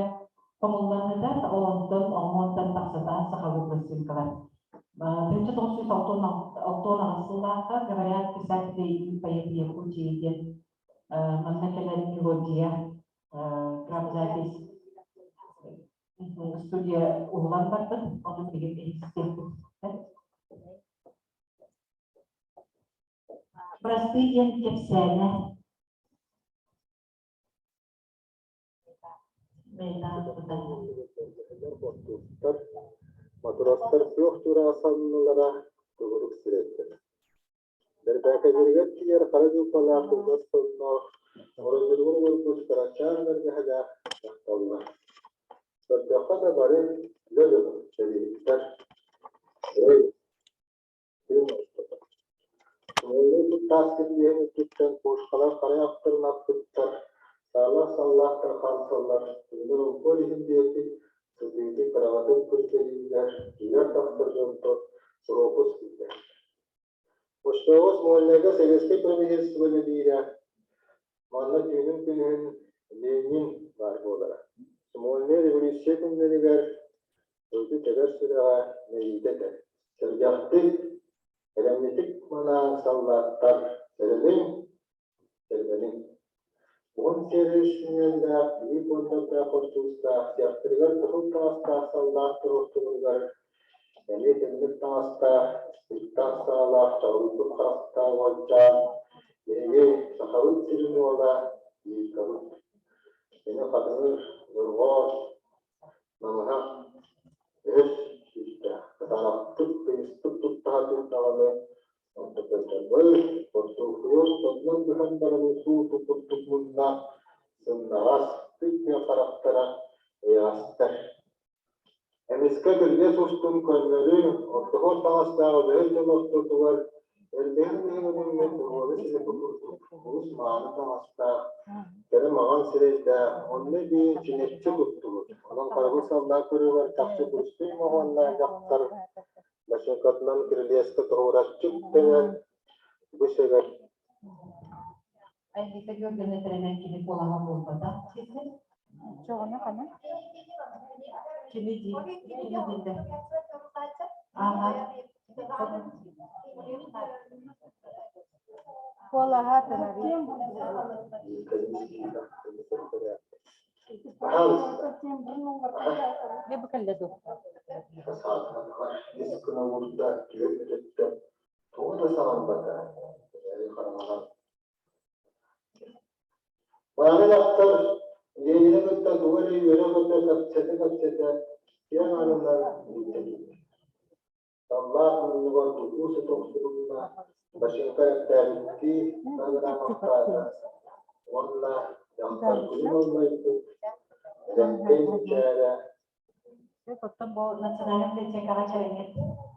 S2: хомуллан сытар, ол онтон омуонтан тахсатаан сахалыы пластинкалар. 1968 сыллаахха говорят писатели и поэты Якутии диэн манна кэлэн мелодия грамзапись студия уһулан барбыт, онон билигин истиэхпит. Простые диэн кэпсээнэ.
S7: Бостууктар, матростар күөх тураах саннылара төгүрүк сирэйдэр. Бэрбээкэйдэригэр тиийэр хара дьууппалаах кылгас сонноох, оройдоругар олорбут кырачаан бэргэһэлээх дьахталлар. Көрдөххө да бары үлэ дьоно, сэрииһиттэр. Эй, Таас кирбиэһин үрдүттэн пушкалар харайахтарын аппыттар, саалаах саллааттар хаамсаллар, кинилэр олбуор иһин диэки сытыытык кыраҕатык күрдьэлииллэр, киирэр-тахсар дьонтон пропуск киирдэ. Оччоҕо Смольнайга советскай правительство үлэлиирэ, манна түүнүн-күнүһүн Ленин баар буолара. Смольнай революция күннэригэр дойду тэбэр сүрэҕэ мэйиитэ этэ. Сэргэхтик, эрэмньитик манаан саллааттар сэрэниҥ, сэргэниҥ. Уһун сиэри синиэллээх, биир куондардаах хортуустаах, сиэхтэригэр кыһыл таҥастаах саллаат туруортуларыгар эмиэ тымныы таҥастаах, испиктаах саалаах, чаҕылыйбыт харахтаах уолчаан, биһиги Сахабыт сирин уола Викабыт. Кини хатыҥыр, дорҕоос, намыһах, өһөс күүстээх, кытаанахтык, тыйыстык тутта сатыыр даҕаны Онтукайдарбыт хортуоппуйун сонунан быһан баран суу курдук мунна, сымнаҕас, күп-күөх харахтара ыйаҕастар. Эмискэ кырдьыас устун көннөрү, ортоһуор таҥастаах үлэһит дьон ортотугар эрдэһин быһыыланыммыт туруору силиппи курдук олус мааны таҥастаах, кэрэ маҕан сирэйдээх, онно эбии чинэччи туттубут, онон харабыл саллаат көрүүгэр чахчы курустуй моһуоннаах дьахтар Бачыҥкатынан кирилиэскэ туруораччы үктэнэн, бу сэбэр
S2: Айгита Георгиевна этэринэн кини куолаһа буолбатах дии.
S17: Чоҕуна хана?
S2: Кини дии, кини дииллэр. Ааһа.
S17: Куолаһа тынари.
S7: Пожалуйста. Ис гына уурда, түһэн өтөттө, тугу да саҥарбата, эрээри хараҥаҕа Мааны дьахтар Ленини кытта тугу эрэ үөрэ-көтө кэпсэтэ-кэпсэтэ киэҥ аанынан илдьэ киирдэ. Саллаат муннугар тутуу сыта охсулунна, бачыыҥка эттээбиттии таһыгыраамахтаата уонна дьахтар күлүм ыллайбыт, эрэҥкэй мичээрэ
S2: Оттон бу национальнай библиотекаҕа чэрэҥҥит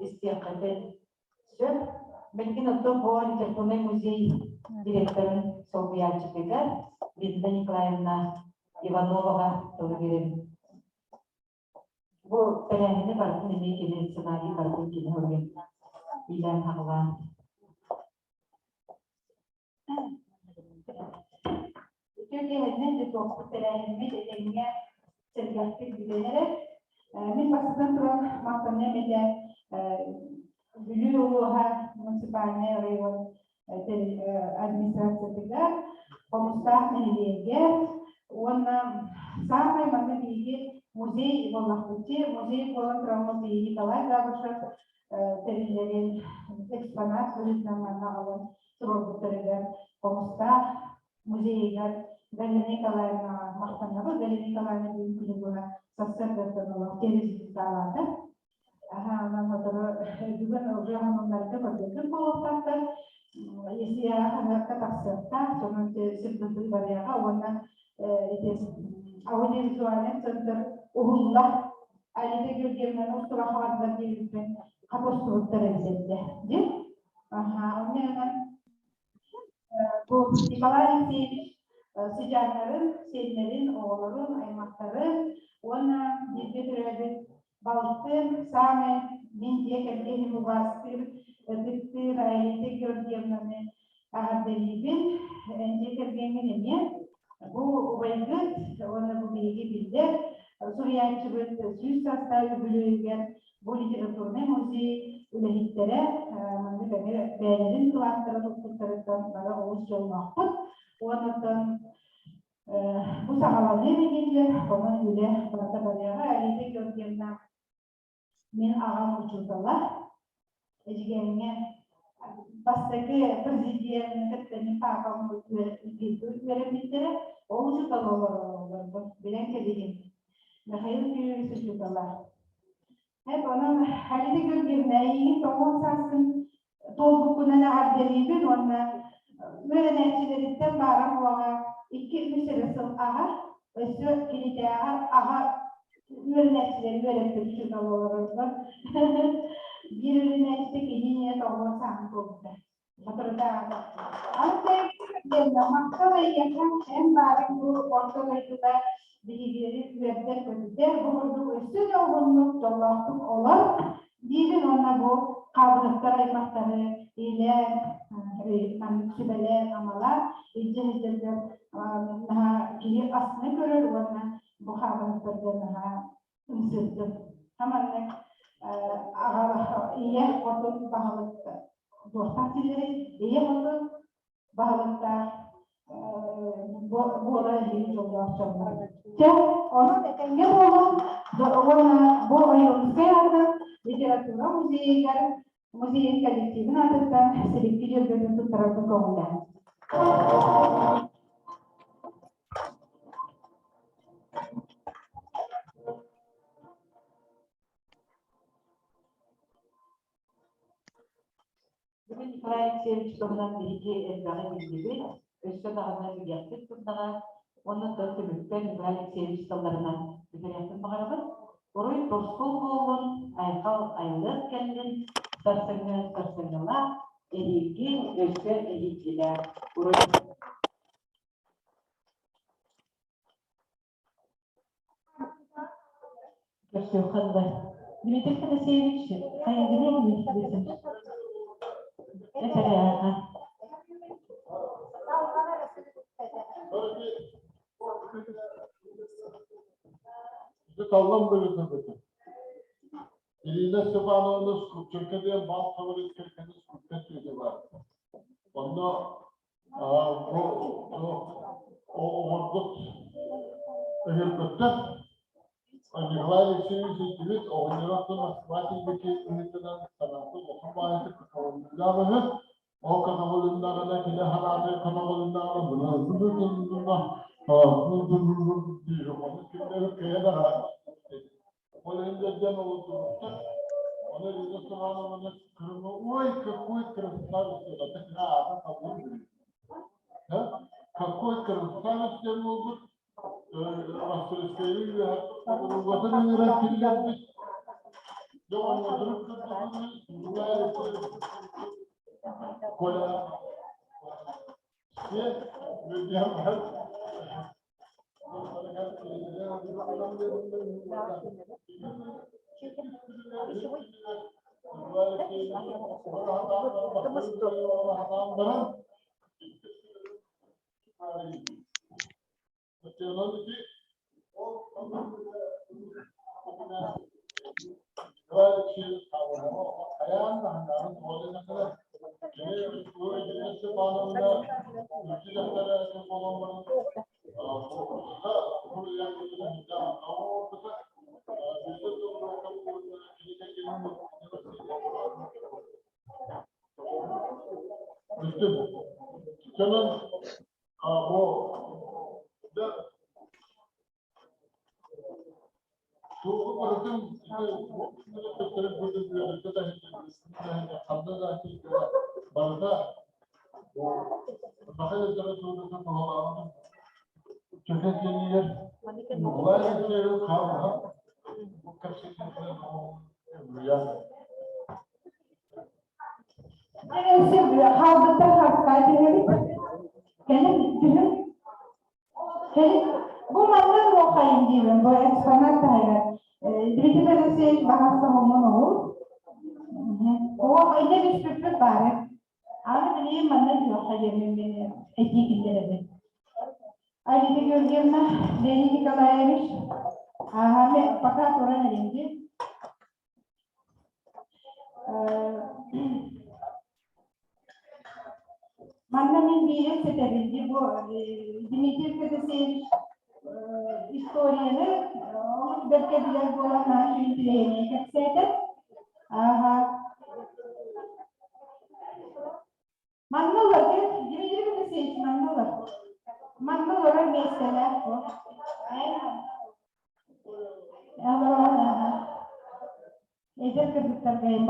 S2: истиэххитин сөп. Билигин оттон бу литературнай музей директорын солбуйааччытыгар Лидия Николаевна Ивановаҕа тылы биэрэбин. Бу тэрээһини барытын эмиэ кини сценарий барытын кини хоруйан иилээн-хаҕылаан. Үтүө киэһэннэн детокспут тэрээһиммит этэҥҥэ сэргэхтик бүтэн эрэр. Мин бастатан туран махтаныам этэ Бүлүү улууһа муниципальнай оройуон администрациятыгар, Хомустаах нэһилиэгэр уонна саамай манна биһиги музей буоллахпыт музей буолан тураммыт биһиги Николай Габышев тэриллэрин экспонат быһыытынан манна аҕалан туруорбуттарыгар Хомустаах музейыгар Галина Николаевнаҕа махтанабыт. Галина Николаевна бүгүн күнү быһа сарсыардаттан олох телевизиктаалаата. Аха, онон сотору бүгүн уже хонуннарга көрдөрдүм буолуохтаахтар. Есияҕа хаһыакка тахсыахтаах, сонун сырдатыы барыаҕа уонна ити аудиовизуальный центр уһулла. Алита Георгиевнаны устура хабардар диэбиппин хата устубуттар эбит Дии? Аха, онно Бу Николай Алексеевич сыдьааннарын, сиэннэрин, оҕолорун, аймахтарын уонна бииргэ төрөөбүт балтын, саамай мин дьиэ кэргэним убаастыыр, ытыктыыр Аэлита Георгиевнаны эҕэрдэлиибин. Эн дьиэ кэргэҥҥин эмиэ. Бу убайгыт уонна бу биһиги биллэр суруйааччыбыт 100 саастаах үбүлүөйүгэр Бу литературнай музей үлэһиттэрэ маннык эмиэ бэйэлэрин кылаастара туппуттарыттан бары олус дьоллоохпут. Уонна бу саҕаланыы дииллэр, онон үлэ барыта барыаҕа. Алита Георгиевна мин аҕам учуутала, Эдьигээҥҥэ бастакы президент кытта мин паапам үөрэммиттэрэ, ол учуутал олороллорбун билэн кэбиһин. Михаил Кириллович учуутала. Эп онон Халида Георгиевна эйигин тоҕуон сааскын туолбуккунан эҕэрдэлиибин уонна үөрэнээччилэриттэн баара буоҕа 2-3 эрэ сыл аҕа, өссө кинитээҕэр аҕа үөрэнээччилэри үөрэппит учуутал олороллор. Биир үөрэнээччитэ кини ийэ тоҕуон сааһын туолбута. Соторутааҕыта. Махтал эйиэхэ, эн баарыҥ бу орто дойдуга биһигини үөрдэр-көтүтэр, бу курдук өссө да уһуннук, дьоллоохтук олор диибин уонна бу хаабыһыттар аймахтары иилээн, маннык сүбэлээн-амалаан илдьэ сылдьаргар наһаа киһи астына көрөр уонна бу хаабыһыттарга наһаа ымсыырдым. Хаманнык аҕа ийэ хотун баһылык туохтаах дииллэрий? Ийэ хотун баһылыктаах буолар эһиги дьоллоох дьоннор. Чэ, онон этэҥҥэ буолуҥ уонна бу Ойуунускай аатынан литература музейыгар музейын коллективын аатыттан сибикки дьөрбөтүн туттарарбын көҕүлээн. Бүгүн Николай Алексеевич туһунан биһиги элбэҕи биллибит, өссө даҕаны билиэхпит турдаҕа. Уонна тыл түмүкпэр Николай Алексеевич тылларынан бүтэриэхпин баҕарабын. Уруй тускул буоллун, айхал айылыат кэллин, сарсыҥҥы сарсыҥҥылаах, эһиилги өссө эһиилгилээх. Уруй! Көрсүөххэ дылы. Дмитрий Федосеевич, хайыгыный Дмитрий Этэрээҕэ.
S11: Таллан бөлүтэ Ирина Степановна скульптурка диэн бал хабырыт кэргэни скульптор тиэтэ баар. Онно Бу оҥорбут Өһүрбүттэр. Николай Алексеевич итибит оҕонньорохтон Москва тиийбит быһыытынан санаатын улахан баайытык көтөҕүллүүлээх үһү. Ол көтөҕүлүннэҕинэ кини санаата көтөҕүлүннэҕинэ диир. Ону кинилэри кыайа да Ол иһин дьон олордубуттар. Ону Лиза Степановна Крымы, ой, какой красавец, это аата табылын Какой красавец диэн буолбут, Мастерскайы үөһэ ыҥыран киллэрбит. Дьэ, оҥордурук Коля, все Бүттүм. Сонун бу тугу барытын барыта саха литературатын туһалааҕын чөкө диэнигэр Николай Алексеевич хаалыһан бу кэпсэтиитинэн
S2: Хаалбыттар хаалбыттар түһэбит. Кэлин түһүн. Кэлин бу манна туруоххайын диибин, бу экспонат таһыгар. Дмитрий Алексеевич баһаста хомун оҕул. Оҕо инде түспүппүт баары. Аны билигин манна түһүөххэ диэммин мин этии киллэрэбин. Алита Георгиевна, Леонид Николаевич, ааһаны пока туран эринди. Манна мин биирин ситэбин бу Дмитрий Федосеевич историяны олус бэркэ билэр буолан наһаа интириэһинэй кэпсээтэ. Ааха. Манна олор, Дмитрий Федосеевич манна олор. Манна олорор миэстэлээх бу. Олорон, ааха. Эдэр кыргыттарга.